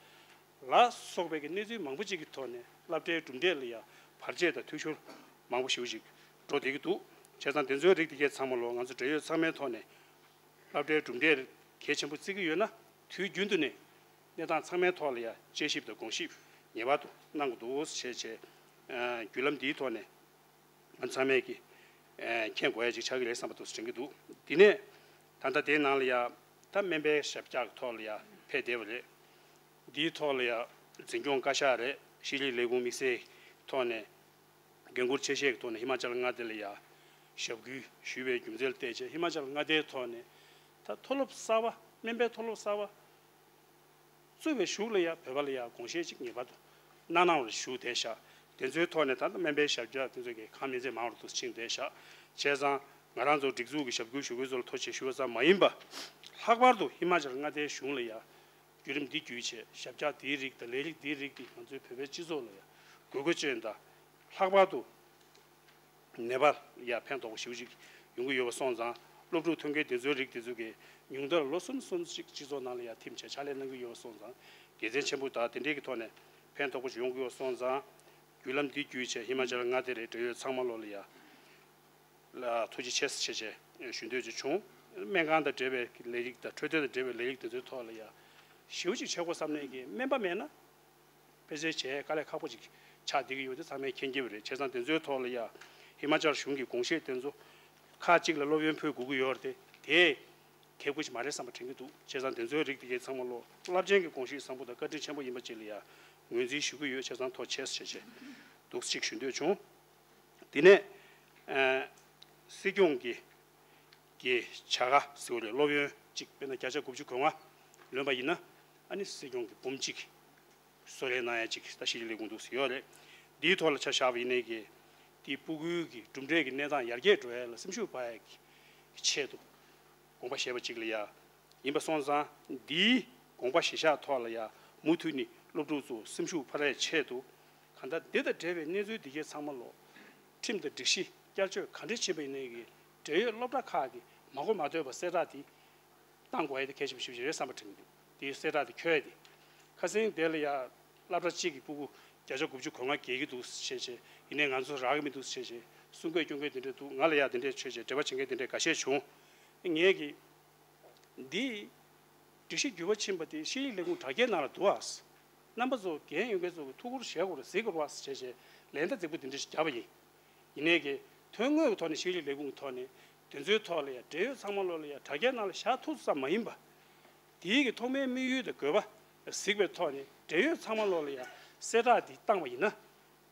ལ་སོགས་པའི་གི་གནས་ཚུལ་མང་པོ་ཅིག་གི་ཐོག་ནས་སློབ་གྲྭའི་གྲུབ་འབྲས་ལ་ཡང་བར་ཆད་དང་འཐུས་ཤོར་མང་པོ་ཞེ་པོ་ཅིག་འགྲོ་བསྡད་ཀྱི་འདུག་བྱས་ཙང་དེ་ཚོའི་རིགས་དེ་གའི་ཚང་མ་ལོ་ང་ཚོ་འབྲེལ་ཡོད་ཚང་མའི་ཐོག་ནས་སློབ་གྲྭའི་གྲུབ་འབྲས་གལ་ཆེན་པོ་བརྩི་གི་ཡོད་ན། དུས་རྒྱུན་དུ་ནས་གནས་སྟངས་ཚང་མའི་ཐོག་ལ་ཡ་དཔྱད་ཞིབ་དང་དགོངས་ཞིབ་ངེས་པར་དུ་གནང་དགོས་འདུག་ཟེར་བྱས་བྱས། ཨ། བརྒྱུད་ལམ་འདིའི་ཐོག་ནས་ང་ཚང་མས་ཀྱི་ཨ་མཁྱེན་དགོས་ཡ་ཅིག་ཆགས་ཀྱི་རེད་བསམ་པ་འདུག་དྲན་གྱི་འདུག་དེ་ནས་ད་ལྟ་དེའི་ནང་ལ་ཡ་ད་སྨན་པའི་ཞབས་བཀྱག་གི་ཐོག་ལ་ཡ་ཕེབས་བསྡད་པ་རེད། འདིའི་ཐོག་ལ་ཡ་འཛིན་སྐྱོང་བཀའ་ཤག་རེད། ཤེས་རིག་ལས་ཁུངས་དམིགས་བསལ་གྱི་ཐོག་ནས་འགན་འཁུར་ཆེ་བཞེས་ཀྱི་ཐོག་ནས་ཧི་མ་ཅལ་མངའ་སྡེ་ལ་ཡ་ཞབས་སྐུལ་ཞུས་པའི་རྒྱུ་མཚན་ལ་བལྟས་བྱས། ཧི་མ་ཅལ་མངའ་སྡེའི་ཐོག་ནས་ད་མཐོ་སློབ་གསར་པ། སྨན་པའི་མཐོ་སློབ་གསར་པ་བཙུགས་པའི་གཞུག་ལ་ཡ་བོད་པ་ལ་ཡ་དགོངས་བཞེས་ཅིག་ངེས་པར་དུ་གནང་གནང་རོགས་ཞུ་བསྡད་ཤག་དེ་ཚོའི་ཐོག་ནས་ད་ལྟ་སྨན་པའི་ཞབས་བཀྱག་དེ་ཚོ་གི་གང་མིན་ཚད་མང་རུ་དུ་ཕྱིན་བསྡད་ཤག་བྱས་ཙང་ང་རང་ཚོ་སྒྲིག་འཛུགས་ཀྱི་ཞབས་སྐུལ་ཞུ་མཁན་ཚོ་ལ་ཐུགས་རྗེ་ཆེ་ཞུ་བ་ཙམ་མ་ཡིན་པ། ལྷག་པར་དུ་ཧི་མ་ཅལ་མངའ་སྡེའི་གཞུང་ལ་ཡ་བརྒྱུད་རིམ་འདི་བརྒྱུད་བྱས་ཞབས་བཀྱག་འདིའི་རིགས་དང་ལས་རིགས་འདིའི་རིགས་ཀྱིས་ང་ཚོའི་བོད་པའི་སྤྱི་ཚོགས་ལ་ཡ་དགོས་མཁོ་ཅན་དང་། ལྷག་པར་དུ་ནེ་པཱལ་ཡ་ཕན་ཐོགས་པོ་ཞེ་པོ་ཅིག་ཡོང་གི་ཡོད་པ་སོང་ཙང་། སློབ་ཕྲུག་ཐོན་མཁན་དེ་ཚོའི་རིགས་དེ་ཚོ་གིས་ཉུང་མཐར་ལོ་གསུམ་གསུམ་ཅིག་སྤྱི་ཚོགས་ནང་ལ་ཡ་ཐིམ་བྱས་ཕྱག་ལས་གནང་གི་ཡོད་པ་སོང་ཙང་། དགེ་མཚན་ཆེན་པོ་དང་དེ་འདྲའི་གི་ཐོག་ནས་ཕན་ཐོགས་པོ་ཞིག་ཡོང་གི་ཡོད་པ་སོང་ཙང་། བརྒྱུད་ལམ་འདི་བརྒྱུད་བྱས་ཧི་མ་ཅལ་མངའ་སྡེ་རེད། འབྲེལ་ཡོད་ཚང་མ་ལོ་ལ་ཡ་ལ་ཐུགས་རྗེ་ཆེ་ཟེར་བྱས་བྱས་ཞུ་འདོད་ཅིག་བྱུང་། སྨན་ཁང་དང་འབྲེལ་བའི་ལས་རིགས་དང་འཕྲོད་བསྟེན་དང་འབྲེལ་བའི་ལས་རིགས་དེ་ཚོའི་ཐོག་ལ་ཡ་ཞེ་པོ་ཅིག་བྱེད་དགོས་བསམ་ནས་ཀྱི་སྨན་པ་མེད་ན། དཔེ་མཛོད་བྱས་དཀའ་ལས་ཁག་པོ་ཅིག་ཆགས་བསྡད་ཀྱི་ཡོད་དེ་ཚང་མས་མཁྱེན་གྱི་རེད། བྱས་ཙང་དེ་ཚོའི་ཐོག་ལ་ཡ་ཧི་མ་ཅལ་གཞུང་གི་དགོངས་བཞེད་དེ་ཚོ་ཁག་ཅིག་ལ་སློབ་ཡོན་ཕུལ་དགོས་ཀྱི་ཡོད་རེད་དེ། དེ་གལ་དགོས་ཅིག་མ་རེད་བསམ་པ་དྲན་གྱི་འདུག་བྱས་ཙང་དེ་ཚོའི་རིགས་དེ་གའི་ཚང་མ་ལོ་རླབས་ཆེན་གྱི་དགོངས་བཞེད་བཟང་པོ་དང་བཀའ་དྲིན་ཆེན་པོ་ཡིན་པ་ཅིག་ལ་ཡ་ངོས་འཛིན་ཞུ་གི་ཡོད། བྱས་ཙང་ཐུགས་རྗེ་ཆེ་ཞེས་བྱས་འདུག་ཅིག་ཞུ་འདོད་བྱུང་། དེ་ནས་ཨ་སྲིད་སྐྱོང་གི་གི་བྱ་དགའ་ཟེར་བ་རེད། སློབ་ཡོན་གཅིག་དཔེར་ན་བརྒྱ་ཆ་དགུ་བཅུ་གོ་ལྔ་ལོན་པ་ཡིན་ན། ཨ་ནི་སྲིད་སྐྱོང་གི་འབུམ་གཅིག་གསོལ་རས་གནང་ཡ་གཅིག་ད་ཤེས་རིག་ལས་ཁུངས་འདུག་ཟེར་ཡོད་རེད། འདིའི་ཐོག་ལ་ཆ་བཞག་པ་ཡིན་ནའི་གི་དེའི་སྤུ་གུའི་གི་གྲུབ་འབྲས་ཀྱི་གནས་སྟངས་ཡར་རྒྱས་འགྲོ་ཡ་ལ་སེམས་ཤུགས་སྤར་ཡ་གི་ཆེད་དུ་དགོངས་པ་བཞེས་པ་གཅིག་ལ་ཡ་ཡིན་པ་སོང་ཙང་། འདིའི་དགོངས་པ་བཞེས་ཤག་ཐོག་ལ་ཡ་མུ་མཐུད་ནས་སློབ་ཕྲུག་ཚོ་སེམས་ཤུགས་འཕར་ཡ་ཆེད་དུ། གང་ལྟར་འདི་དང་འབྲེལ་བའི་གནས་ཚུལ་འདི་གའི་ཚང་མ་ལོ་ཁྲིམས་དང་སྒྲིག་གཞི་བསྐྱར་བཅོས་ག་འདྲ་ཕྱིན་པ་ཡིན་ནའི་གི་འབྲེལ་ཡོད་སློབ་གྲྭ་ཁག་གིས་མ་གོ་མ་ཐོས་པ་གསལ་བསྒྲགས་དེ་བཏང་དགོས་ཡ་དེ་གལ་ཆེན་པོ་ཞེ་པོ་ཅིག་རེད་བསམ་པ་དྲན་གྱི་འདུག་དེའི་གསལ་བསྒྲགས་དེ་འཁྱོལ་ཡ་དེ། ཁ་སང་དེ་ལ་ཡ་སློབ་གྲྭ་གཅིག་གི་སྤུ་གུ་བརྒྱ་ཆ་དགུ་བཅུ་གོ་ལྔ་བརྒལ་གྱི་འདུག་ཟེར་བྱས། ཡིན་ནའི་ང་ཚོ་རག་གི་མི་འདུག་ཟེར་བྱས། གསུང་སྐད་སྐྱོན་མཁན་དེ་འདྲ་འདུག་ང་ལ་ཡ་དེ་འདྲས་བྱས་བྱས་འབྲེལ་བ་བྱེད་མཁན་དེ་འདྲས་འགའ་ཤས་བྱུང་། ངས་ཀྱི་འདི་སྒྲིག་གཞི་འགྱུར་བ་ཕྱིན་པ་དེ་ཤེས་རིག་ལས་ཁུངས་དྲ་རྒྱའི་ནང་ལ་འདུག་ཨ། རྣམ་པ་ཚོ་འགན་ཡོད་མཁན་ཚོ་གིས་ཐུགས་ཁུར་བཞེས་དགོས་རེད། གཟིགས་དགོས་རེད་ཟེར་བྱས་བྱས་ལན་བརྡ་རྫིག་པོ་དེ་འདྲ་ཞིག་བརྒྱབ་པ་ཡིན། ཡིན་ནའི་གི་དོན་དངོས་ཀྱི་ཐོག་ནས་ཤེས་རིག་ལས་ཁུངས་ཀྱི་ཐོག་ནས་དེ་ཚོའི་ཐོག་ལ་ཡ་འབྲེལ་ཡོད་ཚང་མ་ལོ་ལ་ཡ་དྲ་རྒྱའི་ནང་ལ་བཞག་ཐུབ་ཙམ་མ་ཡིན་པ། དེའི་གི་ཐོག་མའི་དམིགས་ཡུལ་དང་དགོས་པ་གཟིགས་པའི་ཐོག་ནས་འབྲེལ་ཡོད་ཚང་མ་ལོ་ལ་ཡ་གསལ་བསྒྲགས་འདི་བཏང་བ་ཡིན་ན།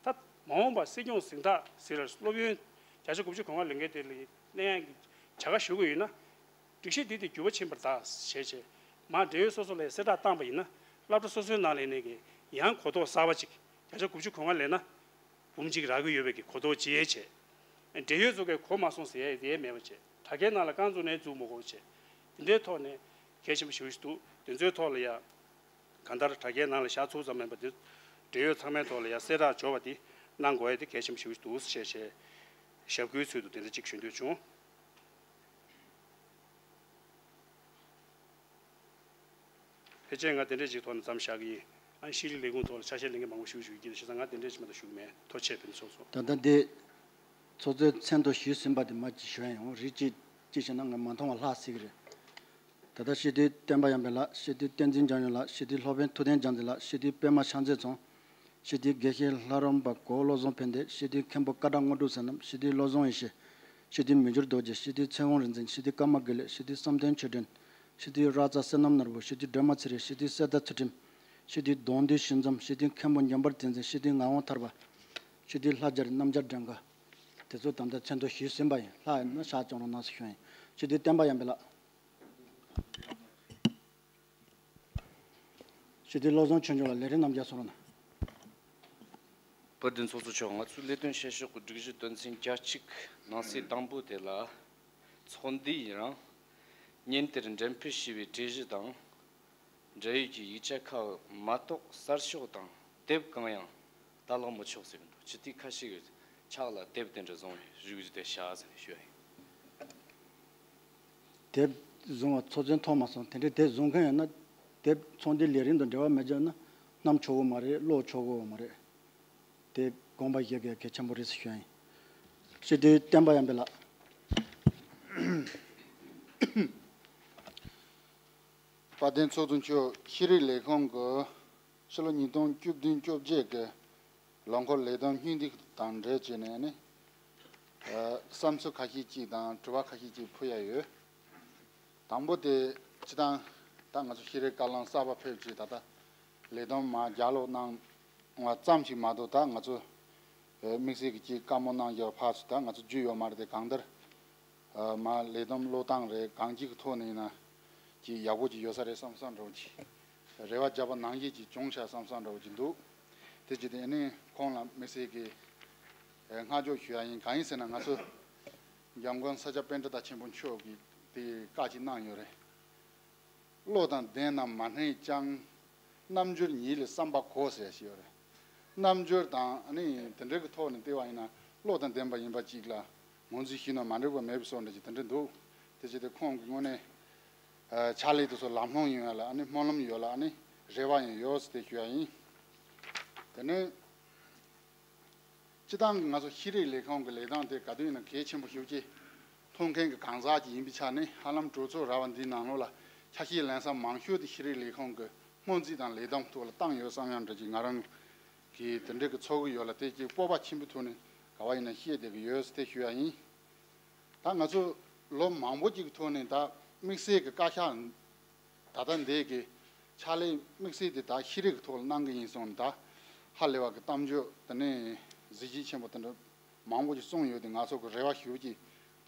ད་མ་འོངས་པ་སྲིད་སྐྱོང་གཟེངས་རྟགས་ཟེར་ལ་སློབ་ཡོན་བརྒྱ་ཆ་དགུ་བཅུ་གོ་ལྔ་ལོན་མཁན་དེ་ལ་གནས་ཡག་གི་བྱ་དགའ་ཞུ་གི་ཡོད་ན། སྒྲིག་གཞི་འདི་དེ་འགྱུར་བ་ཕྱིན་པར་གདའ་ཞེས་བྱས། མར་འབྲེལ་ཡོད་སོ་སོ་ལ་གསལ་བསྒྲགས་བཏང་པ་ཡིན་ན། སློབ་གྲྭ་སོ་སོའི་ནང་ལ་ཡིན་ནའི་གི་ཡང་གོ་རྟོགས་གསར་པ་ཅིག་བརྒྱ་ཆ་དགུ་བཅུ་གོ་ལྔ་ལེན་ན་འབུམ་གཅིག་རག་གི་ཡོད་པའི་གི་གོ་རྟོགས་བྱེད་ཡས་བྱས། འབྲེལ་ཡོད་ཚོ་གིས་གོ་མ་སོང་ཟེར་ཡས་དེ་མེད་པ་བྱས། དྲ་རྒྱའི་ནང་ལ་རྐང་བཙུགས་ནས་བཙུགས་མ་དགོས་པ་བྱས། དེ་འདྲའི་ཐོག་ནས་གལ་ཆེན་པོ་ཞེ་པོ་ཞིག་འདུག་དེ་ཚོའི་ཐོག་ལ་ཡ། གང་ལྟར་དྲ་རྒྱའི་ནང་ལ་བཞག་ཚུལ་ཙམ་མིན་པ་དེ། འབྲེལ་ཡོད་ཚང་མའི་ཐོག་ལ་ཡ་གསལ་བསྒྲགས་འབྱོར་བ་དེ་གནང་དགོས་ཡ་དེ་གལ་ཆེན་པོ་ཞེ་པོ་ཞིག་འདུག་ཞེས་བྱས། ཞབས་སྐུལ་ཚུལ་དུ་དེ་འདྲ་གཅིག་ཞུ་འདོད་བྱུང་། ཕལ་ཆེར་ང་དེ་འདྲ་ཅིག་ཐོག་ནས་མཚམས་བཞག་གི་ཡིན། ཨ་ཤེས་རིག་ལས་ཁུངས་ཐོག་ལ་ཆ་ཤས་ལེན་མཁན་མང་པོ་ཞིག་ཞུ་གི་ཡིན། བྱས་ཙང་ང་དེ་འདྲ་ཅིག་མ་གཏོགས་ཞུ་གི་མེད། ཐུགས་རྗེ་ཆེ་ཕུན་ཚོགས་སོ། ད་ལྟ་འདི་ཚོགས་གཙོའི་མཚན་ཐོ་ཞུས་ཟིན་པ་དེ་མ་ཅིག་ཞུ་ཡ་ཡོང་། རིགས་གཅིག་གཅིག་བྱས་ན་ང་མ་མཐོང་བ་ལྷག་སྲིད་ཀྱི་རེད། ད་ལྟ་སྤྱི་འཐུས་བསྟན་པ་ཡར་འཕེལ་ལགས། སྤྱི་འཐུས་བསྟན་འཛིན་འཇམ་དབྱངས་ལགས། སྤྱི་འཐུས་སློབ་དཔོན་ཐུབ་བསྟན་རྒྱལ་མཚན་ལགས། སྤྱི་འཐུས་པད་མ་ཕྱག་མཛེས་ཚང་། སྤྱི་འཐུས་དགེ་བཤེས་ལྷ་རམས་པ་གོ་བློ་བཟང་ཕན་བདེ། སྤྱི་འཐུས་མཁན་པོ་ཀ་དག་དངོས་གྲུབ་བསོད་ནམས། སྤྱི་འཐུས་བློ་བཟང་ཡེ་ཤེས། སྤྱི་འཐུས་མི་འགྱུར་རྡོ་རྗེ། སྤྱི་འཐུས་ཚེ་དབང་རིག་འཛིན། སྤྱི་འཐུས་ཀརྨ་དགེ་ལེགས། སྤྱི་འཐུས་བསམ་གཏན་ཆོས་སྒྲོན། སྤྱི་འཐུས་ར་ཙ་བསོད་ནམས་ནོར་བུ། སྤྱི་འཐུས་སྒྲོལ་མ་ཚེ་རིང་། སྤྱི་འཐུས་གསེར་རྟ་ཚུལ་ཁྲིམས། སྤྱི་འཐུས་མདོ་འདུས་ཞི་འཛོམས། སྤྱི་འཐུས་མཁན་པོ་འཇམ་དཔལ་བསྟན་འཛིན། སྤྱི་འཐུས་ངག་དབང་ཐར་པ། སྤྱི་འཐུས་ལྷ་རྒྱལ་རྣམ་རྒྱལ་སྒྲོལ་དཀར། དེ་ཚོ་ད་ལྟ་མཚན་ཐོ་ཞུས་ཟིན་པ་ཡིན། ལྷག་ཡོད་ན་ཤག་བཅོམ་རོགས་གནང་ཟེར་ཞུ་ཡིན། སྤྱི་འཐུས་བསྟན་པ་ཡར་འཕེལ་ལགས། སྤྱི་འཐུས་བློ་བཟང་ཆོས་འབྱོར་ལགས། ལས་རིམ་རྣམས་རྒྱབ་སོང་རོགས་གནང་། བོད་བདུན་ཚོགས་གཙོ་མཆོག། ང་ཚོའི་ལས་དོན་བྱེད་ཕྱོགས་ཀྱི་སྒྲིག་གཞི་དོན་ཚན་གྱ་གཅིག་ནང་གསེས་དང་པོ་དེ་ལ། ཚོགས་འདུ་ཡི་རིང་ཉིན་དེར་འགྲེམས་སྤེལ་བྱས་པའི་གྲོས་གཞི་དང་། འབྲེལ་ཡོད་ཀྱི་ཡིག་ཆ་ཁག་མ་གཏོགས་གསར་ཤོག་དང་དེབ་གང་ཡང་ལྟ་ཀློག་མི་ཆོག་ཟེར་གྱི་འདུག་སྤྱི་འཐུས་ཁ་ཤས་ཀྱིས་ཕྱག་ལ་དེབ་དེ་འདྲ་བཟུང་བའི་རིགས་ཅིག་དེ་བཞག་ཟེར་ནས་ཞུ་ཡ་ཡིན། དེབ་བཟུང་བ་ཚོགས་ཆེན་ཐོག་མ་སོང་། དེ་འདྲའི་དེབ་བཟུང་མཁན་ཡོད་ན་དེབ་ཚོགས་འདུའི་ལས་རིམ་དང་འབྲེལ་བ་མེད་ཀྱང་ན་བསྣམས་ཆོག་གི་མ་རེད། ཀློག་ཆོག་གི་མ་རེད། དེ་དགོངས་པ་བཞེས་དགོས་གལ་ཆེན་པོ་རེད་ཟེར་ཞུ་ཡ་ཡིན། སྤྱི་འཐུས་བསྟན་པ་ཡར་འཕེལ་ལགས། དཔལ་ལྡན་ཚོགས་གཙོ་མཆོག་ཤེས་རིག་ལས་ཁུངས་ཀྱི་ཕྱི་ལོ་ཉིས་སྟོང་བཅུ་བདུན་བཅོ་བརྒྱད་ཀྱི་ལོ་འཁོར་ལས་དོན་སྙིང་བསྡུས་དང་འབྲེལ་བྱས་ནས་ནི། ཨ། བསམ་ཚུལ་ཁ་ཤས་ཅིག་དང་དྲི་བ་ཁ་ཤས་ཅིག་ཕུལ་ཡ་ཡོད། དང་པོ་དེ་སྤྱིར་བཏང་ད་ང་ཚོ་ཤེས་རིག་བཀའ་བློན་གསར་པ་ཕེབས་རྗེས་ད་ལྟ་ལས་དོན་མར་བརྒྱ་ལོག་གནང་བ་ཙམ་ཞིག་མ་གཏོགས། ད་ང་ཚོ་ཨ་དམིགས་བསལ་གྱི་ཅིག་བཀའ་མོལ་གནང་རྒྱུ་ཕར་ཚུར་ད་ང་ཚོ་རྒྱུས་ཡོད་མ་རེད་དེ། གང་ལྟར་ཨ་མར་ལས་དོན་བློས་བཏང་རེད། གང་ཅིའི་ཐོག་ནས་ཡིན་ན་ཅིག་ཡག་པོ་ཅིག་ཡོད་ས་རེད་བསམ་བསམ་འདྲ་བོ་ཅིག་རེ་བ་བརྒྱབ་པ་ནང་བཞིན་ཅིག་བྱུང་ཤག་བསམ་བསམ་འདྲ་བོ་ཅིག་འདུག་དེ་བྱས་ཏེ་ཨ་ནི་ཁོང་ལ་དམིགས་བསལ་གྱི་ཨ་བསྔགས་བརྗོད་ཞུ་ཡ་ཡིན། གང་ཡིན་ཟེར་ན་ང་ཚོ་འཇམ་མགོན་ས་སྐྱ་པཎྜི་ཏ་ཆེན་པོ་མཆོག་གིས་དེ་བཀའ་ཅིག་གནང་ཡོད་རེད། བློ་དང་ལྡན་རྣམས་མ་སྣང་ཀྱང་། རྣལ་འབྱོར་ཉིད་ལས་བསམ་པ་གོ་ཟེར་ཞིག་ཡོད་རེད། རྣལ་འབྱོར་དང་ཨ་ནི་དེ་འདྲ་གི་ཐོག་ནས་བལྟས་པ་ཡིན་ན་བློ་དང་ལྡན་པ་ཡིན་པ་གཅིག་ལ་ངོས་འཛིན་ཞུས་ན་མ་འགྲིག་པ་མེད་པའི་བཟོ་འདྲ་ཅིག་དེ་འདྲ་འདུག་དེ་བྱས་ཏེ་ཁོང་གི་དངོས་གནས་ཨ་ཕྱག་ལས་དེ་ཚོ་ལམ་ལྷོང་ཡོང་ཡ་ལ་ཨ་ནི་སྨོན་ལམ་ཡོད་ལ་ཨ་ནི་རེ་བ་ཡང་ཡོད་ཟེར་དེ་ཞུ་ཡ་ཡིན། དེ་ནས། སྤྱིར་བཏང་གི་ང་ཚོ་ཤེས་རིག་ལས་ཁུངས་ཀྱི་ལས་སྟངས་དེ་ག་དུས་ཡིན་ན་གལ་ཆེན་པོ་ཞེ་པོ་ཅིག་མཐོང་མཁན་གྱི་གང་ཟག་ཅིག་ཡིན་པའི་ཆ་ནས། ཧ་ལམ་གྲོས་ཚོགས་ར་བ་འདིའི་ནང་ལོགས་ལ་ཆ་ཤས་ལེན་ས་མང་ཤོས་དེ་ཤེས་རིག་ལས་ཁུངས་ཀྱི་སྔོན་རྩིས་དང་ལས་དོན་ཐོག་ལ་བཏང་ཡོད་བསམ་ཡང་འདྲ་ཅིག་ང་རང་གིས་དེ་འདྲ་གི་ཚོར་གྱི་ཡོད་ལ། དེ་ཅིག་སྤོབས་པ་ཆེན་པོའི་ཐོག་ནས་ག་བ་ཡིན་ན་བཤད་བསྡད་ཀྱི་ཡོད་ཟེར་དེ་ཞུ་ཡ་ཡིན། ད་ང་ཚོ་ལོ་མང་པོ་ཅིག་གི་ཐོག་ནས་ད་དམིགས་བསལ་གྱི་བཀའ་ཤག་ད་ལྟ་འདི་གི་ཕྱག་ལས་དམིགས་བསལ་དེ་ད་ཤེས་རིག་གི་ཐོག་ལ་གནང་གི་ཡིན་སོང་ནས། ད་ཧ་ལས་པ་གི་གཏམ་བརྗོད་དེ་ནས་གཟི་བརྗིད་ཆེན་པོ་དེ་འདྲ་མང་པོ་ཅིག་གསུངས་ཡོད་དེ། ང་ཚོ་གི་རེ་བ་ཞེ་པོ་ཅིག་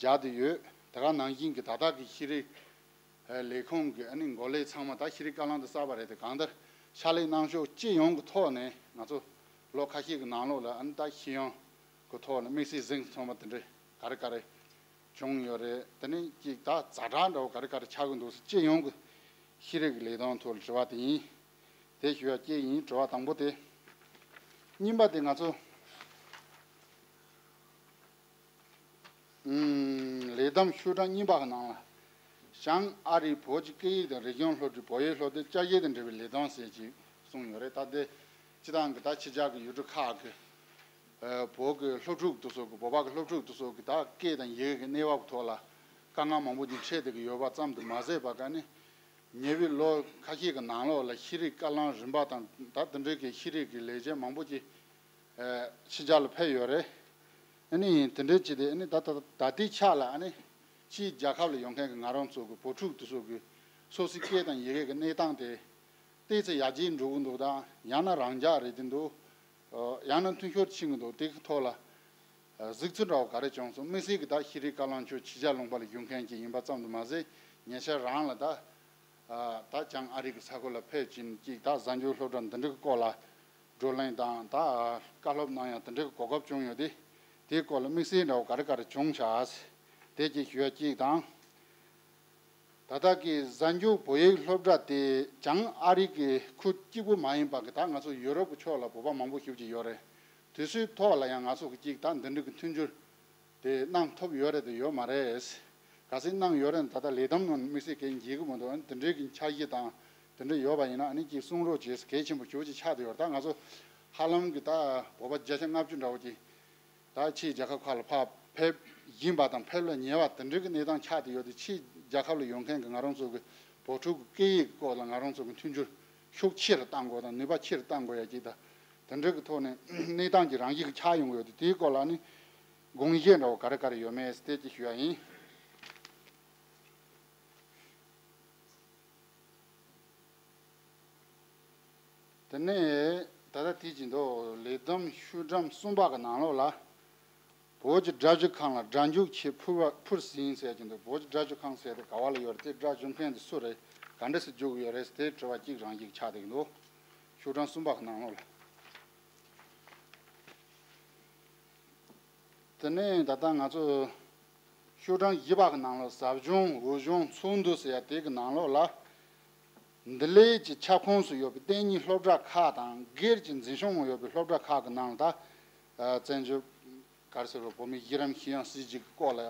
རྒྱག་བསྡད་ཡོད། དེ་ག་ནང་བཞིན་གྱི་ད་ལྟ་གི་ཤེས་རིག་ལས་ཁུངས་ཀྱི་ཨ་ནི་འགོ་ལས་ཚང་མ། ད་ཤེས་རིག་བཀའ་བློན་དེ་གསར་པ་རེད་དེ། གང་ལྟར་ཕྱག་ལས་གནང་ཕྱོགས་སྤྱི་ཡོངས་ཀྱི་ཐོག་ནས་ང་ཚོ་ལོ་ཁ་ཤས་ཀྱི་ནང་ལོགས་ལ་ཨ་ནི་ད་ཤེས་ཡོན་གྱི་ཐོག་ལ་དམིགས་བསལ་གཟེངས་སུ་ཐོན་པ་དེ་འདྲ་ག་རེ་ག་རེ་བྱུང་ཡོད་རེད། དེ་ནས་ཅིག་ད་ཛ་དྲག་འདྲ་བོ་ག་རེ་ག་རེ་ཆགས་ཀྱི་འདུག་ཟེར་སྤྱི་ཡོངས་ཀྱི་ཤེས་རིག་གི་ལས་དོན་ཐོག་ལ་དྲི་བ་དེ་ཡིན། དེ་ཞུ་ཡ་གཅིག་ཡིན། དྲི་བ་དང་པོ་དེ། གཉིས་པ་དེ་ང་ཚོ་ཨུམ་ལས་བསྡོམས་ཤོག་གྲངས་གཉིས་པ་གི་ནང་ལ། བྱང་ཨ་རིའི་བོད་ཀྱི་སྐད་ཡིག་དང་རིག་གཞུང་སློབ་གྲྭའི་བོད་ཡིག་སློབ་དེབ་དཔྱད་ཞིབ་དང་འབྲེལ་བའི་ལས་དོན་ཟེར་ཅིག་གསུངས་ཡོད་རེད། ད་དེ་སྤྱིར་བཏང་གི་ད་ཕྱི་རྒྱལ་གྱི་ཡུལ་གྲུ་ཁག་གི་ཨ་བོད་ཀྱི་སློབ་ཕྲུག་དེ་ཚོ་གི། བོད་པ་གི་སློབ་ཕྲུག་དེ་ཚོ་གི་ད་སྐད་དང་ཡི་གེ་གི་གནས་བབ་ཐོག་ལ་དཀའ་ངལ་མང་པོ་ཅིག་འཕྲད་བསྡད་ཀྱི་ཡོད་པ་ཙམ་དུ་མ་ཟད་པ། ག་ནི་ཉེ་བའི་ལོ་ཁ་ཤས་ཀྱི་ནང་ལོགས་ལ་ཤེས་རིག་བཀའ་བློན་རིམ་པ་དང་ད་དེ་འདྲའི་གི་ཤེས་རིག་གི་ལས་བྱེད་མང་པོ་ཅིག་ཨ་ཕྱི་རྒྱལ་ལ་ཕེབས་ཡོད་རེད། ཨ་ནི་དེ་འདྲའི་ཅིག་དེ་ཨ་ནི་ད་ད་ད་ལྟའི་ཆ་ལ་ཨ་ནི་ཕྱིའི་རྒྱལ་ཁབ་ལ་ཡོང་མཁན་གྱི་ང་རང་ཚོ་གི་བོད་ཕྲུག་དེ་ཚོ་གི་སོ་སོའི་སྐད་དང་ཡི་གེ་གི་གནས་སྟངས་དེ། ཏོག་ཙམ་ཡར་རྒྱས་འགྲོ་གི་འདུག་དང་། ཡང་ན་རང་འཇགས་རེད་དེ་འདུག་ཡང་ན་མཐུན་ཤོར་ཕྱིན་གི་འདུག་དེ་གི་ཐོག་ལ་གཟིགས་ཚུལ་འདྲ་བོ་ག་རེ་བྱུང་སོང་། དམིགས་བསལ་གྱི་ད་ཤེས་རིག་བཀའ་བློན་མཆོག་ཕྱི་རྒྱལ་ལུང་པ་ལ་བཞུགས་མཁན་ཅིག་ཡིན་པ་ཙམ་དུ་མ་ཟད། ཉེ་ཆར་རང་ལ་ད་ད་བྱང་ཨ་རི་གི་ས་ཁུལ་ལ་ཕེབས་ཕྱིན་ཅིག་ད་གཟའ་མཇུག་སློབ་གྲྭ་འདི་འདྲའི་གི་སྐོར་ལ་བགྲོ་གླེང་དང་ད་བཀའ་སློབ་གནང་ཡ་དེ་འདྲའི་གི་གོ་སྐབས་བྱུང་ཡོད་དེ། དེའི་སྐོར་ལ་དམིགས་བསལ་འདྲ་བོ་ག་རེ་ག་རེ་བྱུང་ཤག་དེ་ཅིག་ཞུ་ཡ་གཅིག་དང་། ད་ལྟ་གི་གཟའ་མཇུག་བོད་ཡིག་སློབ་གྲྭ་དེ་བྱང་ཨ་རི་གི་ཁུལ་གཅིག་པུ་མ་ཡིན་པ་གི་ད་ང་ཚོ་ཡུ་རོབ་ཀྱི་ཕྱོགས་ལ་བོད་པ་མང་པོ་ཞེ་པོ་ཅིག་ཡོད་རེད། དེ་ཚོའི་ཐོག་ལ་ཡང་ང་ཚོ་གི་གཅིག་ད་འདི་འདྲ་གི་མཐུན་འགྱུར་དེ་གནང་ཐུབ་ཡོད་རེད་དེ་ཡོད་མ་རེད། གལ་སྲིད་གནང་ཡོད་རེད་ན་ད་ལྟ་ལས་དོན་ནང་དམིགས་བསལ་གང་ཡང་མཇལ་གི་མི་འདུག་དེ་འདྲའི་གི་འཆར་གཞི་དང་དེ་འདྲ་ཡོད་པ་ཡིན་ན་ཨ་ནི་གཅིག་གསུང་རོགས་བྱེད་ཟེར། གལ་ཆེན་པོ་ཞེ་པོ་ཅིག་ཆགས་བསྡད་ཡོད་རེད། ད་ང་ཚོ་ཧ་ལམ་གི་ད་བོད་པ་བརྒྱ་ཆ་ལྔ་བཅུ་འདྲ་བོ་ཅིག་ད་ཕྱིའི་རྒྱལ་ཁབ་ཁག་ལ་ཕར་ཕེབས་བཞིན་པ་དང་ཕེབས་ལ་ཉེ་བ་དེ་འདྲའི་གི་གནས་སྟངས་ཆགས་བསྡད་ཡོད་དེ། ཕྱིའི་རྒྱལ་ཁབ་ལ་ཡོང་མཁན་གྱི་ང་རང་ཚོ་གི་བོད་ཕྲུག་གི་སྐད་ཡིག་གི་སྐོར་ལ་ང་རང་ཚོ་གི་མཐུན་འགྱུར་ཤུགས་ཆེ་རུ་གཏང་དགོས་དང་ནུས་པ་ཆེ་རུ་གཏང་དགོས་ཡ་གཅིག་དང་། དེ་འདྲའི་གི་ཐོག་ནས་གནས་སྟངས་ཀྱི་རང་བཞིན་གྱི་ཆགས་ཡོང་གི་ཡོད་དེ། དེའི་སྐོར་ལ་ནི་དགོངས་བཞེས་འདྲ་བོ་ག་རེ་ག་རེ་ཡོད་མེད་དེ་ཅིག་ཞུ་ཡ་ཡིན། དེ་ནས་ད་ལྟ་དེ་བཞིན་དུ་ལས་བསྡོམས་ཤོག་གྲངས་གསུམ་པ་གི་ནང་ལོགས་ལ། བོད་ཀྱི་སྒྲ་བསྒྱུར་ཁང་ལ་སྒྲ་འཇུག་ཆེད་ཕུལ་བ་ཕུལ་ཟིན་ཟེར་གྱི་འདུག་བོད་ཀྱི་སྒྲ་བསྒྱུར་ཁང་ཟེར་དེ་ག་བ་ལ་ཡོད་རེད། དེ་སྒྲ་བསྒྱུར་མཁན་དེ་སུ་རེད། ག་འདྲ་སེ་བསྒྱུར་གྱི་ཡོད་རེད་ཟེར་དེའི་དྲི་བ་གཅིག་རང་གཅིག་ཆགས་བསྡད་ཀྱི་འདུག་ཤོག་གྲངས་གསུམ་པ་གི་ནང་ལོགས་ལ། དེ་ནས་ད་ལྟ་ང་ཚོ་ཤོག་གྲངས་བཞི་པ་གི་ནང་ལ་ཟབ་སྦྱོང་འོས་སྦྱོང་ཚོགས་འདུ་ཟེར་ཡ་དེ་གི་ནང་ལོགས་ལ། འདི་ལས་ཀྱི་ཁྱབ་ཁོངས་སུ་ཡོད་པའི་གཏན་ཉིད་སློབ་གྲྭ་ཁག་དང་སྒེར་གྱི་འཛིན་སྐྱོང་ཡོད་པའི་སློབ་གྲྭ་ཁག་གི་ནང་ལ་ད་ཨ་བཙན་བྱོལ་ག་རེ་ཟེར་རོ་བོད་མིའི་གཞི་རིམ་ཤེས་ཡོན་སྲིད་བྱུས་ཀྱི་སྐོར་ལ་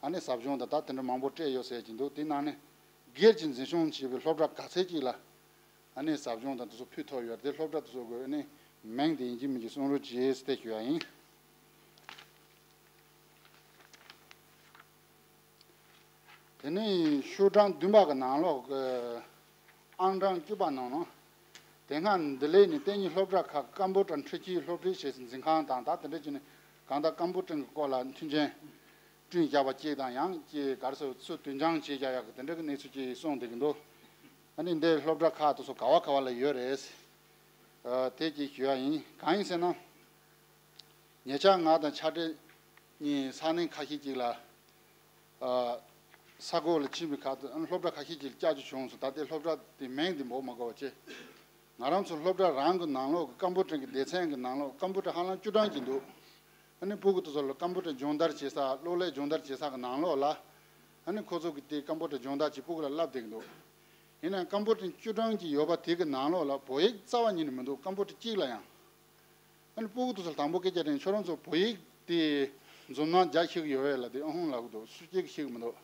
ཨ་ནི་ཟབ་སྦྱོང་དང་ད་དེ་འདྲ་མང་པོ་སྤྲད་ཡོད་ཟེར་གྱི་འདུག་དེ་ནང་ནས་སྒེར་གྱི་འཛིན་སྐྱོང་བྱེད་པའི་སློབ་གྲྭ་ག་ཚད་ཅིག་ལ་ཨ་ནི་ཟབ་སྦྱོང་དང་དེ་ཚོ་ཕུལ་ཐུབ་ཡོད་རེད། དེ་སློབ་གྲྭ་དེ་ཚོ་གི་ཨ་ནི་མིང་དེ་ཡིན་གཅིག་མིན་གཅིག་གསུང་རོགས་བྱེད་ཟེར་ཞུ་ཡ་ཡིན། དེ་ནས་ཤོག་གྲངས་བདུན་པ་གི་ནང་ལོགས་ཀྱི་ཨང་གྲངས་བཅུ་པ་ནང་ནང་། དེ་སྔ་འདི་ལས་ནི་གཏན་ཉིད་སློབ་གྲྭ་ཁག་ཀམ་པུ་ཊར་འཕྲུལ་ཆས་སློབ་ཁྲིད་བྱེད་སའི་འཛིན་ཁང་དང་། ད་དེ་འདྲ་བྱས་ནས་གང་ལྟར་ཀམ་པུ་ཊར་གྱི་སྐོར་ལ་མཐུན་རྐྱེན་བསྐྲུན་བཞག་པ་གཅིག་དང་། ཡང་ཅིག་ག་རེ་ཟེར། ཚུར་དོན་སྦྱང་བྱེད་བཞག་ཡག་གི་དེ་འདྲ་གི་གནས་ཚུལ་ཅིག་གསུངས་བསྡད་ཀྱི་འདུག་ཨ་ནི་འདི་སློབ་གྲྭ་ཁག་དེ་ཚོ་ག་བ་ག་བ་ལ་ཡོད་རེད། ཨ། དེ་ཅིག་ཞུ་ཡ་ཡིན། གང་ཡིན་ཟེར་ན། ཉེ་ཆར་ང་དང་ཕྱག་སྦྲེལ་གཉིས་ས་གནས་ཁ་ཤས་ཅིག་ལ། ཨ། ས་གོ་ལ་ཕྱིན་པའི་ཁར་དུ་སློབ་གྲྭ་ཁ་ཤས་ཅིག་ལ་བཅར་རྒྱུ་བྱུང་སོང་། ད་ལྟའི་སློབ་གྲྭ་དེ་མིང་དེ་འབོད་མ་དགོས་པ་བྱས། ང་རང་ཚོ་སློབ་གྲྭ་རང་གི་ནང་ལོགས་ཀྱི་ཀམ་པུ་ཊར་གྱི་སྡེ་ཚན་གྱི་ནང་ལོགས་ཀམ་པུ་ཊར་ཧ་ལམ་བཅུ་གྲངས་ཅིག་འདུག་ཨ་ནི་སྤུ་གུ་དེ་ཚོ་ལ་ཀམ་པུ་ཊར་སྦྱོང་བརྡར་བྱེད་ས། གློག་ཀླད་སྦྱོང་བརྡར་བྱེད་ས་གི་ནང་ལོགས་ལ། ཨ་ནི་ཁོ་ཚོ་གིས་དེ་ཀམ་པུ་ཊར་སྦྱོང་བརྡར་ཅིག་སྤུ་གུ་ལ་བསླབ་བསྡད་ཀྱི་འདུག་ཡིན་ནའང་ཀམ་པུ་ཊར་བཅུ་གྲངས་ཅིག་ཡོད་པ་དེ་གི་ནང་ལོགས་ལ་བོད་ཡིག་རྩ་བ་ཉིད་ནས་མི་འདུག་ཀམ་པུ་ཊར་གཅིག་ལ་ཡང་། ཨ་ནི་སྤུ་གུ་དེ་ཚོ་ལ་དང་པོ་སྐད་ཆ་དྲིས། ཁྱོད་རང་ཚོ་བོད་ཡིག་དེ་འཛོམས་ན་རྒྱ་ཤེས་ཀྱི་ཡོད་པས་ལབ་དུས། ཨ་ཧུང་ལབ་ཀྱི་འདུག་སུ་གཅིག་ཤེས་ཀྱི་མི་འདུག་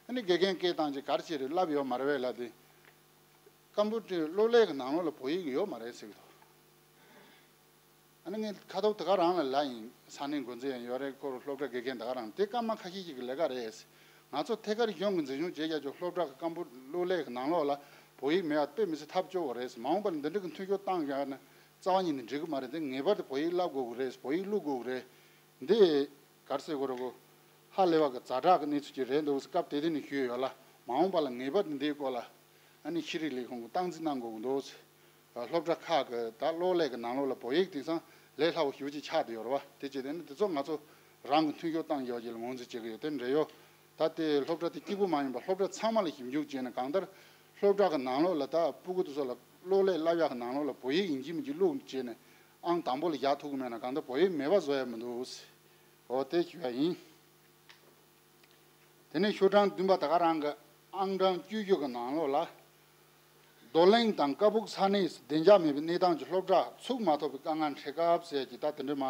ཨ་ནི་དགེ་རྒན་སྐད་བཏང་བྱས་ག་རེ་བྱས་རེད། བསླབས་ཡོད་མ་རེད་པས་ལབ་དུས། ཀམ་པུ་ཊར་གློག་ཀླད་ཀྱི་ནང་ལོགས་ལ་བོད་ཡིག་ཡོད་མ་རེད་ཟེར་གྱི་འདུག་ཨ་ནི་ངས་ཁ་ཐུག་དེ་ག་རང་ལ་ལབ་ཡིན། ས་གནས་འགོ་འཛིན་ཡང་ཡོད་རེད། ཁོ་རང་སློབ་གྲྭ་དགེ་རྒན་དེ་ག་རང་། དེ་སྐར་མ་ཁ་ཤས་ཤིག་གི་ལས་ཀ་རེད། ང་ཚོ་ཐད་ཀར་གཞུང་གི་འཛིན་སྐྱོང་བྱེད་རྒྱུ་ཅིག་སློབ་གྲྭ་གི་ཀམ་པུ་ཊར་གློག་ཀླད་ཀྱི་ནང་ལོགས་ལ་བོད་ཡིག་མེད་པ་དཔེ་མི་སྲིད་ཐབས་སྐྱོ་བོ་རེད། མ་འོངས་པ་ལ་འདི་འདྲ་གི་མཐུན་སྦྱོར་བཏང་ཡག་ན་རྩ་བ་ཉིད་ནས་འགྲིག་གི་མ་རེད། དེ་ངེས་པར་དུ་བོད་ཡིག་བསླབ་དགོས་ཀྱི་རེད། བོད་ཡིག་བླུག་དགོས་ཀྱི་རེད། འདི་ག་རེ་ཟེར་དགོས་རེད་གོ། ཧ་ལས་པ་གི་ཛ་དྲག་གི་གནས་ཚུལ་ཅིག་རེད་འདུག་ཟེར། སྐབས་དེ་དུས་ནས་ཞུས་ཡོད་ལ། མ་འོངས་པ་ལ་ངེས་པར་དུ་འདིའི་སྐོར་ལ་ཨ་ནི་ཤེས་རིག་ལས་ཁུངས་ཀྱིས་སྟངས་འཛིན་གནང་དགོས་ཀྱི་འདུག་ཟེར། སློབ་གྲྭ་ཁག་གི་ད་གློག་ཀླད་ཀྱི་ནང་ལོགས་ལ་བོད་ཡིག་དེང་སང་ལས་སླ་བོ་ཞེ་པོ་ཅིག་ཆགས་བསྡད་ཡོད་རེད་པ། དེ་བྱས་ཏེ་ནི་དེ་ཚོ་ང་ཚོ་རང་གི་མཐུན་སྦྱོར་བཏང་ཡག་ཅིག་ལ་ངོས་འཛིན་བྱེད་ཀྱི་ཡོད། དེ་འབྲེལ་ཡོད། ད་ལྟའི་སློབ་གྲྭ་དེ་གཅིག་པུ་མ་ཡིན་པར་སློབ་གྲྭ་ཚང་མ་ལ་ཞིབ་འཇུག་བྱས་ནས། གང་ལྟར་སློབ་གྲྭ་གི་ནང་ལོགས་ལ་ད་སྤུ་གུ་དེ་ཚོ་ལ་གློག་ཀླད་བསླབ་ཡག་གི་ནང་ལོགས་ལ་བོད་ཡིག་ཡིན་གཅིག་མིན་གཅིག་བླུགས་བྱས་ནས་ཨང་དང་པོ་ལ་བཞག་ཐུབ་ཀྱི་མེད་ན། གང་ལྟར་བོད་ཡིག་མེད་པ་བཟོ་ཡ་མི་འདུག་འོ་དེ་ཞུ་ཡ་ཡིན། དེ་ནས་ཤོག་གྲངས་བདུན་པ་དེ་ག་རང་གི་ཨང་གྲངས་བཅུ་བཞི་གི་ནང་ལོགས་ལ། རྡོར་གླིང་དང་ཀ་སྦུག་ས་གནས་སུ་བདེ་འཇགས་མེད་པའི་གནས་སྟངས་ཀྱིས་སློབ་གྲྭ་ཚུགས་མ་ཐུབ་པའི་དཀའ་ངལ་འཕྲད་སྐབས་ཟེར་གྱི། ད་དེ་འདྲ་མ་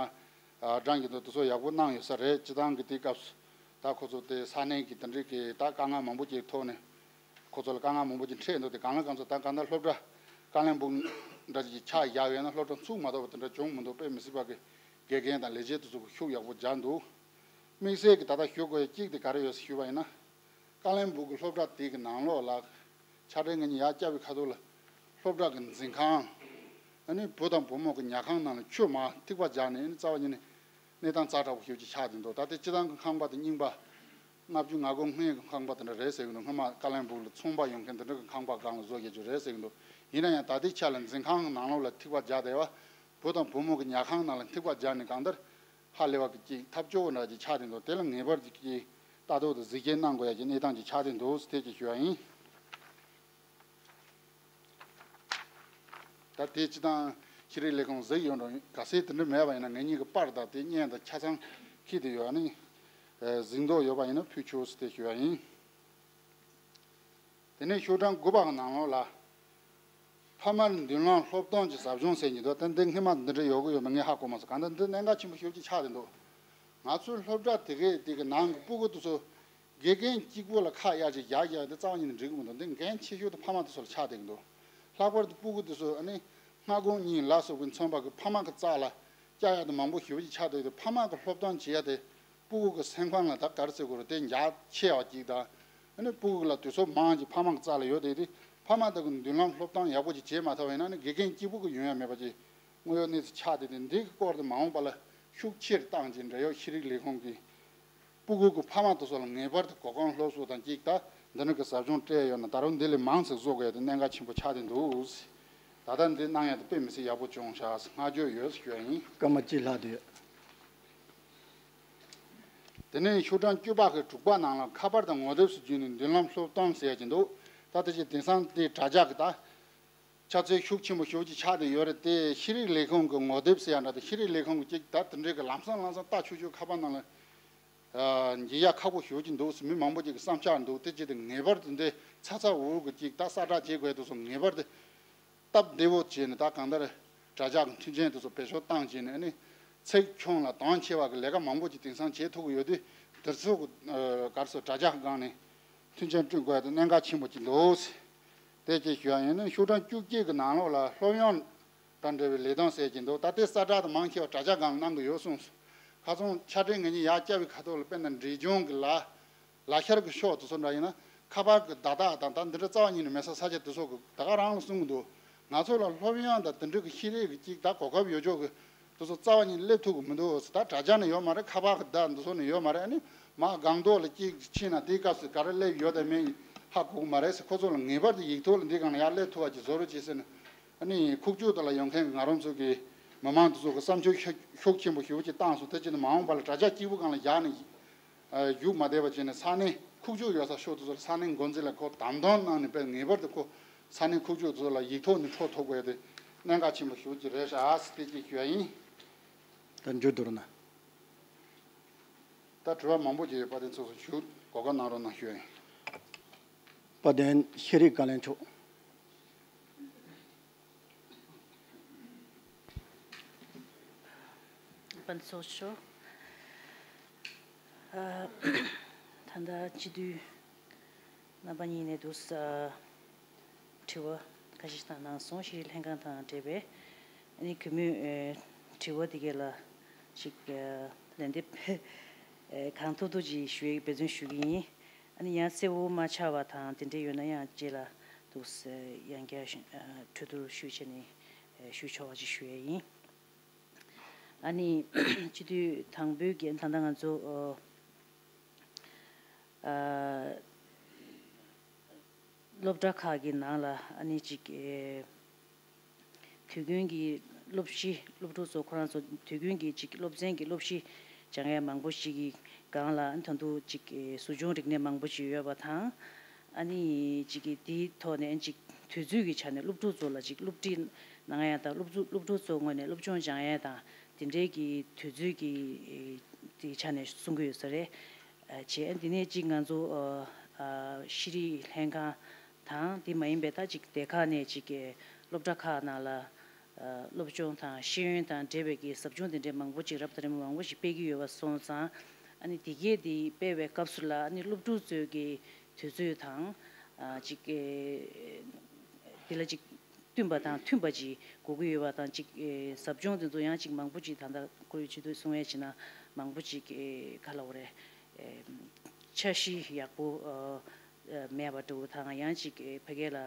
བགྲང་གི་འདུག་དེ་ཚོ་ཡག་པོ་གནང་ཡོད་ས་རེད། སྤྱིར་བཏང་གི་དེའི་སྐབས་སུ་ད་ཁོ་ཚོ་དེ་ས་གནས་ཀྱི་དེ་འདྲའི་གི་ད་དཀའ་ངལ་མང་པོ་ཅིག་ཐོག་ནས་ཁོ་ཚོ་ལ་དཀའ་ངལ་མང་པོ་ཅིག་འཕྲད་འདུག་དེ་གང་ལ་གང་འཚམ་ད་གང་ལྟར་སློབ་གྲྭ་ཀ་ལན་སྦུག་འདྲ་ཅིག་ཆགས་བཞག་ཡོད་ན་སློབ་གྲྭ་ཚུགས་མ་ཐུབ་པ་དེ་འདྲ་བྱུང་མི་འདུག་དཔེ་མི་སྲིད་པ་གི་དགེ་རྒན་དང་ལས་བྱེད་དེ་ཚོ་གི་ཤུགས་ཡག་པོ་རྒྱག་འདུག་དམིགས་བསལ་གྱི་ད་ལྟ་ཞུ་དགོས་ཡ་གཅིག་དེ་ག་རེ་ཡོད་ཟེར་ཞུས་པ་ཡིན་ན། ཀ་ལན་སྦུག་གི་སློབ་གྲྭ་དེ་གི་ནང་ལོགས་ལ་ཕྱག་སྦྲེལ་ངེད་གཉིས་ཡར་བསྐྱབས་པའི་ཁ་ཐུག་ལ་སློབ་གྲྭ་གི་འཛིན་ཁང་། ཨ་ནི་བུ་དང་བུ་མོ་གི་ཉལ་ཁང་ནང་ལ་ཆུ་མར་ཐིགས་པ་སྦྱར་ནས། ཨ་ནི་རྩ་བ་ཉིད་ནས་གནས་སྟངས་ཛ་དྲག་པོ་ཞེ་པོ་ཅིག་ཆགས་བསྡད་འདུག་ད་ལྟའི་སྤྱིར་བཏང་གི་ཁང་པ་དེ་རྙིང་པ་ལྔ་བཅུ་ང་དགུ་སྔོན་གྱི་ཁང་པ་དེ་འདྲ་རེད་ཟེར་གྱི་འདུག་སྔོན་མ་ཀ་ལན་སྦུག་ལ་ཚོང་པ་ཡོང་མཁན་དེ་འདྲ་གི་ཁང་པ་སྒང་ལ་བཟོ་བྱེད་རྒྱུ་རེད་ཟེར་གྱི་འདུག་ཡིན་ན་ཡང་ད་ལྟའི་ཆ་ལ་འཛིན་ཁང་གི་ནང་ལོགས་ལ་ཐིགས་པ་སྦྱར་བསྡད་པ། བུ་དང་བུ་མོ་གི་ཉལ་ཁང་ནང་ལ་ཐིགས་པ་སྦྱར་ནས་གང་ལྟར་ཧ་ལས་པ་གི་ཅིག་ཐབས་སྐྱོ་བོ་འདྲ་ཅིག་ཆགས་བསྡད་འདུག་དེ་ལ་ངེས་པར་ཅིག་ལྟ་རྟོག་དང་གཟིགས་ཞིབ་གནང་དགོས་ཡ་གི་གནས་སྟངས་ཅིག་ཆགས་བསྡད་འདུག་དེ་ཅིག་ཞུ་བ་ཡིན། ད་དེ་སྤྱིར་བཏང་ཤེས་རིག་ལས་ཁུངས་གཟིགས་ཡོང་འགྲོ། གལ་སྲིད་དེ་འདྲ་མེད་པ་ཡིན་ན་ངེད་གཉིས་ཀྱི་པར་དང་དེ་བརྙན་དང་ཆ་ཚང་འཁྱེར་ཏེ་ཡོད། ཨ་ནི་གཟིགས་མདོག་ཡོད་པ་ཡིན་ན་ཕུལ་ཆོག་ཟེར་དེ་ཞུ་བ་ཡིན། དེ་ནས་ཤོག་གྲངས་དགུ་པ་གི་ནང་ལོགས་ལ། ཕ་མར་མདུན་ལམ་སློབ་སྟོན་གྱི་ཟབ་སྦྱོང་ཟེར་གྱི་འདུག་ད་འདི་སྔོན་མ་འདི་འདྲ་ཡོད་གི་ཡོད་མེད་ངས་ཧ་གོ་མ་སོང་། གང་ལྟར་འདི་གནད་འགག་ཆེན་པོ་ཞེ་པོ་ཅིག་ཆགས་བསྡད་འདུག་ང་ཚོའི་སློབ་གྲྭ་དེ་གའི་དེ་གི་ནང་གི་སྤུ་གུ་དེ་ཚོ་དགེ་རྒན་གཅིག་པུ་ལ་ཁག་ཡར་ཅིག་རྒྱག་ཡག་དེ་རྩ་བ་ཉིད་ནས་འགྲིག་གི་མི་འདུག་འདི་འགན་ཆེ་ཤོས་དེ་ཕ་མ་དེ་ཚོ་ལ་ཆགས་བསྡད་ཀྱི་འདུག་ལྷག་པར་དུ་སྤུ་གུ་དེ་ཚོ་ཨ་ནི་སྔ་དགོང་གཉིད་ལ་སོགས་པའི་མཚོན་པ་གི་ཕ་མ་གི་རྩ་ལ་བཅག་ཡག་དེ་མང་པོ་ཞེ་པོ་ཅིག་ཆགས་བསྡད་དེ། ཕ་མ་གི་སློབ་སྟོན་བྱེད་ཡག་དེ་སྤུ་གུ་གི་སེམས་ཁམས་ལ་ད་ག་རེ་ཟེར་དགོས་རེད། དེ་འཇགས་ཆེ་བ་ཅིག་དང་། ཨ་ནི་སྤུ་གུ་ལ་དུས་ཚོད་མང་ཅིག་ཕ་མ་གི་རྩ་ལ་ཡོད་དེ། དེ་ཕ་མ་དེ་གི་མདུན་ལམ་སློབ་སྟོན་ཡག་པོ་ཅིག་བྱེད་མ་ཐུབ་པ་ཡིན་ན་ནི་དགེ་རྒན་གཅིག་པུ་གི་ཡོང་ཡ་མེད་པ་ཅིག་དངོས་ཡོད་གནས་ཚུལ་ཆགས་བསྡད་དེ། འདི་གི་སྐོར་དེ་མ་འོངས་པ་ལ་ཤུགས་ཆེར་བཏང་ཅིག་འབྲེལ་ཡོད་ཤེས་རིག་ལས་ཁུངས་ཀྱིས་སྤུ་གུ་གི་ཕ་མ་དེ་ཚོ་ལ་ངེས་པར་དུ་གོ་སྐོན་སློབ་གསོ་དང་གཅིག་ད་འདི་འདྲ་གི་ཟབ་སྦྱོང་སྤྲད་ཡོད་ན། ད་རུང་འདི་ལས་མང་ཙམ་བཟོ་དགོས་ཡ་དེ་གནད་འགག་ཆེན་པོ་ཆགས་བསྡད་འདུག་ད་ལྟ་འདི་གནང་ཡ་དེ་དཔེ་མི་སྲིད་ཡག་པོ་བྱུང་ཤག་སྔ་འགྱོད་ཡོད་ཞུ་ཡ་ཡིན། སྐར་མ་གཅིག་ལྷག་བསྡད་ཡོད། དེ་ནས་ཤོག་གྲངས་བཅུ་པ་གི་དྲུག་པ་ནང་ལ་ཁ་པར་དང་ངོ་དེབ་སུ་བརྒྱུད་ནས་མདུན་ལམ་སློབ་སྟོན་ཟེར་གྱི་འདུག་ད་དེ་ཅིག་དེང་སང་དེ་དྲ་རྒྱ་གི་ད་ཁྱབ་ཚད་ཤུགས་ཆེན་པོ་ཞེ་པོ་ཅིག་ཆགས་བསྡད་ཡོད་རེད་དེ། ཤེས་རིག་ལས་ཁུངས་ཀྱི་ངོ་དེབ་ཟེར་ཡ་འདྲ་དེ། ཤེས་རིག་ལས་ཁུངས་ཀྱི་ཅིག་ད་དེ་འདྲའི་གི་ལམ་སང་ལམ་སང་ལྟ་ཆོག་ཆོག་ཁ་པར་ནང་ལ་འཇལ་ཡ་ཁག་པོ་ཞེ་པོ་ཅིག་འདུག་ཟེར་མི་མང་པོ་ཅིག་གི་བསམ་འཆར་འདུག་དེ་ཅིག་དེ་ངེས་པར་དུ་འདི་ཚ་ཚ་འུར་འུར་གི་ཅིག་ད་གསལ་བསྒྲགས་བྱེད་དགོས་འདུག་སོང་། ངེས་པར་དུ་སྟབས་བདེ་བོ་བྱས་ནས་ད་གང་ལྟར་དྲ་རྒྱ་གི་མཐུན་རྐྱེན་དེ་ཚོ་བེད་སྤྱོད་བཏང་བྱས་ནས། ཨ་ནི་ཚེགས་ཆུང་ལ་དོན་ཆེ་བ་གི་ལས་ཀ་མང་པོ་ཅིག་དེང་སང་བྱེད་ཐུབ་ཀྱི་ཡོད་དུས། དེ་ཚོ་གི་ཨ་ག་རེ་ཟེར། དྲ་རྒྱ་གི་སྒང་ནས་མཐུན་རྐྱེན་བསྐྲུན་དགོས་ཡ་དེ་གནད་འགག་ཆེན་པོ་ཅིག་འདུག་དེ་ཅིག་ཞུ་ཡ་ཡིན། ཨ་ནི་ཤོག་གྲངས་བཅུ་གཅིག་གི་ནང་ལོགས་ལ་སློབ་ཡོན་དང་འབྲེལ་བའི་ལས་དོན་ཟེར་གྱི་འདུག་ད་ལྟའི་གསལ་བསྒྲགས་དེ་མང་ཆེ་བ་དྲ་རྒྱ་སྒང་གནང་གི་ཡོད་གསུངས་སོང་། ཁ་སང་ཕྱག་སྦྲེལ་ངེད་གཉིས་ཡར་བསྐྱབས་པའི་ཁ་ཐོག་ལ། དཔེར་ན་འབྲས་ལྗོངས་ཀྱི་ལ། ལག་ཁྱེར་གྱི་ཤོག་དེ་ཚོ་འདྲ་ཡིན་ན་ཁ་པར་གྱི་བརྡ་རྟགས་དང་ད་འདི་འདྲ་རྩ་བ་ཉིད་ནས་མེད་ས་ས་ཆ་དེ་ཚོ་གི་ད་ག་རང་ལ་གསུང་གི་འདུག་ང་ཚོ་ལ་སློབ་ཡོན་དང་དེ་འདྲ་གི་ཤེས་རིག་གི་ཅིག་ད་གོ་སྐབས་ཡོད་ཆོག་གི་དེ་ཚོ་རྩ་བ་ཉིད་ནས་སླེབས་ཐུབ་གི་མི་འདུག་ད་དྲ་རྒྱ་ནས་ཡོད་མ་རེད། ཁ་པར་གྱི་བརྡ་འདི་ཚོ་ནས་ཡོད་མ་རེད། ཨ་ནི་མར་སྒང་ཏོག་ལ་ཅིག་ཕྱིན་ན་དེའི་སྐབས་སུ་ག་རེ་སླེབས་ཡོད་དང་མེད་ཧ་གོ་གི་མ་རེད་ཟེར། ཁོ་ཚོ་ལ་ངེས་པར་དུ་ཡིག་ཐོག་ལ་འདི་སྒང་ལ་ཡར་སླེབས་ཐུབ་པ་ཅིག་བཟོ་རོགས་བྱེད་ཟེར་ནས། ཨ་ནི་ཁུག་ཀྱོག་དེ་ལ་ཡོང་མཁན་གྱི་ང་རང་ཚོ་གི་མི་མང་དེ་ཚོ་གི་བསམ་ཚུལ་ཤུགས་ཤུགས་ཆེན་པོ་ཞེ་པོ་ཅིག་བཏང་སོང་། དེ་བྱས་ནས་མ་འོངས་པ་ལ་དྲ་རྒྱ་གཅིག་པུ་སྒང་ལ་བཞག་ནས་བཞུགས་མ་བསྡད་པ་བྱས་ནས་ས་གནས་ཁུག་ཀྱོག་ཡོད་ས་ཤོག་དེ་ཚོ་ལ་ས་གནས་འགོ་འཛིན་ལ་ཁོ་བདམས་ཐོན་གནང་ནས་དཔེ་ངེས་པར་དུ་ཁོ་ས་གནས་ཁུག་ཀྱོག་དེ་ཚོ་ལ་ཡིག་ཐོག་ནས་འཕྲོད་ཐུབ་དགོས་དེ་གནད་འགག་ཆེན་པོ་ཞེ་པོ་ཅིག་རེད་ཤག་ཟེར་དེ་ཅིག་ཞུ་ཡ་ཡིན། ད་མཇུག་བསྡུ་རོགས་གནང་། ད་དྲི་བ་མང་པོ་ཅིག་ཡོད། དཔལ་ལྡན་ཚོགས་གཙོ་མཇུག་གོ་སྐབས་གནང་རོགས་གནང་ཞུ་ཡ་ཡིན། དཔལ་ལྡན་ཤེས་རིག་བཀའ་བློན་མཆོག་དཔལ་ཚོགས་མཆོག་ཨ། ད་ལྟ་སྤྱི་འཐུས་རྣམ་པ་གཉིས་ནས་འདུག་ས་དྲི་བ་ཁ་ཤས་བཏང་གནང་སོང་། ཤེས་རིག་ལྷན་ཁང་དང་འབྲེལ་བའི། ཨ་ནི་གུས་མོས་ཨེ་དྲི་བ་འདི་གས་ལ་ཅིག་ཨེ་ལན་འདེབས་ཨེ་གང་ཐུབ་ཐུབ་ཅིག་ཞུ་ཡའི་འབད་བརྩོན་ཞུ་གི་ཡིན། ཨ་ནི་ཡང་གསལ་བོ་མ་ཆགས་པ་དང་དེ་འདྲ་ཡོད་ན་ཡང་རྗེས་ལ་འདུག་སེ་ཡང་བསྐྱར་ཨ་གྲོས་བསྡུར་ཞུས་བྱས་ནས་ཨེ་ཞུ་ཆོག་པ་ཅིག་ཞུ་ཡས་ཡིན། ཨ་ནི་སྤྱི་འཐུས་དང་པོའི་གི་ད་ལྟ་ང་ཚོ་ཨོ་ཨ་སློབ་གྲྭ་ཁག་གི་ནང་ལ་ཨ་ནི་ཅིག་ཨེ་དུས་རྒྱུན་གྱི་སློབ་གཞི་སློབ་ཕྲུག་ཚོ་ཁོ་རང་ཚོ་དུས་རྒྱུན་གྱི་ཅིག་སློབ་ཚན་གྱི་སློབ་གཞི་སྦྱང་ཡས་མང་པོ་ཞིག་གི་སྒང་ལ་ཨ་ནི་ད་དུང་ཅིག་ཨེ་ཟབ་སྦྱོང་རིག་གནས་མང་པོ་ཞིག་ཡོད་པ་དང་། ཨ་ནི་ཅིག་གི་དེའི་ཐོག་ནས་ཅིག་དུས་ཚོད་ཀྱི་ཆ་ནས་སློབ་ཕྲུག་ཚོ་ལ་ཅིག་སློབ་ཁྲིད་གནང་ཡ་དང་སློབ་ཕྲུག་སློབ་ཕྲུག་ཚོ་ངོས་ནས་སློབ་སྦྱོང་སྦྱང་ཡ་དང་དེ་འདྲའི་གི་དུས་ཚོད་ཀྱི་དེའི་ཆ་ནས་གསུང་གི་ཡོད་ས་རེད། ཨ་བྱས་འདི་ནས་ཅིག་ང་ཚོ་ཨ་ཨ་ཤེས་རིག་ལྷན་ཁང་དང་དེ་མ་ཡིན་པའི་ད་ཅིག་སྡེ་ཁག་ནས་ཅིག་གི་སློབ་གྲྭ་ཁག་ནང་ལ་ཨ་སློབ་སྦྱོང་དང་ཤེས་ཡོན་དང་འབྲེལ་བའི་གི་ཟབ་སྦྱོང་དེ་འདྲའི་མང་པོ་ཅིག་རབ་དང་རིམ་པ་མང་པོ་ཞིག་སྤེལ་གྱི་ཡོད་པ་སོང་ཙང་། ཨ་ནི་དེ་གས་དེ་སྤེལ་བའི་སྐབས་སུ་ལ་ཨ་ནི་སློབ་ཕྲུག་ཚོའི་གི་དུས་ཚོད་དང་ཨ་ཅིག་གི་དེ་ལ་ཅིག་བསྟུན་པ་དང་མཐུན་པ་ཅིག་དགོས་ཀྱི་ཡོད་པ་དང་ཅིག་ཨེ་ཟབ་སྦྱོང་དེ་ཚོ་ཡང་ཅིག་མང་པོ་ཅིག་ད་ལྟ་ཁོར་ཡུག་སྤྱི་འཐུས་གསུང་ཡས་བྱས་ན་མང་པོ་ཅིག་ཨེ་ག་ལབ་དགོས་རེད། ཨེ་འཆར་གཞི་ཡག་པོ་ཨ་ཨ་མེད་པ་འདྲ་བོ་དང་ཡང་ཅིག་ཨེ་ཕ་གི་ལ་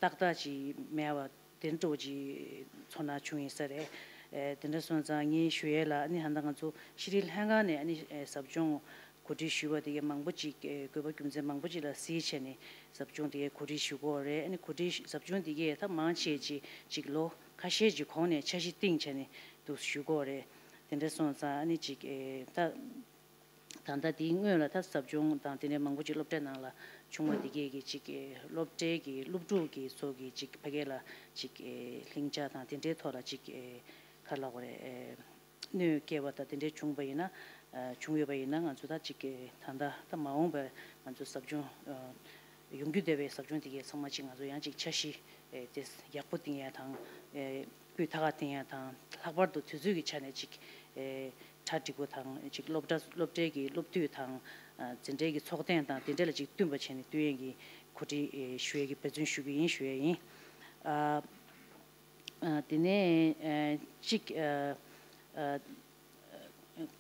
ཏག་ཏག་ཅིག་མེད་པ་དེ་འདྲ་བོ་ཅིག་ཚོར་སྣང་བྱུང་ཡིན་ས་རེད། ཨེ་དེ་འདྲ་སོང་ཙང་ངས་ཞུ་ཡས་ལ་ཨ་ནི་ཧ་ད་ང་ཚོ་ཤེས་རིག་ལྷན་ཁང་ནས་ཨ་ནི་ཨེ་ཟབ་སྦྱོང་གོ་སྒྲིག་ཞུས་པ་དེ་གའི་མང་པོ་ཅིག་ཨེ་དགོས་པ་རྒྱུ་མཚན་མང་པོ་ཅིག་ལ་གཟིགས་བྱས་ནས་ཟབ་སྦྱོང་དེ་གའི་གོ་སྒྲིག་ཞུ་དགོས་རེད། ཨ་ནི་གོ་སྒྲིག་ཟབ་སྦྱོང་དེ་གའི་ད་མང་ཆེ་ཅིག་ཅིག་ལོ་ཁ་ཤས་ཅིག་གོང་ནས་འཆར་གཞི་བཏིང་བྱས་ནས་འདུག་ཞུ་དགོས་རེད། དེ་འདྲ་སོང་ཙང་ཨ་ནི་ཅིག་ཨེ་ད་ད་ལྟ་དེའི་སྔོན་ལ་ད་ཟབ་སྦྱོང་དང་དེ་འདྲའི་མང་པོ་ཅིག་སློབ་གྲྭའི་ནང་ལ་བྱུང་བ་དེ་གའི་གི་ཅིག་ཨེ་སློབ་གྲྭའི་གི་སློབ་ཕྲུག་གི་ཚོ་གི་ཅིག་ཕ་གི་ལ་ཅིག་ཨེ་ལྷིང་འཇགས་དང་དེ་འདྲའི་ཐོག་ལ་ཅིག་ཨེ་ག་ལབ་དགོས་རེད། ཨེ་གནོད་སྐྱེལ་བ་དང་དེ་འདྲའི་བྱུང་བ་ཡིན་ན། ཨ་བྱུང་ཡོད་པ་ཡིན་ན་ང་ཚོ་ད་ཅིག་གི་ད་ལྟ་ད་མ་འོངས་པའི་ང་ཚོ་ཟབ་སྦྱོང་ཨ་ཡོང་རྒྱུ་བསྡད་པའི་ཟབ་སྦྱོང་དེ་གའི་ཚང་མ་ཅིག་ང་ཚོ་ཡང་ཅིག་འཆར་གཞི་ཨེ་དེ་ཡག་པོ་བཏིང་ཡ་དང་ཨེ་སྤུས་དག་བཏིང་ཡ་དང་ལྷག་པར་དུ་དུས་ཚོད་ཀྱི་ཆ་ནས་ཅིག་ཨེ་གྲ་འགྲིག་པོ་དང་ཅིག་སློབ་གྲྭ་སློབ་གྲྭའི་གི་སློབ་དུས་དང་ཨ་འཛིན་གྲྭའི་གི་ཚོགས་ཐེངས་དང་དེ་འདྲ་ལ་ཅིག་བསྟུན་པ་བྱས་ནས་བསྟུན་ཡས་ཀྱི་གོ་སྒྲིག་ཨེ་ཞུ་ཡས་ཀྱི་འབད་བརྩོན་ཞུ་གི་ཡིན་ཞུ་ཡས་ཡིན། ཨ། ཨ། དེ་ནས་ཨ་གཅིག་ཨ་ཨ་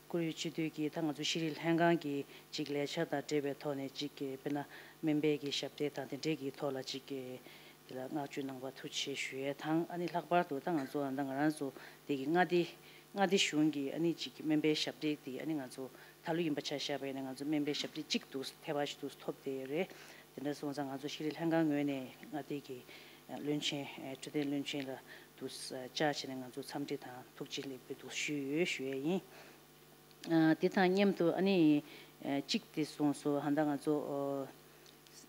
བཀུར་འོས་སྤྱི་འཐུས་ཀྱིས་ད་ང་ཚོ་ཤེས་རིག་ལྷན་ཁང་གི་གཅིག་ལས་འཆར་དང་འབྲེལ་བའི་ཐོག་ནས་གཅིག་གི་དཔེར་ན་སྨན་པའི་གི་ཞབས་སྟེགས་དང་དེ་འབྲེལ་གྱི་ཐོག་ལ་གཅིག་གི་དེ་ལ་བསྔགས་བརྗོད་གནང་བར་ཐུགས་རྗེ་ཆེ་ཞུ་ཡས་དང་ཨ་ནི་ལྷག་པར་དུ་ད་ང་ཚོ་ད་ང་རང་ཚོ་དེ་གི་མངའ་སྡེ་མངའ་སྡེ་གཞུང་གི་ཨ་ནི་གཅིག་གི་སྨན་པའི་ཞབས་སྟེགས་དེ་ཨ་ནི་ང་ཚོ་ད་ལོ་ཡིན་པ་ཆ་བཞག་པ་ཡིན་ན་ང་ཚོ་སྨན་པའི་ཞབས་སྟེགས་གཅིག་འདུག་ཐེ་བ་ཞིག་འདུག་ཐོབ་བསྡད་ཡོད་རེད། དེ་འདྲ་སོང་ཙང་ང་ཚོ་ཤེས་རིག་ལྷན་ཁང་ངོས་ནས་མངའ་སྡེ་གི་བློན་ཆེན་འཕྲོད་བསྟེན་བློན་ཆེན་ལ་འདུག་བཅར་བྱས་ནས་ང་ཚོ་འཚམས་འདྲི་དང་ཐུགས་རྗེ་ལེགས་འབུལ་འདུག་ཞུས་ཡོད་ཞུ་ཡས་ཡིན། དེ་དང་མཉམ་དུ་ཨ་ནི་གཅིག་དེ་གསུངས་སོང་། ཧ་ད་ང་ཚོ་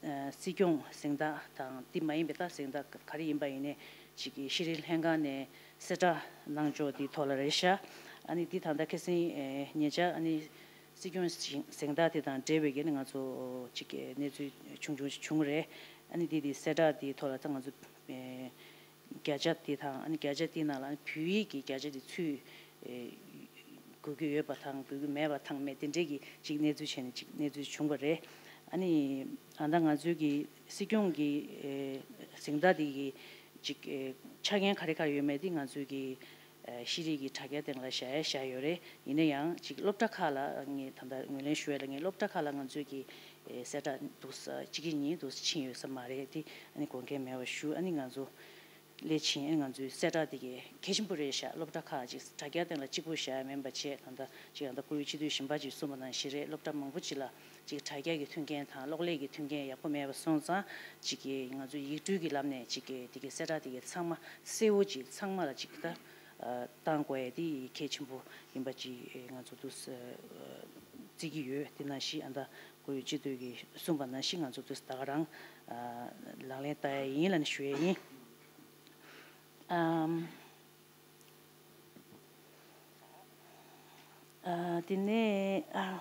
སྲིད་སྐྱོང་གཟེངས་རྟགས་དང་དེ་མ་ཡིན་པའི་ད་གཟེངས་རྟགས་ག་རེ་ཡིན་པ་ཡིན་ནའི་ཅིག་གི་ཤེས་རིག་ལྷན་ཁང་ནས་གསལ་བསྒྲགས་གནང་ཕྱོགས་དེའི་ཐོག་ལ་རེད་ཤག་ཨ་ནི་འདི་ད་ལྟ་ཁ་སང་ཉེ་ཆར་ཨ་ནི་སྲིད་སྐྱོང་གཟེངས་རྟགས་དེ་དང་འབྲེལ་བའི་གི་ནི་ང་ཚོ་ཅིག་གི་གནས་ཚུལ་ཆུང་ཆུང་ཞིག་བྱུང་རེད། ཨ་ནི་འདི་དེ་གསལ་བསྒྲགས་དེའི་ཐོག་ལ་ད་ང་ཚོ་བརྒྱ་ཆ་དེ་དང་ཨ་ནི་བརྒྱ་ཆ་དེའི་ནང་ལ་ཨ་ནི་བོད་ཡིག་གི་བརྒྱ་ཆ་དེ་ཚུད་དགོས་ཀྱི་ཡོད་པ་དང་དགོས་ཀྱི་མེད་པ་དང་མེད་དེ་འདྲའི་གི་ཅིག་གནས་ཚུལ་བྱས་ནས་ཅིག་གནས་ཚུལ་བྱུང་བ་རེད། ཨ་ནི་ད་ལྟ་ང་ཚོའི་གི་སྲིད་སྐྱོང་གི་གཟེངས་རྟགས་དེ་གི་ཅིག་ཆ་རྐྱེན་ག་རེ་ག་རེ་ཡོད་མེད་དེ་ང་ཚོའི་གི་ཤེས་རིག་གི་དྲ་རྒྱ་སྟེང་ལ་བཞག་ཡ་བཞག་ཡོད་རེད། ཡིན་ན་ཡང་ཅིག་སློབ་གྲྭ་ཁག་ལ་ངས་ད་ལྟ་ངོས་ལེན་ཞུ་ཡ་ལ་ངས་སློབ་གྲྭ་ཁག་ལ་ང་ཚོའི་གི་ གསལ་བསྒྲགས་འདུག་ས་གཅིག་གི་ཉིན་འདུག་ཕྱིན་ཡོད་ས་མ་རེད། དེ་ཨ་ནི་དགོངས་འགལ་མེད་པ་ཞུ། ཨ་ནི་ང་ཚོ་སླད་ཕྱིན་ཨ་ནི་ང་ཚོའི་གསལ་བསྒྲགས་དེ་གའི་གལ་ཆེན་པོ་རེད་ཤག་སློབ་གྲྭ་ཁག་ཅིག་དྲ་རྒྱ་སྟེང་ལ་གཅིག་པུ་བཞག་ཡ་མིན་པ་བྱས། ད་ལྟ་ཅིག་ད་ལྟ་བཀུར་འོས་སྤྱི་འཐུས་གཞན་པ་ཅིག་གསུངས་པ་ནང་བཞིན་རེད། སློབ་གྲྭ་མང་པོ་ཅིག་ལ་ཅིག་དྲ་རྒྱ་གི་མཐུན་རྐྱེན་དང་གློག་ཀླད་ཀྱི་མཐུན་རྐྱེན་ཡག་པོ་མེད་པ་སོང་ཙང་ཅིག་གི་ང་ཚོ་ཡིག་འབྲེལ་གྱི་ལམ་ནས་ཅིག་གི་དེ་གའི་གསལ་བསྒྲགས་དེ་གའི་ཚང་མ་གསལ་བོ་ཅིག་ཚང་མ་ལ་ཅིག་ད་བཏང་དགོས་ཡ་དེ་གལ་ཆེན་པོ་ཡིན་པ་ཅིག་ང་ཚོ་འདུག་བརྩི་གི་ཡོད། དེ་ནང་བཞིན་ཨ་ད་བཀུར་འོས་སྤྱི་འཐུས་ཀྱིས་གསུངས་པ་ནང་བཞིན་ང་ཚོ་འདུག་ད་ག་རང་ལག་ལེན་བསྟར་ཡ་ཡིན་ལབ་ནས་ཞུ་ཡ་ཡིན། ཨམ། ཨ། དེ་ནས་ཨ།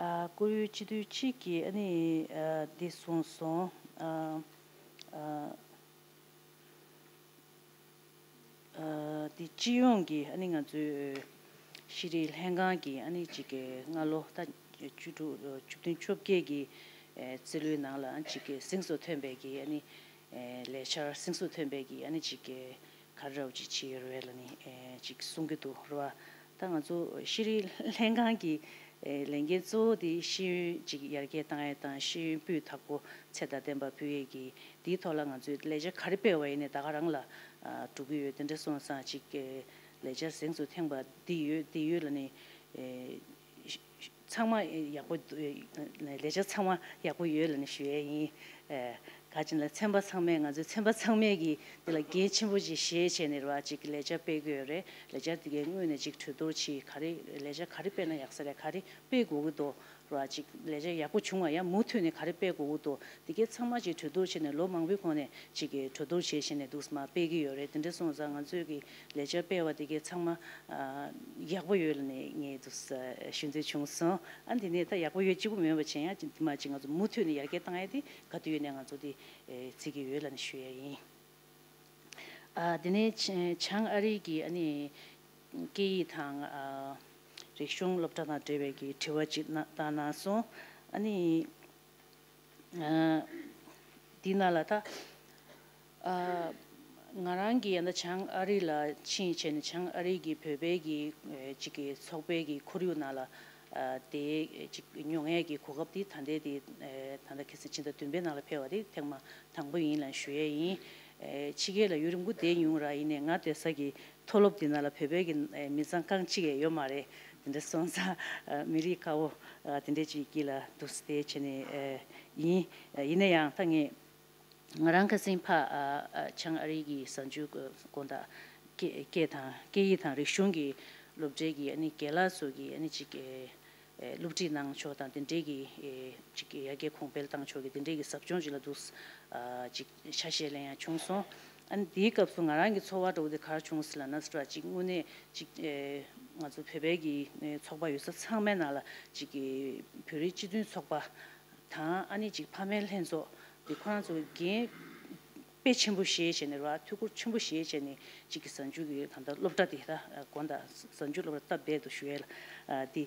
ཨ། བཀུར་འོས་སྤྱི་འཐུས་གཅིག་གིས་ཨ་ནི་ཨ་འདི་གསུངས་སོང་། ཨ། ཨ། ཨ། འདི་སྤྱི་ཡོངས་ཀྱི་ཨ་ནི་ང་ཚོའི་ཤེས་རིག་ལྷན་ཁང་གིས་ཨ་ནི་གཅིག་གི་སྔ་ལོ་ད་བཅུ་དྲུག་བཅུ་བདུན་བཅོ་བརྒྱད་ཀྱི་ཨེ་རྩིས་ལོའི་ནང་ལ་གཅིག་གི་གཟེངས་སུ་ཐོན་པའི་གི་ཨ་ནི་ཨེ་ལས་འཆར་གཟེངས་སུ་ཐོན་པའི་གི་ཨ་ནི་གཅིག་གི་ག་རེ་འདྲ་བོ་ཅིག་བྱས་ཡོད་རེད་ལབ་ནི་ཨེ་ཅིག་གསུང་གི་འདུག་རེད་བ། ད་ང་ཚོ་ཤེས་རིག་ལྷན་ཁང་གི་ཨེ་ལས་འགན་གཙོ་བོ་དེ་ཤེས་ཡོན་ཅིག་ཡར་རྒྱས་བཏང་ཡས་དང་ཤེས་ཡོན་སྤུས་དག་པོ་ཚད་དང་ལྡན་པ་ཕུལ་ཡས་ཀྱི་དེའི་ཐོག་ལ་ང་ཚོས་ལས་འཆར་ག་རེ་སྤེལ་བ་ཡིན་ནའི་ད་ག་རང་ལ་ཨ་འགྲོ་གི་ཡོད། དེ་འདྲ་སོང་ཙང་ཅིག་ཨེ་ལས་འཆར་གཟེངས་སུ་ཐོན་པ་འདི་ཡོད་འདི་ཡོད་ལབ་ནི་ཨེ་ཚང་མ་ཡག་པོ་འདུག་ལས་འཆར་ཚང་མ་ཡག་པོ་ཡོད་ལབ་ནས་ཞུ་ཡས་ཡིན། ཨེ། ག་ཅིག་ལ་ཚན་པ་ཚང་མས་ང་ཚོའི་ཚན་པ་ཚང་མས་ཀྱིས་འདི་ལ་འགན་ཆེན་པོ་ཅིག་བཞེས་བྱས་ནས་རེད་བ། ཅིག་ལས་འཆར་སྤེལ་གྱི་ཡོད་རེད། ལས་འཆར་དེ་གའི་སྔོན་ནས་ཅིག་གྲོས་བསྡུར་བྱས། ག་རེ་ལས་འཆར་ག་རེ་སྤེལ་ན་ཡག་ས་རེད། ག་རེ་སྤེལ་དགོས་ཀྱི་འདུག་རེད་བ། ཅིག་ལས་འཆར་ཡག་པོ་བྱུང་བ་ཡང་མུ་མཐུད་ནས་ག་རེ་སྤེལ་དགོས་ཀྱི་འདུག་དེ་གའི་ཚང་མ་ཅིག་གྲོས་བསྡུར་བྱས་ནས་ལོ་མང་པོའི་གོང་ནས་ཅིག་གི་གྲོས་བསྡུར་བྱས་བྱས་ནས་འདུག་སེ་མར་སྤེལ་གྱི་ཡོད་རེད། དེ་འདྲ་སོང་ཙང་ང་ཚོས་ཀྱི་ལས་འཆར་སྤེལ་བ་དེ་གའི་ཚང་མ་ཨ་ཡག་པོ་ཡོད་ལབ་ནས་ངས་འདུག་སེ་ཞུ་འདོད་བྱུང་སོང་། ཨ་འདི་ནས་ད་ཡག་པོ་ཡོད་གཅིག་པུ་མེད་པ་བྱས་ཡང་དེ་མ་ཅིག་ང་ཚོ་མུ་མཐུད་ནས་ཡར་རྒྱས་བཏང་ཡ་དེ་ག་དུས་ཡོད་ནས་ང་ཚོ་དེ་ཨེ་བརྩི་གི་ཡོད་ལབ་ནས་ཞུ་ཡ་ཡིན། ཨ་དེ་ནས་བྱང་ཨ་རི་གི་ཨ་ནི་སྐད་ཡིག་དང་ཨ་རིག་གཞུང་སློབ་གྲྭ་དང་འབྲེལ་བའི་གི་དྲི་བ་ཅིག་གནང་བཏང་གནང་སོང་། ཨ་ནི་ཨ་འདི་ནང་ལ་ད་ཨ་ང་རང་གིས་ཡང་ད་བྱང་ཨ་རི་ལ་ཕྱིན་བྱས་ནས་བྱང་ཨ་རི་གི་བོད་པའི་གི་ཨེ་ཅིག་གི་ཚོགས་པའི་གི་ཁོར་ཡུག་ནང་ལ་ཨ་དེ་ཅིག་མྱོང་ཡས་ཀྱི་གོ་སྐབས་དེ་ད་ལྟའི་དེ་ཨེ་ད་ལྟ་ཁ་སང་ཕྱི་ཟླ་བདུན་པའི་ནང་ལ་ཕེབས་པ་དེ་ཐེངས་མ་དང་པོ་ཡིན་ལབ་ཞུ་ཡས་ཡིན། ཨེ་ཕྱི་རྒྱལ་ལ་ཡུན་རིང་པོ་བསྡད་མྱོང་ར་ཡིན་ནའི་ང་བསྡད་ས་གི་མཐོ་སློབ་དེ་ནང་ལ་བོད་པའི་གི་ཨེ་མི་ཚང་རྐང་གཅིག་ཡས་ཡོད་མ་རེད། དེ་འདྲ་སོང་ཙང་ཨེ་མི་རིགས་ཁག་པོ་ཨེ་དེ་འདྲ་ཅིག་དཀྱིལ་ལ་འདུག་སེ་བསྡད་བྱས་ནས་ཨེ་ཡིན། ཨེ་ཡིན་ན་ཡང་ད་ངས་ང་རང་ཁ་སང་ཕ་ཨ་ཨ་བྱང་ཨ་རི་གི་གཟའ་མཇུག་དགོང་དག་སྐད་སྐད་དང་སྐད་ཡིག་དང་རིག་གཞུང་གི་སློབ་གྲྭའི་གི་ཨ་ནི་རྒན་ལགས་ཚོ་གི་ཨ་ནི་ཅིག་ཨེ་ཨེ་སློབ་ཁྲིད་གནང་ཕྱོགས་དང་དེ་འདྲའི་གི་ཨེ་ཅིག་ཡར་རྒྱས་གོང་འཕེལ་བཏང་ཕྱོགས་ཀྱི་དེ་འདྲའི་གི་ཟབ་སྦྱོང་ཅིག་ལ་འདུག་ཨ་ཅིག་ཆ་ཤས་ལེན་ཡ་བྱུང་སོང་། ཨ་ནི་དེའི་སྐབས་སུ་ང་རང་གི་ཚོར་བ་འདྲ་བོ་དེ་ག་རེ་བྱུང་ཟེར་ལབ་ན་ཟེར་བ་ཅིག་དངོས་གནས་ཅིག་ཨེ་ང་ཚོ་བོད་པའི་གི་ཨེ་ཚོགས་པ་ཡོད་ས་ཚང་མའི་ནང་ལ་ཅིག་གི་བོད་རིགས་སྤྱི་མཐུན་ཚོགས་པ་དང་ཨ་ནི་ཅིག་ཕ་མའི་ལྷན་ཚོགས་འདི་ཁོ་རང་ཚོ་འགན་དཔེ་ཆེན་པོ་བཞེས་བྱས་ནས་ར་ཐུགས་ཁུར་ཆེན་པོ་བཞེས་བྱས་ནས་ཅིག་གི་གཟའ་མཇུག་གི་ད་ལྟ་སློབ་གྲྭ་དེ་ད་དགོང་དག་གཟའ་མཇུག་སློབ་གྲྭ་སྟབས་བདེ་འདུག་ཞུ་ཡས་ལ་ཨ་དེ་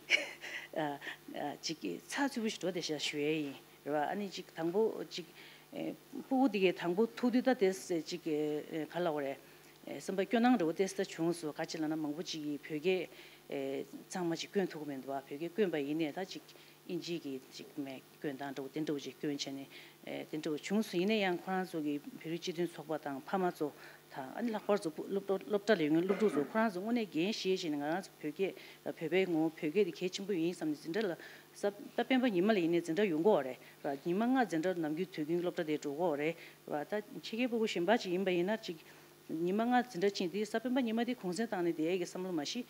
ཨ་ཨ་ཅིག་གི་ཚགས་ཚུད་པོ་ཞིག་འགྲོ་བསྡད་ཤག་ཞུ་ཡས་ཡིན་ར། ཨ་ནི་ཅིག་དང་པོ་ཅིག་ཨེ་སྤུ་གུ་དེ་གའི་དང་པོ་ཐུག་དུས་ད་དེ་ཅིག་གི་ཨེ་ག་ལབ་དགོས་རེད། ཨེ་སེམས་པ་སྐྱོ་སྣང་འདྲ་བོ་ཏོག་ཙམ་བྱུང་སོང་། ག་ཅི་ལབ་ན་མང་པོ་ཅིག་གིས་བོད་སྐད་ཨེ་གཙང་མ་ཅིག་བསྐྱོན་ཐུབ་ཀྱི་མི་འདུག་བ། བོད་སྐད་བསྐྱོན་པ་ཡིན་ནའི་ད་ཅིག་དབྱིན་ཇིའི་གི་ཅིག་མེད་སྐྱོན་སྟངས་འདྲ་བོ་དེ་འདྲ་བོ་ཅིག་སྐྱོན་བྱས་ནས་ཨེ་དེ་འདྲ་བོ་བྱུང་སོང་། ཡིན་ན་ཡང་ཁོ་རང་ཚོ་གི་བོད་རིགས་སྤྱི་མཐུན་ཚོགས་པ་དང་ཕ་མ་ཚོ་དང་ཨ་ནི་ལྷག་པར་དུ་སློབ་གྲོགས་སློབ་གྲྭ་ལ་ཡོད་མཁན་སློབ་ཕྲུག་ཚོ་ཁོ་རང་ཚོ་དངོས་གནས་འགན་བཞེས་བྱས་ནས་ང་རང་ཚོ་བོད་སྐད་བོད་པའི་ངོ་བོ་བོད་སྐད་དེ་གལ་ཆེན་པོ་ཡིན་བསམ་ནས་འཛིན་གྲྭ་ལ་ས་ད་སྤེན་པ་ཉི་མ་ལ་ཡིན་ནའི་འཛིན་གྲྭ་ཡོང་གི་ཡོད་རེད་བ། ཉི་མ་ལྔ་འཛིན་གྲྭ་ནམ་རྒྱུན་དུས་རྒྱུན་སློབ་གྲྭ་དེ་འགྲོ་གི་ཡོད་རེད་བ། ད་ཕྱི་རྒྱལ་སྤུ་གུ་གཞན་པ་ཅིག་ཡིན་པ་ཡིན་ན་ཅིག་ཉི་མ་ལྔ་འཛིན་གྲྭ་ཕྱིན་དེ་གཟའ་སྤེན་པ་ཉི་མ་དེ་གུང་སེང་བཏང་ནས་བསྡད་ཡས་ཀྱི་བསམ་བློ་མ་གཞི་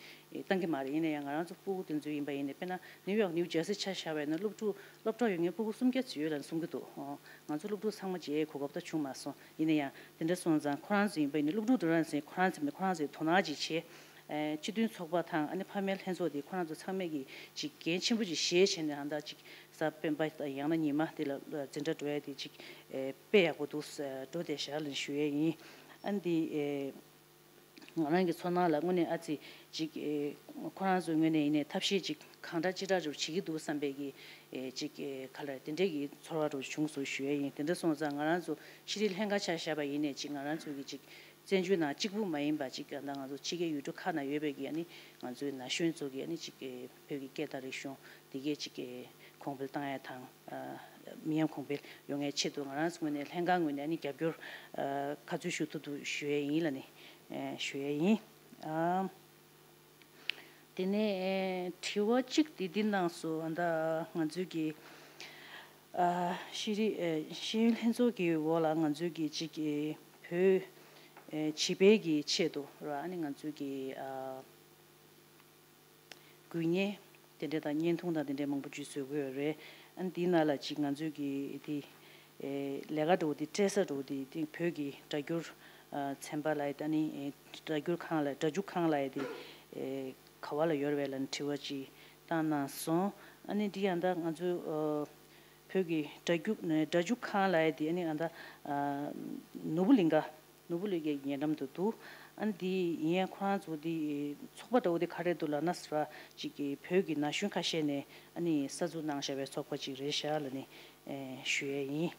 བཏང་གི་མ་རེད། ཡིན་ན་ཡང་ང་རང་ཚོ་སྤུ་གུ་དེ་ཚོ་ཡིན་པ་ཡིན་ནའི་དཔེར་ན་ནིའུ་ཡོག་ནིའུ་ཇར་སི་ཆ་བཞག་པ་ཡིན་ན་སློབ་ཕྲུག་སློབ་གྲྭ་ཡོད་མཁན་སྤུ་གུ་སུམ་བརྒྱ་ཙམ་ཡོད་ལབ་གསུང་གི་འདུག་ཨོ། ང་ཚོ་སློབ་ཕྲུག་ཚང་མ་མཇལ་ཡས་གོ་སྐབས་ད་བྱུང་མ་སོང་། ཡིན་ན་ཡང་དེ་འདྲ་སོང་ཙང་ཁོ་རང་ཚོ་ཡིན་པ་ཡིན་ན་སློབ་ཕྲུག་དེ་རང་ཚོ་ཁོ་རང་ཚོ་མི་ཁོ་རང་ཚོའི་དོ་སྣང་ཅིག་བྱས། ཨེ་སྤྱི་མཐུན་ཚོགས་པ་དང་ཨ་ནི་ཕ་མའི་ལྷན་ཚོགས་དེ་ཁོ་རང་ཚོ་ཚང་མས་ཀྱི་ཅིག་འགན་ཆེན་པོ་ཅིག་བཞེས་བྱས་ནས་ཨ་ད་ཅིག་གཟའ་སྤེན་པ་དང་ཡང་ན་ཉི་མ་དེ་ལ་འཛིན་གྲྭ་འགྲོ་ཡ་དེ་ཅིག་ཨེ་དཔེ་ཡག་པོ་འདུག་འགྲོ་བསྡད་ཤག་ལབ་ཞུ་ཡས་ཡིན། ཨ་ནི་དེ་ཨེ་ང་རང་གི་ཚོར་སྣང་ལ་དངོས་གནས་ཨ་ཙི་ཅིག་ཨེ་ཁོ་རང་ཚོའི་ངོས་ནས་ཡིན་ནའི་ཐབས་ཤེས་ཅིག་གང་འདྲ་ཅི་འདྲ་རུ་བྱེད་ཀྱི་འདུག་བསམ་པའི་གི་ཨེ་ཅིག་ཨེ་ག་ལ་དེ་འདྲའི་གི་ཚོར་བ་རུ་བྱུང་སོང་ཞུ་ཡས་ཡིན། དེ་འདྲ་སོང་ཙང་ང་རང་ཚོ་ཤེས་རིག་ལྷན་ཁང་ཆ་བཞག་པ་ཡིན་ནའི་ཅིག་ང་རང་ཚོ་གི་ཅིག་ བཙན་བྱོལ་ནང་གཅིག་པུ་མ་ཡིན་པ་ཅིག་ད་ང་ཚོ་ཕྱི་རྒྱལ་ཡུལ་གྲུ་ཁག་ན་ཡོད་པའི་གི་ཨ་ནི་ང་ཚོའི་ན་གཞོན་ཚོ་གི་ཨ་ནི་ཅིག་བོད་ཀྱི་སྐད་དང་རིག་གཞུང་འདི་གའི་ཅིག་གོང་འཕེལ་བཏང་ཡ་དང་མི་ཉམས་གོང་འཕེལ་ཡོང་ཡའི་ཆེད་དུ་ང་རང་ཚོ་ངོས་ནས་ལྷན་ཁང་ངོས་ནས་ཨ་ནི་རྒྱབ་སྐྱོར་ག་ཚོད་ཞུ་ཐུབ་ཐུབ་ཞུ་ཡས་ཡིན་ལབ་ནས་ཞུ་ཡས་ཡིན། དེ་ནས་དྲི་བ་གཅིག་དེ་འདི་གནང་སོང་། ད་ང་ཚོའི་གི་ཤེས་རིག་ཤེས་ཡོན་ལྷན་ཚོགས་ཀྱི་འོག་ལ་ང་ཚོའི་གི་ཅིག་བོད་བྱིས་པའི་གི་ཆེད་དུ་ར་ཨ་ནི་ང་ཚོའི་གི་དགོས་ངེས་དེ་འདྲ་དང་བརྙན་ཐུང་དང་དེ་འདྲ་མང་པོ་ཅིག་བཟོ་གི་ཡོད་རེད། ཨ་ནི་དེའི་ནང་ལ་ཅིག་ང་ཚོའི་གི་དེ་ལས་ཀ་འགྲོ་དེ་སྤྲད་ས་འགྲོ་དེ་དེ་བོད་ཀྱི་སྒྲ་སྒྱུར་ཚན་པ་ལ་ཡི་ད་ནི་སྒྲ་སྒྱུར་ཁང་ལ་སྒྲ་སྒྱུར་ཁང་ལ་ཡི་དེ་ག་བ་ལ་ཡོད་རེད་ལ་ནི་དྲི་བ་ཅིག་བཏང་གནང་སོང་། ཨ་ནི་འདི་ཡང་ད་ང་ཚོའི་བོད་ཀྱི་སྒྲ་སྒྱུར་སྒྲ་སྒྱུར་ཁང་ལ་ཡི་དེ་ཨ་ནི་ཨ་ད་ནོར་བུ་གླིང་ག་ནོར་བུ་གླིང་གའི་ཉེ་འགྲམ་དུ་འདུག་ཨ་ནི་འདི་ཡིན་ཡང་ཁོ་རང་ཚོ་འདི་ཚོགས་པ་འདྲ་བོ་འདི་ག་རེ་འདུག་ལབ་ན་ཟེར་བ་ཅིག་གི་བོད་ཀྱི་ན་གཞོན་ཁ་ཤས་ནས་ཨ་ནི་གསར་འཛུགས་གནང་བཞག་པའི་ཚོགས་པ་ཅིག་རེད་ཤག་ལབ་ནས་ཞུ་ཡས་ཡིན།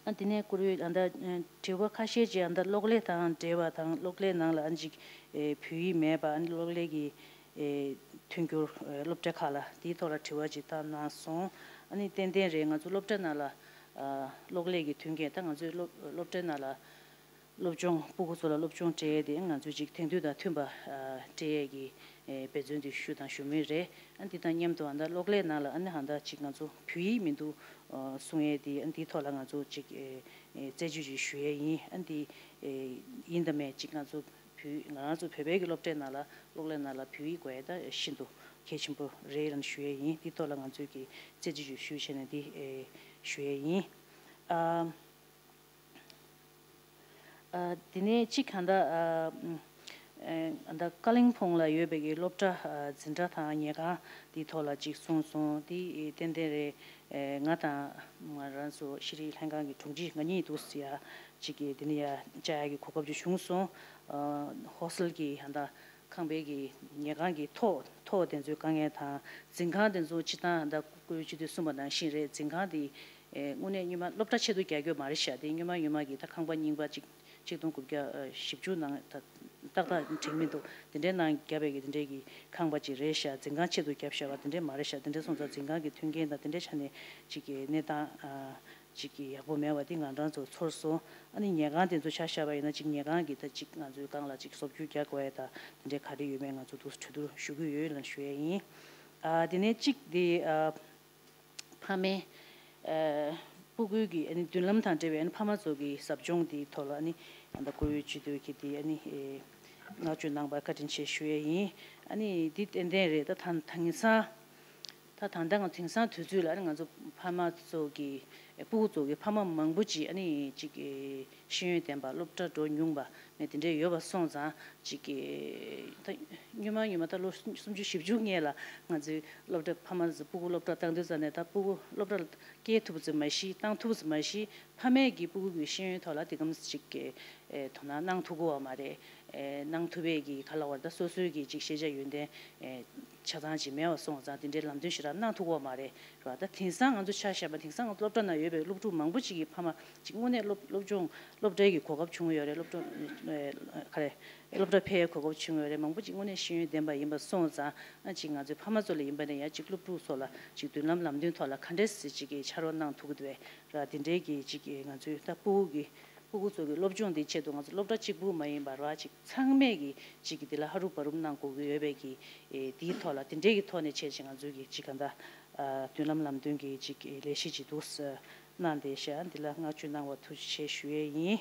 ཨ་དེ་ནས་བཀུར་འོས་ཨ་ད་དྲི་བ་ཁ་ཤས་ཅིག་ཨ་ད་གློག་ཀླད་དང་འབྲེལ་བ་དང་གློག་ཀླད་ནང་ལ་ཨ་ཅིག་བོད་ཡིག་མེད་པ་ཨ་ནི་གློག་ཀླད་ཀྱི་མཐུན་འགྱུར་སློབ་གྲྭ་ཁག་ལ་དེའི་ཐོག་ལ་དྲི་བ་ཅིག་བཏང་གནང་སོང་། ཨ་ནི་ཏན་ཏན་རེད། ང་ཚོ་སློབ་གྲྭ་ནང་ལ་གློག་ཀླད་ཀྱི་མཐུན་རྐྱེན་ད་ང་ཚོའི་སློབ་སློབ་གྲྭ་ནང་ལ་སློབ་སྦྱོང་སྤུ་གུ་ཚོ་ལ་སློབ་སྦྱོང་སྤྲད་དེ་ང་ཚོས་ཅིག་དེང་དུས་དང་མཐུན་པ་སྤྲད་ཡས་ཀྱི་འབད་བརྩོན་དེ་ཞུ་དང་ཞུ་མུས་རེད། ཨ་འདི་དང་མཉམ་དུ་ཨ་ད་གློག་ཀླད་ནང་ལ་ཨ་ནི་ཧ་ད་ཅིག་ང་ཚོ་བོད་ཡིག་མི་འདུག་གསུང་ཡས་དེ་ཨ་འདིའི་ཐོག་ལ་ང་ཚོ་ཅིག་རྩད་གཅོད་ཅིག་ཞུ་ཡས་ཡིན། ཨ་འདི་ཡིན་དང་མེད་ཅིག་ང་ཚོ་བོད་ང་རང་ཚོ་བོད་པའི་གི་སློབ་གྲྭའི་ནང་ལ་གློག་ཀླད་ནང་ལ་བོད་ཡིག་དགོས་ཡས་ད་ཤིན་ཏུ་གལ་ཆེན་པོ་རེད་ལབ་ཞུ་ཡས་ཡིན། འདིའི་ཐོག་ལ་ང་ཚོས་གི་རྩད་གཅོད་ཅིག་ཞུ་བྱས་ནས་འདི་ཞུ་ཡས་ཡིན། ཨ། ཨ། དེ་ནས་གཅིག་གང་ལྟར་ཨ། ཨ། ད་ཀ་ལིང་ཕུང་ལ་ཡོད་པའི་གི་སློབ་གྲྭ་ཨ། འཛིན་གྲྭ་དང་ཉལ་ཁང་དེའི་ཐོག་ལ་ཅིག་གསུངས་སོང་། དེ་ཏན་ཏན་རེད། ཨེ། ང་དང་ང་རང་ཚོ་ཤེས་རིག་ལྷན་ཁང་གི་དྲུང་ཆེ་ང་གཉིས་འདུག་ཟེར་ཡ་ཅིག་གི་དེ་ནས་ཡ་བཅར་ཡ་གི་གོ་སྐབས་ཅིག་བྱུང་སོང་། ཨ། ཧོ་སི་ཊེལ་གི་ཡང་ད་ཁང་པའི་གི་ཉལ་ཁང་གི་ཐོག་ཐོག་དེ་ཚོའི་དཀའ་ངལ་དང་འཛིན་ཁང་དེ་ཚོ་སྤྱིར་བཏང་ད་སྐུ་ཡོད་སྤྱི་འཐུས་གསུངས་པ་ནང་བཞིན་རེད། འཛིན་ཁང་དེ་ཨེ། དངོས་གནས་སྔོན་མ་སློབ་གྲྭ་ཆེད་དུ་རྒྱག་རྒྱུ་མ་རེད་ཤག་དེ་སྔོན་མ་སྔོན་མ་གི་ད་ཁང་པ་རྙིང་པ་གཅིག་གཅིག་སྟོང་དགུ་བརྒྱ་བཞི་བཅུ་ནང་ད་ཏག་ཏག་དྲན་མི་འདུག་དེ་འདྲའི་ནང་བརྒྱབ་པའི་གི་དེ་འདྲའི་གི་ཁང་པ་ཅིག་རེད་ཤག་འཛིན་ཁང་ཆེད་དུ་བརྒྱབ་བཞག་པ་དེ་འདྲའི་མ་རེད་ཤག་དེ་འདྲའི་སོང་ཙང་འཛིན་ཁང་གི་མཐུན་རྐྱེན་དང་དེ་འདྲའི་ཆ་ནས་གཅིག་གི་གནས་སྟངས་ཨ། གཅིག་གི་ཡག་པོ་མེད་པ་དེ་ང་རང་ཚོ་ཚོར་སོང་། ཨ་ནི་ཉལ་ཁང་དེ་ཚོ་ཆ་བཞག་པ་ཡིན་ན་གཅིག་ཉལ་ཁང་གི་ད་གཅིག་ང་ཚོའི་སྒང་ལ་གཅིག་བཟོ་བཅོས་རྒྱག་དགོས་ཡ་ད་དེ་འདྲའི་ག་རེ་ཡོད་མེད་ང་ཚོ་འདུག་གྲོས་བསྡུར་ཞུ་གི་ཡོད་ལབ་ཞུ་ཡ་ཡིན། ཨ། དེ་ནས་གཅིག་དེ་ཨ། ཕ་མའི་ཨ། སྤུ་གུའི་གི་ཨ་ནི་མདུན་ལམ་དང་འབྲེལ་བའི་ཨ་ནི་ཕ་མ་ཚོ་གི་ཟབ་སྦྱོང་དེའི་ཐོག་ལ་ཨ་ནི་ད་སྐུ་ཡོད་སྤྱི་འཐུས་ཀྱི་དེ་ཨ་ནི་ཨེ། བསྔགས་བརྗོད་གནང་བར་བཀའ་དྲིན་ཆེ་ཞུ་ཡས་ཡིན། ཨ་ནི་འདི་ཏན་ཏན་རེད། ད་ད་དེང་སང་ད་ད་ལྟ་ང་དེང་སང་དུས་ཚོད་ལ་ཨ་ནི་ང་ཚོ་ཕ་མ་ཚོ་གི་ཨེ། སྤུ་གུ་ཚོ་གི་ཕ་མ་མང་པོ་ཅིག་ཨ་ནི་ཅིག་ཨེ། ཤེས་ཡོན་ལྡན་པ་སློབ་གྲྭ་འགྲོ་མྱོང་པ་ནས་དེ་འདྲས་ཡོད་པ་སོང་ཙང་ཅིག་གི་ད་སྔོན་མ་སྔོན་མ་ད་ལོ་སུམ་ཅུ་བཞི་བཅུ་སྔོན་ལ་ང་ཚོའི་སློབ་གྲྭ་ཕ་མ་ཚོ་སྤུ་གུ་སློབ་གྲྭ་བཏང་དུས་ཙ་ནས་ད་སྤུ་གུ་སློབ་གྲྭ་ལ་སྐྱེལ་ཐུབ་ཙམ་མ་གཞི་བཏང་ཐུབ་ཙམ་མ་གཞི་ཕ་མས་ཀྱི་སྤུ་གུ་གི་ཤེས་ཡོན་ཐོག་ལ་དེ་གམ་ཅིག་གི་ཨེ། དོ་སྣང་གནང་ཐུབ་ཀྱི་ཡོད་མ་རེད། ཨེ། གནང་ཐུབ་པའི་གི་ག་ལ་བར་ད་སོ་སོའི་གི་ཅིག་ཤེས་བྱ་ཡོན་ཏན་ཨེ། ཆ་ཚང་ཅིག་མེད་པ་སོང་ཙང་དེ་འདྲའི་ལམ་སྟོན་ཞེ་དྲག་གནང་ཐུབ་ཀྱི་ཡོད་མ་རེད། རེད་བ། ད་དེང་སང་ང་ཚོ་ཆ་བཞག་པ་དེང་སང་ང་ཚོ་སློབ་གྲྭ་ནང་ཡོད་པའི་སློབ་ཕྲུག་མང་པོ་ཅིག་གི་ཕ་མ་ཅིག་དངོས་གནས་སློབ་སློབ་སྦྱོང་སློབ་གྲྭའི་གི་གོ་སྐབས་བྱུང་ཡོད་རེད། སློབ་གྲྭ་ཨེ། ག་རེ། སློབ་གྲྭ་ཕེབས་ཡའི་གོ་སྐབས་བྱུང་ཡོད་རེད། མང་པོ་ཅིག་དངོས་གནས་ཤེས་ཡོན་ལྡན་པ་ཡིན་པ་སོང་ཙང་ཨ་ཅིག་ང་ཚོའི་ཕ་མ་ཚོ་ལ་ཡིན་པ་ན་ཡང་ཅིག་སློབ་ཕྲུག་ཚོ་ལ་ཅིག་མདུན་ལམ་ལམ་སྟོན་ཐོག་ལ་ག་འདྲས་སེ་ཅིག་གི་ཕྱག་རོགས་གནང་ཐུབ་ཀྱི་འདུག་བས་ར། དེ་འདྲའི་གི་ཅིག་གི་ང་ཚོའི་ད་སྤུ་གུ་གི་སྤུ་གུ་ཚོ་གི་སློབ་སྦྱོང་དེ་ཆེད་དུ་ང་ཚོ་སློབ་གྲྭ་གཅིག་པུ་མ་ཡིན་པ་ར་ཅིག་ཚང་མས་གི་ཅིག་གི་དེ་ལ་ཧ་རུབ་བ་རུབ་གནང་དགོས་ཀྱི་ཡོད་པའི་གི་ཨེ། དེའི་ཐོག་ལ་དེ་འདྲའི་གི་ཐོག་ནས་བྱས་ཅིག་ང་ཚོའི་གི་ཅིག་ག་འདྲ་ཨ། མདུན་ལམ་ལམ་སྟོན་གྱི་ཅིག་ལས་གཞི་ཅིག་འདུག་སེ་གནང་བསྡད་ཤག་འདི་ལ་བསྔགས་བརྗོད་གནང་བ་ཐུགས་རྗེ་ཆེ་ཞུ་ཡས་ཡིན།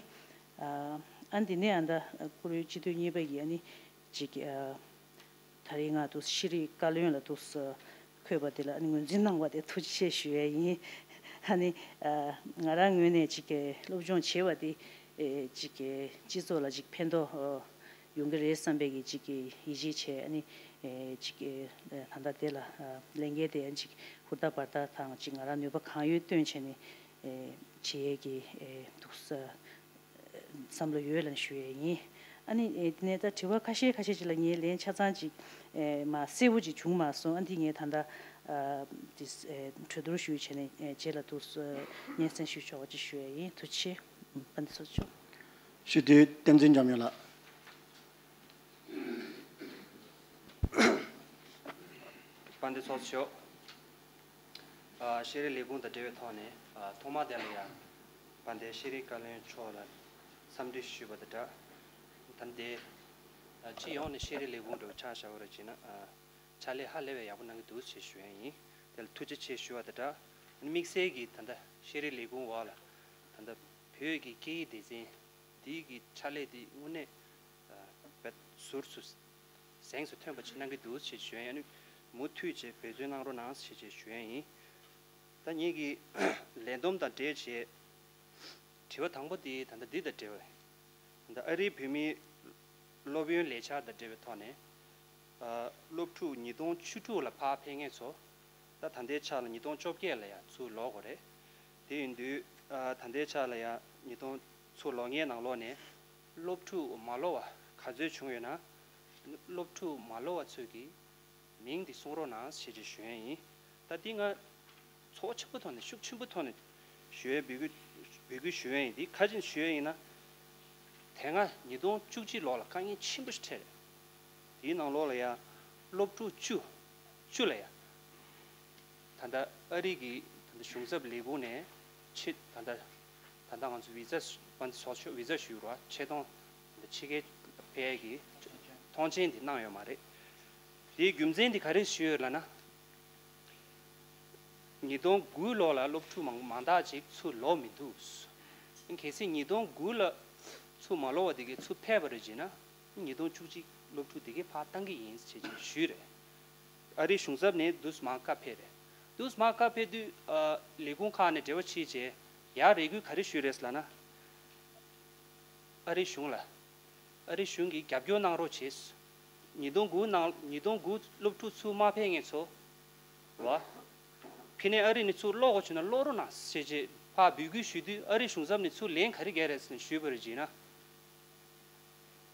ཨ། ཨ་འདི་ནས་ཨ་ད་བཀུར་འོས་སྤྱི་འཐུས་གཉིས་པ་ཡིས་ཨ་ནི་ཅིག་ཨ། ད་རེས་ང་འདུག་ཤེས་རིག་བཀའ་བློན་ལ་འདུག་སེ་འཁོད་པ་དེ་ལ་ཨ་ནི་ངོས་འཛིན་གནང་བ་དེ་ཐུགས་རྗེ་ཆེ་ཞུ་ཡས་ཡིན། ཨ་ནི་ཨ། ང་རང་ངོས་ནས་ཅིག་སློབ་སྦྱོང་བྱས་པ་དེ་ཨེ། ཅིག་སྤྱི་ཚོགས་ལ་ཅིག་ཕན་ཐོགས་ཡོང་གི་རེད་བསམ་པའི་གི་ཅིག་གི་ཡིད་ཆེས་བྱས། ཨ་ནི་ཨེ། ཅིག་གི་ད་ལྟ་དེ་ལ་ལས་འགན་དེ་ཅིག་ཧུར་ཐག་འབད་ཐག་དང་ཅིག་ང་རང་ནུས་པ་གང་ཡོད་བཏོན་བྱས་ནས་ཨེ། བྱེད་ཡས་ཀྱི་ཨེ། འདུག་སེ་བསམ་བློ་ཡོད་ལབ་ཞུ་ཡས་ཡིན། ཨ་ནི་ཨེ། དེ་ནས་ད་དྲི་བ་ཁ་ཤས་ཁ་ཤས་ཅིག་ལ་ངས་ལན་ཆ་ཚང་ཅིག་ཨེ། མ་གསལ་པོ་ཅིག་བྱུང་མ་སོང་། ཨ་འདི་ངས་ད་ལྟ་ ཨ་དེ་ཨེ་གྲོས་བསྡུར་ཞུས་བྱས་ནས་ཨེ་རྗེས་ལ་དུ་སྙན་སེང་ཞུས་ཆོག་པ་ཅིག་ཞུ་ཡ་ཡིན། ཐུགས་རྗེ་ཆེ། དཔལ་ལྡན་ཚོགས་གཙོ་མཆོག་ཞུ་དུས་བསྟན་འཛིན་འཇམ་དབྱངས་ལགས། དཔལ་ལྡན་ཚོགས་གཙོ་མཆོག་ཨ་ཤེས་རིག་ལས་ཁུངས་དང་འབྲེལ་བའི་ཐོག་ནས་ཨ་ཐོག་མ་དེ་ལ་ཡང་དཔལ་ལྡན་ཤེས་རིག་བཀའ་བློན་མཆོག་ལ་འཚམས་འདྲི་ཞུས་པ་དང་སྦྲགས། ད་ལྟའི་ཨ་སྤྱི་ཡོངས་ནས་ཤེས་རིག་ལས་ཁུངས་འདྲ་བོ་ཆ་བཞག་པ་རེད་བྱས་ན་ཨ་ཕྱག་ལས་ཧ་ལས་པའི་ཡག་པོ་གནང་གི་འདུག་ཅེས་ཞུ་ཡ་ཡིན། དེ་ལ་ཐུགས་རྗེ་ཆེ་ཞུ་བ་དང་སྦྲགས། དམིགས་བསལ་གྱིས་ད་ལྟ་ཤེས་རིག་ལས་ཁུངས་འོག་ལ་ད་ལྟ་བོད་ཀྱི་སྐད་ཡིག་སྡེ་ཚན་འདི་གི་ཕྱག་ལས་འདི་དངོས་གནས་ཨ་བེད་ཟུར་དུ་གཟེངས་སུ་ཐོན་པ་ཅིག་གནང་གི་འདུག་ཅེས་ཞུ་ཡ་ཡིན། མུ་མཐུད་བྱས་འབད་བརྩོན་གནང་རོགས་གནང་ཞེས་བྱས་ཞུ་ཡ་ཡིན། ད་ངེད་ཀྱི་ལས་བསྡོམས་དང་འབྲེལ་བྱས་དྲི་བ་དང་པོ་དེ་ད་ལྟ་འདི་དང་འབྲེལ་བ། ད་ལྟ་ཨ་རིའི་བོད་མིའི་སློབ་ཡོན་ལས་འཆར་དང་འབྲེལ་བའི་ཐོག་ནས་ཨ་སློབ་ཕྲུག་ཉིས་སྟོང་བཅུ་དྲུག་ལ་ཕར་ཕེབས་མཁན་ཚོ་ད་ད་ལྟའི་ཆ་ལ་ཉིས་སྟོང་བཅོ་བརྒྱད་ལ་ཡང་ཚུར་ལོག་དགོས་རེད། དེ་ཡིན་དུས་ཨ་ད་ལྟའི་ཆ་ལ་ཡང་ཉིས་སྟོང་ཚུར་ལོག་མཁན་ནང་ལོགས་ནས་སློབ་ཕྲུག་མ་ལོག་པ་ག་ཚོད་བྱུང་ཡོད་ན། སློབ་ཕྲུག་མ་ལོག་པ་ཚོས་ཀྱི་མིང་འདི་གསུང་རོགས་གནང་ཞེས་ཅིག་ཞུ་ཡ་ཡིན། ད་འདི་ང་ཚོར་བ་ཆེན་པོ་ཐོག་ནས་ཤུགས་ཆེན་པོ་ཐོག་ནས་ཞུ་ཡ་འབོད་སྐུལ་འབོད་སྐུལ་ཞུ་ཡ་ཡིན། འདི་ག་ཅིག་ཞུ་ཡ་ཡིན་ན། དེ་སྔ་ཉིས་སྟོང་བཅུ་གཅིག་ལོ་ལ་དཀའ་ངལ་ཆེན་པོ་ཞིག་འཕྲད་རེད། དེའི་ནང་ལོགས་ལ་ཡ་སློབ་ཕྲུག་བཅུ་བཅུ་ལ་ཡ་ད་ལྟ་ཨ་རི་གི་ད་ལྟ་གཞུང་ཚབ་ལས་ཁུངས་ནས་ཆེད་ད་ལྟ་ད་ལྟ་ང་ཚོ་བི་ཟ་ཞུ་བི་ཟ་ཞུ་རོགས་ཆེད་གཏོང་ད་ལྟ་ཕྱི་རྒྱལ་ཕེབས་ཀྱི་ཐོངས་མཆན་འདི་གནང་ཡོད་མ་རེད། དེའི་རྒྱུ་མཚན་འདི་ག་རེ་ཞུས་ཡོད་ལབ་ན། ཉིས་སྟོང་དགུ་ལོ་ལ་སློབ་ཕྲུག་མང་མང་དག་ཅིག་ཚུར་ལོག་མི་འདུག་གལ་སྲིད་ཉིས་སྟོང་དགུ་ལ་ཚུར་མ་ལོག་པ་དེ་གས་ཚུར་ཕེབས་པ་རེད་ཅེ་ན། ཉིས་སྟོང་བཅུ་གཅིག་སློབ་ཕྲུག་དེ་གས་ཕར་བཏང་གི་ཡིན་ཅེས་ཅིག་ཞུས་རེད། ཨ་རིའི་གཞུང་ཚབ་ནས་དུས་མ་བཀའ་ཕེབས་རེད། དུས་མ་བཀའ་ཕེབས་དུས་ཨ་ལས་ཁུངས་ཁག་ནས་འབྲེལ་བ་བྱས་རྗེས་ཡར་རེ་སྐུལ་ག་རེ་ཞུས་རེད་ལབ་ན། ཨ་རིའི་གཞུང་ལ། ཨ་རིའི་གཞུང་གིས་རྒྱབ་སྐྱོར་གནང་རོགས་བྱས། ཉིས་སྟོང་དགུ་ནང་ཉིས་སྟོང་དགུ་སློབ་ཕྲུག་ཚུར་མ་ཕེབས་མཁན་ཚོ། བ། ཕི་ནས་ཨ་རི་ནས་ཚུར་ལོག་དགོས་བྱུང་ན་ལོག་རོགས་གནང་ཞེས་བྱས་ཕར་འབོད་སྐུལ་ཞུས་དུས་ཨ་རིའི་གཞུང་ཚབ་ནས་ཚུར་ལན་ག་རེ་བརྒྱབ་རེད་ཟེར་ནས་ཞུས་པ་རེད་ཅེ་ན།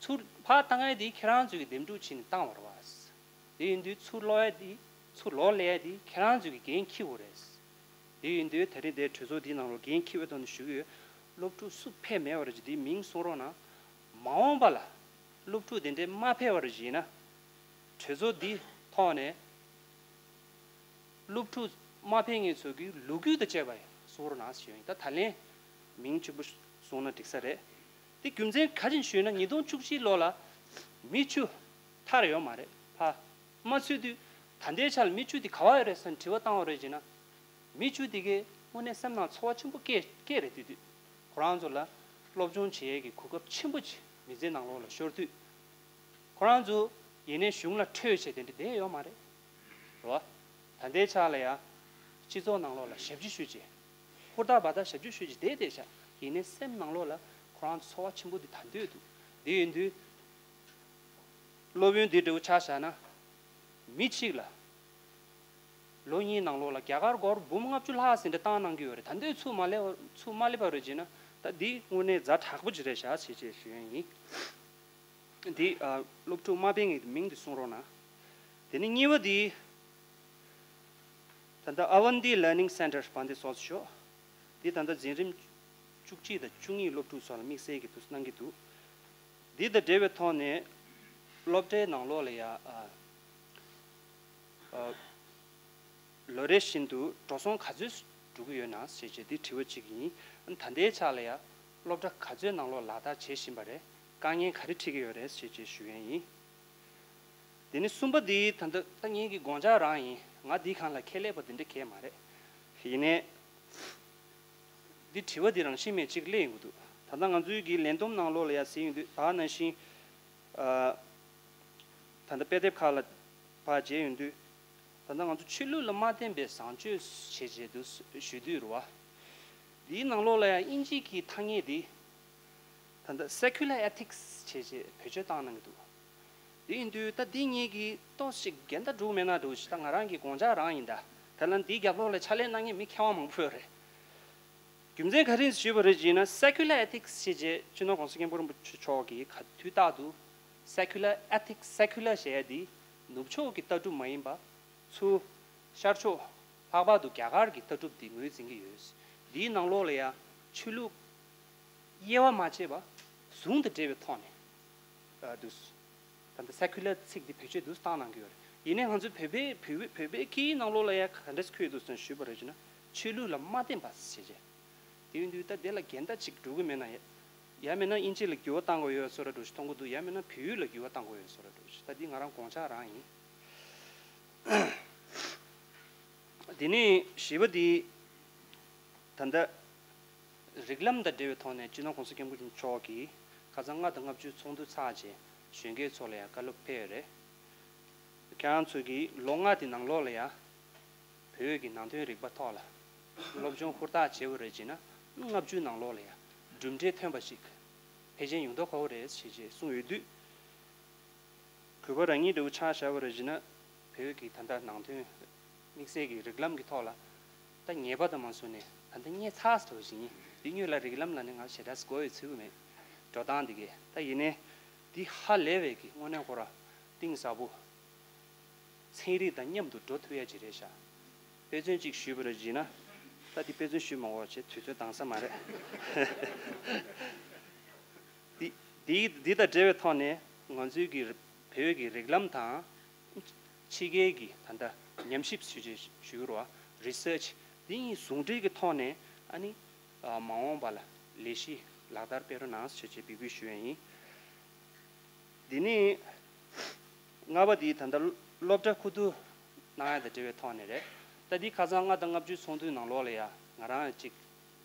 ཚུར་ཕར་བཏང་ཡས་དེ་ཁྱེད་རང་ཚོས་ཀྱི་འདེམས་སྒྲུག་བྱས་ནས་བཏང་བ་རེད་བ། དེ་ཡིན་དུས་ཚུར་ལོག་ཡས་དེ་ཚུར་ལོག་སླེབས་ཡས་དེ་ཁྱེད་རང་ཚོས་ཀྱི་འགན་འཁྱེར་དགོས་རེད། དེ་ཡིན་དུས་ད་རིང་དེ་གྲོས་ཚོགས་འདིའི་ནང་ལ་འགན་འཁྱེར་བའི་ཐོག་ནས་ཞུ་གི་ཡོད། སློབ་ཕྲུག་སུ་ཕེབས་མེད་པ་རེད་ཅེ་དེའི་མིང་གསུང་རོགས་གནང་། མ་འོངས་པ་ལ་སློབ་ཕྲུག་དེ་འདྲའི་མ་ཕེབས་པ་རེད་ཅེ་ན། གྲོས་ཚོགས་འདིའི་ཐོག་ནས་སློབ་ཕྲུག་མ་ཕེབས་མཁན་ཚོ་གི་ལོ་རྒྱུས་དང་བཅས་པ་གསུང་རོགས་གནང་ཞུ་ཡིན། ད་ད་ལན་མིང་གཅིག་པུ་གསུངས་ན་འགྲིག་ས་རེད། དེ་རྒྱུ་མཚན་ག་རེ་ཞུས་ན་ཉིས་སྟོང་བཅུ་གཅིག་ལོ་ལ་མི་བཅུ་ཐར་ཡོད་མ་རེད། ཕ་མ་ཚུད་དུས་ད་ལྟའི་ཆར་ལ་མི་བཅུ་དེ་ག་བ་ཡོད་རེད་ཟེར་ནས་དྲི་བ་བཏང་བ་རེད་ཅེ་ན། མི་བཅུ་དེ་གས་དངོས་གནས་སེམས་ནང་ཚོར་བ་ཆེན་པོ་སྐྱེས་སྐྱེས་རེད། དུས་དུས་ཁོ་རང་ཚོ་ལ་སློབ་སྦྱོང་བྱེད་ཡས་ཀྱི་གོ་སྐབས་ཆེན་པོ་ཅིག་མི་ཚེ་ནང་ལོགས་ལ་ཤོར་དུས། ཁོ་རང་ཚོ་ཡིན་ནའི་གཞུང་ལ་ཁྲོས་བྱས་དེ་འདྲ་བསྡད་ཡོད་མ་རེད། རེད་བ། ད་ལྟའི་ཆ་ལ་ཡང་སྤྱི་ཚོགས་ནང་ལོགས་ལ་ཞབས་ཕྱི་ཞུ་བྱས། ཧུར་ཐག་འབད་ཐག་ཞབས་ཕྱི་ཞུ་བྱས་བསྡད་བསྡད་ཤག་ཡིན་ནའི་སེམས་ནང་ལོགས་ལ་ཁོ་རང་ཚོ་ཚོར་བ་ཆེན་པོ་འདི་ད་འདོད་འདུག་འདི་ཡིན་དུས། སློབ་ཡོན་འདི་འདྲ་བོ་ཆ་བཞག་ན། མི་གཅིག་ལ། ལོ་གཉིས་ནང་ལོགས་ལ་རྒྱ་གར་སྒོར་འབུམ་ལྔ་བཅུ་ལྷག་ཟིན་འདྲ་བཏང་གནང་གི་ཡོད་རེད། ད་འདོད་ཚུར་མ་སླེབས་ཚུར་མ་སླེབས་པ་རེད་ཅེ་ན། ད་འདི་དངོས་གནས་ཛ་དྲག་པོ་ཅིག་རེད་ཤག་ཞེས་བྱས་ཞུ་ཡ་ཡིན། འདི་ཨ་སློབ་ཕྲུག་མ་ཕེབས་མཁན་གྱི་མིང་འདི་གསུང་རོགས་གནང་། དེ་ནས་གཉིས་པ་འདི། ད་ལྟ་ཨ་ཝན་ཏི་ལར་ནིང་སེན་ཊར་བ་འདི་སོགས་ཤོག་འདི་ད་ལྟ་འཛིན་རིམ་བཅུ་གཅིག་དང་བཅུ་གཉིས་སློབ་ཕྲུག་ཚོ་ལ་དམིགས་བསལ་གྱི་དུ་གནང་གི་འདུག་འདི་དང་འབྲེལ་བའི་ཐོག་ནས་སློབ་གྲྭའི་ནང་ལོགས་ལ་ཡ་ཨ་ཨ། ལོ་རེ་བཞིན་དུ་འགྲོ་སོང་ག་ཚོད་འགྲོ་གི་ཡོད་ན་ཞེས་བྱས་འདི་དྲི་བ་གཅིག་ཡིན། ད་ལྟའི་ཆ་ལ་ཡང་སློབ་གྲྭ་ག་ཚོད་ནང་ལོགས་ལག་བསྟར་བྱེད་བཞིན་པ་རེད། དཀའ་ངལ་ག་རེ་འཕྲད་ཀྱི་ཡོད་རེད་ཞེས་བྱས་ཞུ་ཡས་ཡིན། དེ་ནས་གསུམ་པ་འདི་ད་ལྟ་ད་ངེད་ཀྱི་དགོངས་འཆར་རང་ཡིན། ང་འདིའི་སྒང་ལ་ཁྱད་ལས་པ་འདི་འདྲ་གང་ཡང་མ་རེད། ཡིན་ནའི། འདི་དྲི་བ་འདི་རང་བཞིན་མེད་ཅིག་སླེབས་ཡོང་གི་འདུག་ད་ལྟ་ང་ཚོའི་གི་ལས་བསྡོམས་ནང་ལོགས་ལ་ཡ་གཟིགས་ཡོང་དུས་ད་ནང་བཞིན། ཨ། ད་ལྟ་དཔེ་དེབ་ཁག་ལ་ཕར་མཇལ་ཡོང་དུས། ད་ལྟ་ང་ཚོ་ཆོས་ལུགས་ལ་མ་བརྟེན་པའི་བཟང་སྤྱོད་ཞེས་བྱས་འདུག་ཞུ་དུས་རེད་བ། འདིའི་ནང་ལོགས་ལ་ཡང་དབྱིན་ཇིའི་གི་ཐ་སྙད་འདི། ད་ལྟ་Secular Ethics་ཞེས་བྱས་བེད་སྤྱོད་བཏང་གནང་གི་འདུག་འདི་ཡིན་དུས་ད་འདི་ངེད་ཀྱི་ཏོག་ཙམ་འགལ་ཟླ་འགྲོ་མེད་ན་འགྲོ་ཞེས་ད་ང་རང་གི་དགོངས་འཆར་རང་ཡིན་ད། ད་ལན་འདིའི་རྒྱབ་ལོགས་ལ་ཕྱག་ལས་གནང་མཁན་མི་མཁས་དབང་མང་པོ་ཡོད་རེད། རྒྱུ་མཚན་ག་རེ་ཞུས་པ་རེད་ཅེ་ན། Secular Ethics་ཞེས་བྱས་སྤྱི་ནོར་༸གོང་ས་༸སྐྱབས་མགོན་རིན་པོ་ཆེ་མཆོག་གིས་ག་དུས་རྟག་ཏུ་Secular Ethics། Secular་ཞེས་ཡ་འདི་ནུབ་ཕྱོགས་ཀྱི་ལྟ་གྲུབ་མ་ཡིན་པ། ཚུར་ ཤར་ཕྱོགས་ལྷག་པར་དུ་རྒྱ་གར་གྱི་ལྟ་གྲུབ་དེ་ངོས་འཛིན་གྱི་ཡོད། འདིའི་ནང་ལོགས་ལ་ཡང་ཆོས་ལུགས་དབྱེ་བ་མ་ཕྱེ་བར་ཟུང་དུ་འབྲེལ་བའི་ཐོག་ནས་ཨ་འདུག་ད་ལྟ་སེ་ཀུ་ལར་ཚིག་འདི་བེད་སྤྱོད་འདུག་བཏང་གནང་གི་ཡོད་རེད། ཡིན་ནའི་ང་ཚོའི་བོད་པའི་བོད་པའི་བོད་པའི་སྐད་ཡིག་ནང་ལོགས་ལ་ཡང་ག་འདྲས་འཁོད་འདུག་ཟེར་ཞུས་པ་རེད་ཅེ་ན། ཆོས་ལུགས་ལ་མ་བརྟེན་པ་ཞེས་བྱས། དེ་ཡིན་དུས་ད་དེ་ལ་འགལ་ཟླ་ཅིག་འགྲོ་གི་མེད་ན། ཡ་ཡང་མིན་ན་དབྱིན་ཇི་ལ་འགྱུར་བ་བཏང་དགོས་ཡོད་བཟོ་འདྲ་འདྲ་ཞིག་མཐོང་གི་འདུག་ཡང་མིན་ན་བོད་ཡིག་ལ་འགྱུར་བ་བཏང་དགོས་ཡོད་བཟོ་འདྲ་འདྲ་ཞིག་ད་འདི་ང་རང་དགོངས་འཆར་རང་ཡིན། དེ་ནས་བཞི་པ་འདི། ད་ལྟ་རིགས་ལམ་དང་འབྲེལ་བའི་ཐོག་ནས་སྤྱི་ནོར་༸གོང་ས་༸སྐྱབས་མགོན་ཆེན་པོ་མཆོག་གིས་ཁ་སང་ལྔ་དང་ལྔ་བཅུའི་ཚོགས་འདུ་ཚར་རྗེས་གཞོན་སྐྱེས་ཚོ་ལ་ཡང་བཀའ་སློབ་ཕེབས་ཡོད་རེད། ཁྱེད་རང་ཚོ་གིས་ལོ་ལྔ་དེ་ནང་ལོགས་ལ་ཡང་བོད་ཀྱི་ནང་དོན་རིག་པ་ཐོག་ལ་སློབ་སྦྱོང་ཧུར་ཐག་བྱས་པ་རེད་ཅེ་ན། ལྔ་བཅུའི་ནང་ལོགས་ལ་ཡང་གྲུབ་འབྲས་ཐོན་པ་ཞིག་ཕལ་ཆེར་ཡོང་མདོག་ཁ་པོ་རེད་ཞེས་ཅེས་གསུངས་ཡོད་དུས། གུས་པ་རང་ཉིད་འདྲ་བོ་ཆ་བཞག་པ་རེད་ཅེ་ན། བོད་ཀྱི་ད་ལྟ་ནང་དོན་དམིགས་བསལ་གྱི་རིགས་ལམ་གྱི་ཐོག་ལ་ད་ཉེས་པ་དང་མ་སོང་ནས་ད་ལྟ་རྙེད་ཚར་འདྲ་བོ་ཞིག་ཡིན། འདི་སྔོན་ལ་རིགས་ལམ་ལ་ནི་ང་ཞེ་དྲག་གོ་ཡོད་ཚུལ་མེད། འགྲོ་སྟངས་འདི་གས་ད་ཡིན་ནའི་འདི་ཧ་ལས་པའི་གི་དངོས་གནས་ཁོ་ར་གཏིང་ཟབ་པོ། ཚན་རིག་དང་མཉམ་དུ་འགྲོ་ཐུབ་ཡ་ཅིག་རེད་ཤག་དཔེ་མཚོན་གཅིག་ཞུས་པ་རེད་ཅེ་ན། ད་འདི་དཔེ་མཚོན་ཞུས་མ་དགོས་བྱས་དུས་ཚོད་འདང་ས་མ་རེད། འདི་འདི་འདི་དང་འབྲེལ་བའི་ཐོག་ནས་ང་ཚོའི་གི་བོད་ཀྱི་རིགས་ལམ་དང་། ཕྱི་རྒྱལ་གྱི་ད་ལྟ་ཉམས་ཞིབ་ཞུ་ཅེས་ཞུ་རོགས། རི་སར་ཆི་འདི་གཉིས་ཟུང་འབྲེལ་གྱི་ཐོག་ནས་ཨ་ནི་མ་འོངས་པ་ལ་ལས་གཞི་ལག་བསྟར་སྤེལ་རོགས་གནང་ཞེས་བྱས་འབོད་སྐུལ་ཞུ་ཡ་ཡིན། འདི་ནི་ལྔ་པ་འདི་ད་ལྟ་སློབ་གྲྭ་ཁུ་བསྡུ་གནང་ཡ་དང་འབྲེལ་བའི་ཐོག་ནས་རེད། ད་འདི་ཁ་སང་ལྔ་དང་ལྔ་བཅུའི་ཚོགས་འདུའི་ནང་ལོགས་ལ་ཡ་ང་རང་ཡང་གཅིག་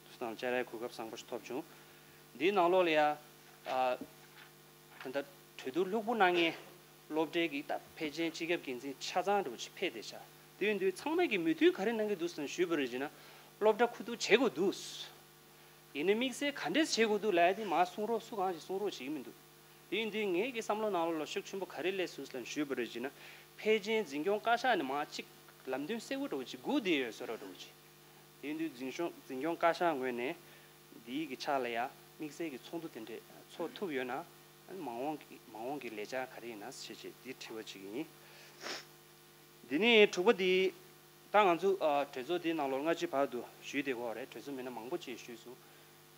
ཐུགས་སྣང་བཅར་ཡའི་གོ་སྐབས་བཟང་པོ་ཞིག་ཐོབ་བྱུང་། འདིའི་ནང་ལོགས་ལ་ཡ་ཨ། ད་ལྟ་གྲོས་བསྡུར་ལྷུག་པོ་གནང་མཁན་སློབ་གྲྭའི་གི་ད་ཕལ་ཆེར་སྤྱི་ཁྱབ་འགན་འཛིན་ཆ་ཚང་འདྲ་བོ་ཅིག་ཕེབས་བསྡད་ཤག་དེ་ཡིན་དུས་ཚང་མས་ཀྱི་མོས་མཐུན་ག་རེ་གནང་གི་འདུག་ཟེར་ན་ཞུས་པ་རེད་ཅེ་ན། སློབ་གྲྭ་ཁུ་བསྡུ་བྱེད་དགོས་འདུག་ཡིན་ནའི་དམིགས་བསལ་ག་འདྲས་བྱེད་དགོས་འདུག་ལབ་ཡ་དེ་མར་གསུང་རོགས་སུ་གང་ཞིག་གསུང་རོགས་བྱེད་ཀྱི་མི་འདུག་དེ་ཡིན་དུས་ངའི་གི་བསམ་བློ་ནང་ལོགས་ལ་ཤུགས་ཆེན་པོ་ག་རེ་སླེབས་སོང་ཟེར་ན་ཞུས་པ་རེད་ཅེ་ན། ཕལ་ཆེར་འཛིན་སྐྱོང་བཀའ་ཤག་ནས་མར་གཅིག་ལམ་སྟོན་གསལ་བོ་འདྲ་བོ་ཅིག་སྒུག་བསྡད་ཡོད་བཟོ་འདྲ་འདྲ་བོ་ཅིག་དེ་ཡིན་དུས་འཛིན་སྐྱོང་འཛིན་སྐྱོང་བཀའ་ཤག་ངོས་ནས་འདིའི་གི་ཕྱག་ལ་ཡ་དམིགས་བསལ་གྱི་ཚོགས་འདུ་དེ་འདྲས་ཚོགས་ཐུབ་ཡོད་ན། མ་འོངས་ཀྱི་མ་འོངས་ཀྱི་ལས་འཆར་ག་རེ་ཡིན་ན་ཞེས་བྱས་འདི་དྲི་བ་ཅིག་ཡིན། འདི་ནི་དྲུག་པ་འདི་ད་ང་ཚོ་ཨ་གྲོས་ཚོགས་འདིའི་ནང་ལོགས་སྔ་ཕྱི་བར་དུ་ཞུས་བསྡད་ཀྱི་ཡོད་རེད། གྲོས་ཚོགས་མི་སྣ་མང་པོ་ཅིག་ཞུས་སོང་།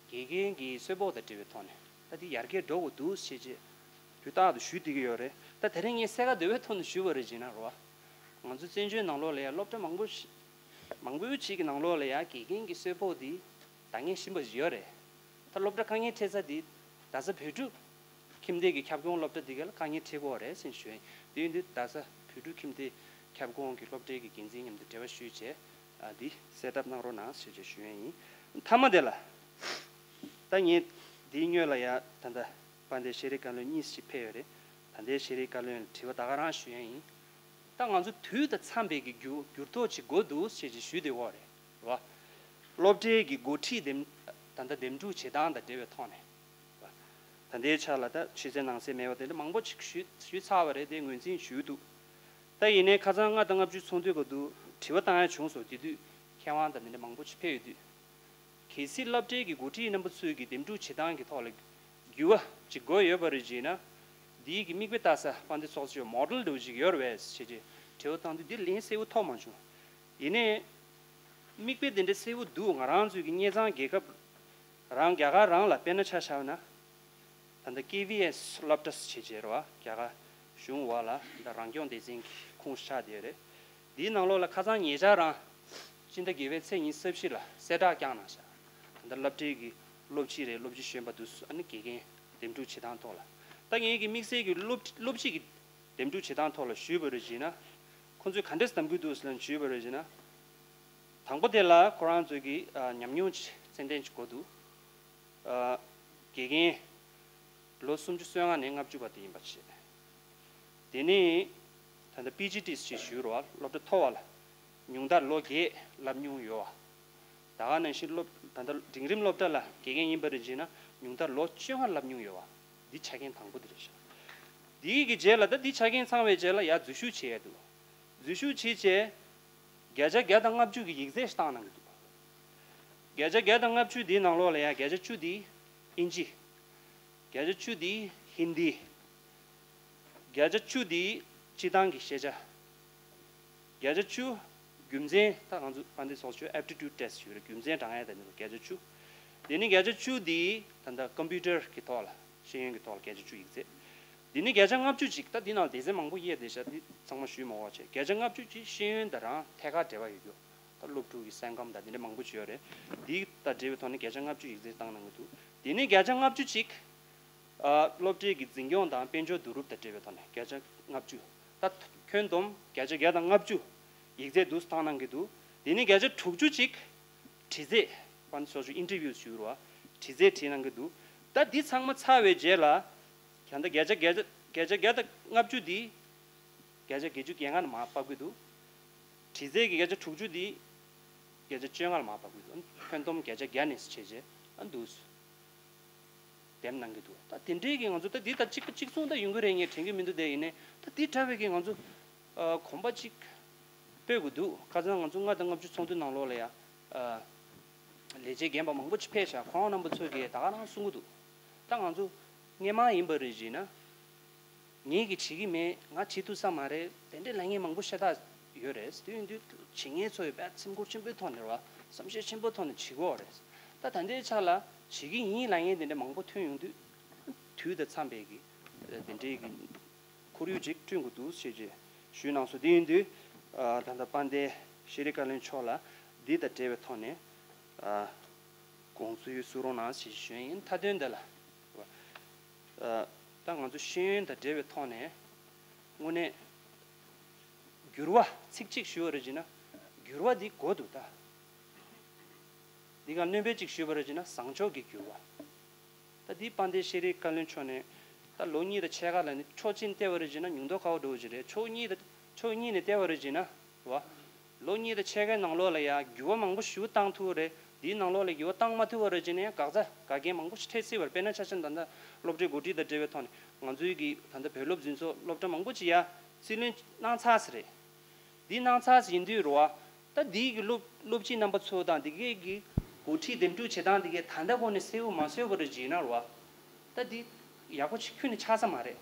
དགེ་རྒན་གྱི་གསོལ་ཕོགས་དང་འབྲེལ་བའི་ཐོག་ནས་ད་འདི་ཡར་རྒྱས་འགྲོ་དགོས་འདུག་ཞེས་བྱས་དུས་རྟག་ཏུ་ཞུས་བསྡད་ཀྱི་ཡོད་རེད། ད་དེ་རིང་ངས་གསལ་ཁ་དོད་པའི་ཐོག་ནས་ཞུས་པ་རེད་ཅེ་ན་རོ། ང་ཚོ་བཙན་བྱོལ་ནང་ལོགས་ལ་ཡ་སློབ་གྲྭ་མང་པོ་ཞིག་མང་པོའི་ཅིག་གི་ནང་ལོགས་ལ་ཡ་དགེ་རྒན་གྱི་གསོལ་ཕོགས་འདི་ད་ངས་ཤེས་པ་ཞིག་ཡོད་རེད། ད་སློབ་གྲྭ་དཀའ་ངལ་འཕྲད་ས་འདི་རྡ་ས་བོད་ཕྲུག་ཁྱིམ་སྡེ་གི་ཁྱབ་ཁོངས་སློབ་གྲྭ་འདི་ག་ལ་དཀའ་ངལ་འཕྲད་ཀྱི་ཡོད་རེད་ཟེར་ཞུ་ཡ་ཡིན། དེ་ཡིན་དུས་རྡ་ས་བོད་ཕྲུག་ཁྱིམ་སྡེ་ཁྱབ་ཁོངས་ཀྱི་སློབ་གྲྭའི་གི་འགན་འཛིན་མཉམ་དུ་འབྲེལ་བ་ཞུས་བྱས་ཨ་འདི་གསལ་བསྒྲགས་གནང་རོགས་གནང་ཞེས་བྱས་ཞུ་ཡ་ཡིན། མཐའ་མ་དེ་ལ་ད་ངས་འདིའི་སྔོན་ལ་ཡ་ད་ལྟ་དཔལ་ལྡན་ཤེས་རིག་བཀའ་བློན་གཉིས་ཤིག་ཕེབས་ཡོད་རེད། ད་ལྟའི་ཤེས་རིག་བཀའ་བློན་ལ་དྲི་བ་ད་ག་རང་ཞུ་ཡ་ཡིན། ད་ང་ཚོ་དུས་དང་འཚམས་པའི་གི་འགྱུར་འགྱུར་ལྡོག་ཅིག་དགོས་འདུག་ཞེས་ཅིག་ཞུས་བསྡད་ཡོད་རེད་བ། སློབ་གྲྭའི་གི་འགོ་ཁྲིད་འདེམས་ད་ལྟ་འདེམས་སྒྲུག་བྱེད་སྟངས་དང་འབྲེལ་བའི་ཐོག་ནས་བ། ད་ལྟའི་ཆ་ལ་ད་ཕྱི་གསལ་ནང་གསལ་མེད་པ་དེ་འདྲ་མང་པོ་ཅིག་ཞུས་ཞུས་ཚར་བ་རེད། དེ་ངོས་འཛིན་ཞུས་འདུག་ད་ཡིན་ནའི་ཁ་སང་ལྔ་དང་ལྔ་བཅུ་ཚོགས་འདུའི་སྐབས་སུ་དྲི་བ་བཏང་ཡ་བྱུང་སོང་། དེ་དུས་མཁས་དབང་དང་དེ་འདྲ་མང་པོ་ཅིག་ཕེབས་ཡོད་དུས། གལ་སྲིད་སློབ་གྲྭའི་གི་འགོ་ཁྲིད་རྣམ་པ་ཚོས་ཀྱི་འདེམས་སྒྲུག་བྱེད་སྟངས་ཀྱི་ཐོག་ལ་འགྱུར་བ་ཅིག་དགོས་ཡོད་པ་རེད་ཅེ་ན། འདིའི་གི་མིག་དཔེ་ལྟ་ས་དཔལ་ལྡན་ཚོགས་གཙོས་མོ་ཌེལ་འདྲ་བོ་ཅིག་ཡོད་རེད་པས་ཞེས་ཀྱི་དྲི་བ་བཏང་དུས་འདི་ལན་གསལ་བོ་ཐོབ་མ་བྱུང་། ཡིན་ནའི་མིག་དཔེ་དེ་འདྲ་གསལ་བོ་འདུག་ང་རང་ཚོའི་གི་སྙེ་ཚང་རྒྱལ་ཁབ་རང་རྒྱ་གར་རང་ལ་དཔེར་ན་ཆ་བཞག་ན། ད་ལྟ་ཀེ་བི་ཨེས་སློབ་གྲྭ་ཟེར་བྱས་རེད་བ། རྒྱ་གར་གཞུང་འོག་ལ་ད་རང་སྐྱོང་སྡེ་ཚན་གྱི་ཁོངས་ཆགས་བསྡད་ཡོད་རེད། འདིའི་ནང་ལོགས་ལ་ཁ་སང་ཉེ་ཆར་རང་སྤྱི་ཟླ་བརྒྱད་པའི་ཚེས་ཉི་ཤུ་རྩ་བཞི་ལ་གསལ་བསྒྲགས་བསྐྱངས་གནང་ཤག་ད་ལྟ་སློབ་གྲྭའི་གི་སློབ་སྤྱི་རེད། སློབ་སྤྱི་གཞོན་པ་འདུག་ཨ་ནི་དགེ་རྒན་འདེམས་སྒྲུག་བྱེད་སྟངས་ཐོག་ལ། ད་ངེད་ཀྱི་དམིགས་བསལ་གྱི་སློབ་སློབ་སྤྱི་གི་འདེམས་སྒྲུག་བྱེད་སྟངས་ཐོག་ལ་ཞུས་པ་རེད་ཅེ་ན། ཁོང་ཚོས་ག་འདྲས་གདམ་གྱི་འདུག་ཟེར་ན་ཞུས་པ་རེད་ཅེ་ན། དང་པོ་དེ་ལ་ཁོ་རང་ཚོས་ཀྱི་ཨ་ཉམས་མྱོང་ཅིག་ཚད་ལྡན་ཅིག་དགོས་འདུག་ཨ་དགེ་རྒན་ལོ་སུམ་ཅུ་སོ་ལྔ་ནས་ལྔ་བཅུ་བར་དུ་ཡིན་པ་བྱས། དེ་ནས་ད་ལྟ་པི་ཇི་ཊི་ཞེས་ཞུ་རོགས། སློབ་གྲྭ་མཐོ་བ་ལ་ཉུང་མཐར་ལོ་བརྒྱད་བསླབ་མྱོང་ཡོད་པ། ད་ག་ནང་བཞིན་སློབ་ད་ལྟ་འབྲིང་རིམ་སློབ་གྲྭ་ལ་དགེ་རྒན་ཡིན་པ་རེད་ཅེ་ན་ཉུང་མཐར་ལོ་བཅོ་ལྔ་བསླབ་མྱོང་ཡོད་པ། འདི་ཆ་རྐྱེན་དང་པོ་དེ་རེད་ཤག་འདིའི་གི་རྗེས་ལ་ད་འདི་ཆ་རྐྱེན་ཚང་བའི་རྗེས་ལ་ཡར་འཛུལ་ཞུགས་བྱེད་ཡ་འདུག་འཛུལ་ཞུགས་བྱས་རྗེས། བརྒྱ་ཆ་བརྒྱ་དང་ལྔ་བཅུ་གི་ཡིག་ཚད་ཞིག་བཏང་གནང་གི་འདུག་བརྒྱ་ཆ་བརྒྱ་དང་ལྔ་བཅུ་འདིའི་ནང་ལོགས་ལ་ཡང་བརྒྱ་ཆ་བཅུ་འདི་ཨིན་ཇི། བརྒྱ་ཆ་བཅུ་འདི་ཧིན་དི། བརྒྱ་ཆ་བཅུ་འདི་སྤྱིར་བཏང་གི་ཤེས་བྱ། བརྒྱ་ཆ་བཅུ་ རྒྱུ་མཚན་ད་ང་ཚོ་དཔལ་ལྡན་ཚོགས་གཙོས་aptitude test་ཞུས་རེད། རྒྱུ་མཚན་དྲང་ཡ་ད་ནི་བརྒྱ་ཆ་བཅུ། དེ་ནི་བརྒྱ་ཆ་བཅུ་དེ་ད་ལྟ་computer་གི་ཐོག་ལ་ཤེས་ཡོན་གྱི་ཐོག་ལ་བརྒྱ་ཆ་བཅུ་ཡིག་ཚད། དེ་ནི་བརྒྱ་ཆ་ལྔ་བཅུ་ཅིག་ད་འདི་ནང་སྡེ་ཚན་མང་པོ་དབྱེ་བསྡད་ཤག་འདི་ཚང་མ་ཞུས་མ་དགོས་བྱས། བརྒྱ་ཆ་ལྔ་བཅུ་ཅིག་ཤེས་ཡོན་དང་རང་ཐད་ཀར་འབྲེལ་བ་ཡོད་རྒྱུ། ད་སློབ་ཕྲུག་གི་སེམས་ཁམས་དང་འདི་འདྲ་མང་པོ་ཅིག་ཡོད་རེད། འདི་དང་འབྲེལ་བའི་ཐོག་ནས་བརྒྱ་ཆ་ལྔ་བཅུ་ཡིག་ཚད་བཏང་གནང་གི་འདུག་དེ་ནས་བརྒྱ་ཆ་ལྔ་བཅུ་ཅིག་ཨ། སློབ་གྲྭའི་གི་འཛིན་སྐྱོང་དང་དཔལ་འབྱོར་བསྡུ་རུབ་དང་འབྲེལ་བའི་ཐོག་ནས་བརྒྱ་ཆ་ལྔ་བཅུ། ད་ཁྱོན་བསྡོམས་བརྒྱ་ཆ་བརྒྱ་དང་ལྔ་བཅུ་ཡིག་ཚད་འདུག་བཏང་གནང་གི་འདུག་དེ་ནས་བརྒྱ་ཆ་དྲུག་ཅུ་ཅིག་དྲི་རྩད། དཔལ་ལྡན་ཚོགས་གཙོས་interview་ཞུས་རེད་བ། དྲི་རྩད་དྲིས་གནང་གི་འདུག་ད་འདི་ཚང་མ་ཚར་བའི་རྗེས་ལ། ད་ལྟ་བརྒྱ་ཆ་བརྒྱ་ཆ་བརྒྱ་ཆ་བརྒྱ་དང་ལྔ་བཅུ་འདི་བརྒྱ་ཆ་བརྒྱད་ཅུ་གྱ་ལྔ་ལ་མར་ཕབ་ཀྱི་འདུག་དྲི་རྩད་ཀྱི་བརྒྱ་ཆ་དྲུག་ཅུ་འདི་བརྒྱ་ཆ་བཅོ་ལྔ་ལ་མར་ཕབ་ཀྱི་འདུག་ཁྱོན་བསྡོམས་བརྒྱ་ཆ་བརྒྱ་ནས་བྱས་རྗེས་ཨ་འདུག་འདེམས་གནང་གི་འདུག་ད་དེ་འདྲའི་གི་ང་ཚོ་ད་འདི་ད་གཅིག་གཅིག་མཚུངས་ད་ཡོང་གི་རེད། ངས་དྲན་གི་མི་འདུག་དེ་ཡིན་ནའི་ད་འདི་འདྲ་བའི་གི་ང་ཚོ་ཨ་གོམ་པ་གཅིག་སྤོས་དགོས་འདུག་ཁ་སང་ང་ཚོ་ལྔ་དང་ལྔ་བཅུ་ཚོགས་འདུ་ནང་ལོགས་ལ་ཡ། ཨ། ལས་བྱེད་རྒན་པ་མང་པོ་ཅིག་ཕེབས་ཤག་ཁོང་རྣམ་པ་ཚོས་གི་ད་ག་རང་གསུང་གི་འདུག་ད་ང་ཚོ་སྔོན་མ་ཡིན་པ་རེད་བྱས་ན། ངས་གི་བྱེད་ཀྱི་མེད། ང་བྱེད་ཐུབ་ས་མ་རེད། དེ་འདྲའི་ལབ་མཁན་མང་པོ་ཤ་སྟག་ཡོད་རེད། དེ་ཡིན་དུས་བྱེད་མཁན་ཚོ་ཡི་དཔེ་སེམས་ཁུར་ཆེན་པོའི་ཐོག་ནས་རེད་བ། བསམ་ཤེས་ཆེན་པོའི་ཐོག་ནས་བྱེད་དགོས་རེད། ད་ད་ལྟའི་ཆ་ལ་བྱེད་ཀྱི་ཡིན་ལབ་མཁན་དེ་འདྲ་མང་པོ་ཐོན་ཡོང་དུས། དུས་དང་འཚམས་པའི་གི་དེ་འདྲའི་གི་ཁོར་ཡུག་ཅིག་བསྐྲུན་དགོས་འདུག་ཞེས་ཅིག་ཞུས་གནང་སོང་། དེ་ཡིན་དུས་ཨ་ད་ལྟ་དཔལ་ལྡན་ཤེས་རིག་བཀའ་བློན་མཆོག་ལ་འདི་དང་འབྲེལ་བའི་ཐོག་ནས་ཨ་དགོངས་ཚུལ་གསུང་རོགས་གནང་ཞེས་ཞུ་ཡིན། མཐའ་དོན་འདི་ལ་ཨ་ད་ང་ཚོ་ཤེས་ཡོན་དང་འབྲེལ་བའི་ཐོག་ནས་དངོས་གནས་འགྱུར་བ་ཚིག་གཅིག་ཞུ་བ་རེད་བྱས་ན་འགྱུར་བ་འདི་དགོས་འདུག་ད། འདི་ག་སྣོན་པ་གཅིག་ཞུས་པ་རེད་བྱས་ན་བཟང་ཕྱོགས་ཀྱི་འགྱུར་བ། ད་འདི་དཔལ་ལྡན་ཤེས་རིག་བཀའ་བློན་མཆོག་ནས་ད་ལོ་གཉིས་དང་ཕྱེད་ཀ་ལ་ནི་ཕྱོགས་གཅིག་ནས་བལྟས་པ་རེད་བྱས་ན་ཉུང་མཐོ་ཁག་པོ་འགྲོ་གི་རེད། ཕྱོགས་གཉིས་དང་ཕྱོགས་གཉིས་ནས་བལྟས་པ་རེད་བྱས་ན་རེད་བ། ལོ་གཉིས་དང་ཕྱེད་ཀའི་ནང་ལོགས་ལ་ཡང་འགྱུར་བ་མང་པོ་ཞིག་བཏང་ཐུབ་པ་རེད། འདིའི་ནང་ལོགས་ལ་འགྱུར་བ་བཏང་མ་ཐུབ་པ་རེད་བྱས་ན་ཡང་འགག་རྩ་འགག་རྐྱེན་མང་པོ་ཞིག་འཕྲད་སྲིད་པ་རེད། དཔེར་ན་ཆ་བཞག་ན་ད་ལྟ་སློབ་གྲྭའི་འགོ་ཁྲིད་དང་འབྲེལ་བའི་ཐོག་ནས་ང་ཚོའི་གི་ད་ལྟ་བོད་སློབ་འཛིན་ཚོགས་སློབ་གྲྭ་མང་པོ་ཅིག་ཡ་རྩིས་ལེན་གནང་ཚར་ས་རེད། འདི་གནང་ཚར་ཡིན་དུས་རེད་བ། ད་འདི་གི་སློབ་སློབ་སྤྱི་རྣམ་པ་ཚོ་དང་འདི་གའི་གི་འགོ་ཁྲིད་འདེམས་སྒྲུག་བྱེད་སྟངས་འདི་གའི་ད་ལྟ་གོང་ནས་གསལ་པོ་མ་བཟོས་པ་རེད་བྱས་ན་རེད་བ། ད་འདི་ཡག་པོ་ཅིག་ཁྱོན་ནས་ཆགས་ས་མ་རེད།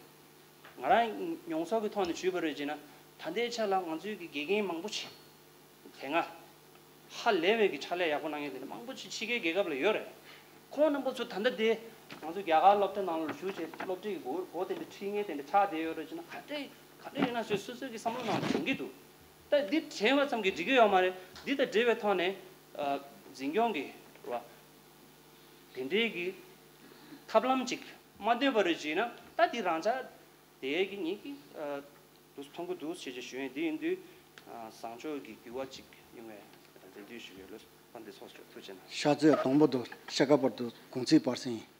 ང་རང་མྱོང་ཚོར་གི་ཐོག་ནས་ཞུས་པ་རེད་བྱས་ན་ད་ལྟའི་ཆ་ལ་ང་ཚོའི་གི་དགེ་རྒན་མང་པོ་ཅིག་དེ་སྔ་ཧ་ལས་པའི་གི་ཕྱག་ལས་ཡག་པོ་གནང་མཁན་དེ་འདྲ་མང་པོ་ཅིག་ཕྱི་རྒྱལ་རྒྱལ་ཁབ་ལ་ཡོད་རེད། ཁོང་རྣམ་པ་ཚོ་ད་ལྟ་དེ་ང་ཚོ་རྒྱ་གར་སློབ་གྲྭ་ནང་ལ་ཞུགས་བྱས་སློབ་གྲྭའི་གི་སྒོ་སྒོ་དེ་འདྲ་ཁྲིད་མཁན་དེ་འདྲ་ཆགས་བསྡད་ཡོད་རེད་བྱས་ན་ག་འདྲ་ག་འདྲ་ཡོད་ན་ཞེས་སོ་སོའི་གི་བསམ་བློ་ནང་དྲན་གྱི་འདུག་ད་འདི་དྲན་པ་ཙམ་གྱིས་འགྲིག་གི་ཡོད་མ་རེད། འདི་དང་འབྲེལ་བའི་ཐོག་ནས་ཨ་འཛིན་སྐྱོང་གི་རེད་བ། དེ་འདྲའི་གི་ཐབས་ལམ་ཅིག་མ་འདོན་པ་རེད་བྱས་ན་ད་འདི་རང་ཅག་དེའི་གི་ངེད་ཀྱི་ཨ་འདུག་མཐོང་གི་འདུག་ཞེས་ཅིག་ཞུ་ཡིན། འདི་ཡིན་དུས་ཨ་བཟང་ཕྱོགས་ཀྱི་འགྱུར་བ་ཅིག་ཡོང་བའི་རེ་འདུན་ཞུ་གི་ཡོད། ལགས་སོ། དཔལ་ལྡན་ཚོགས་གཙོ་ཐུགས་རྗེ་གནང་། ཕྱག་ཚོད་དང་པོ་དང་ཕྱེད་ཀ་བར་དུ་དགོངས་ཚུལ་སྤར་ཟིན་ཡིན།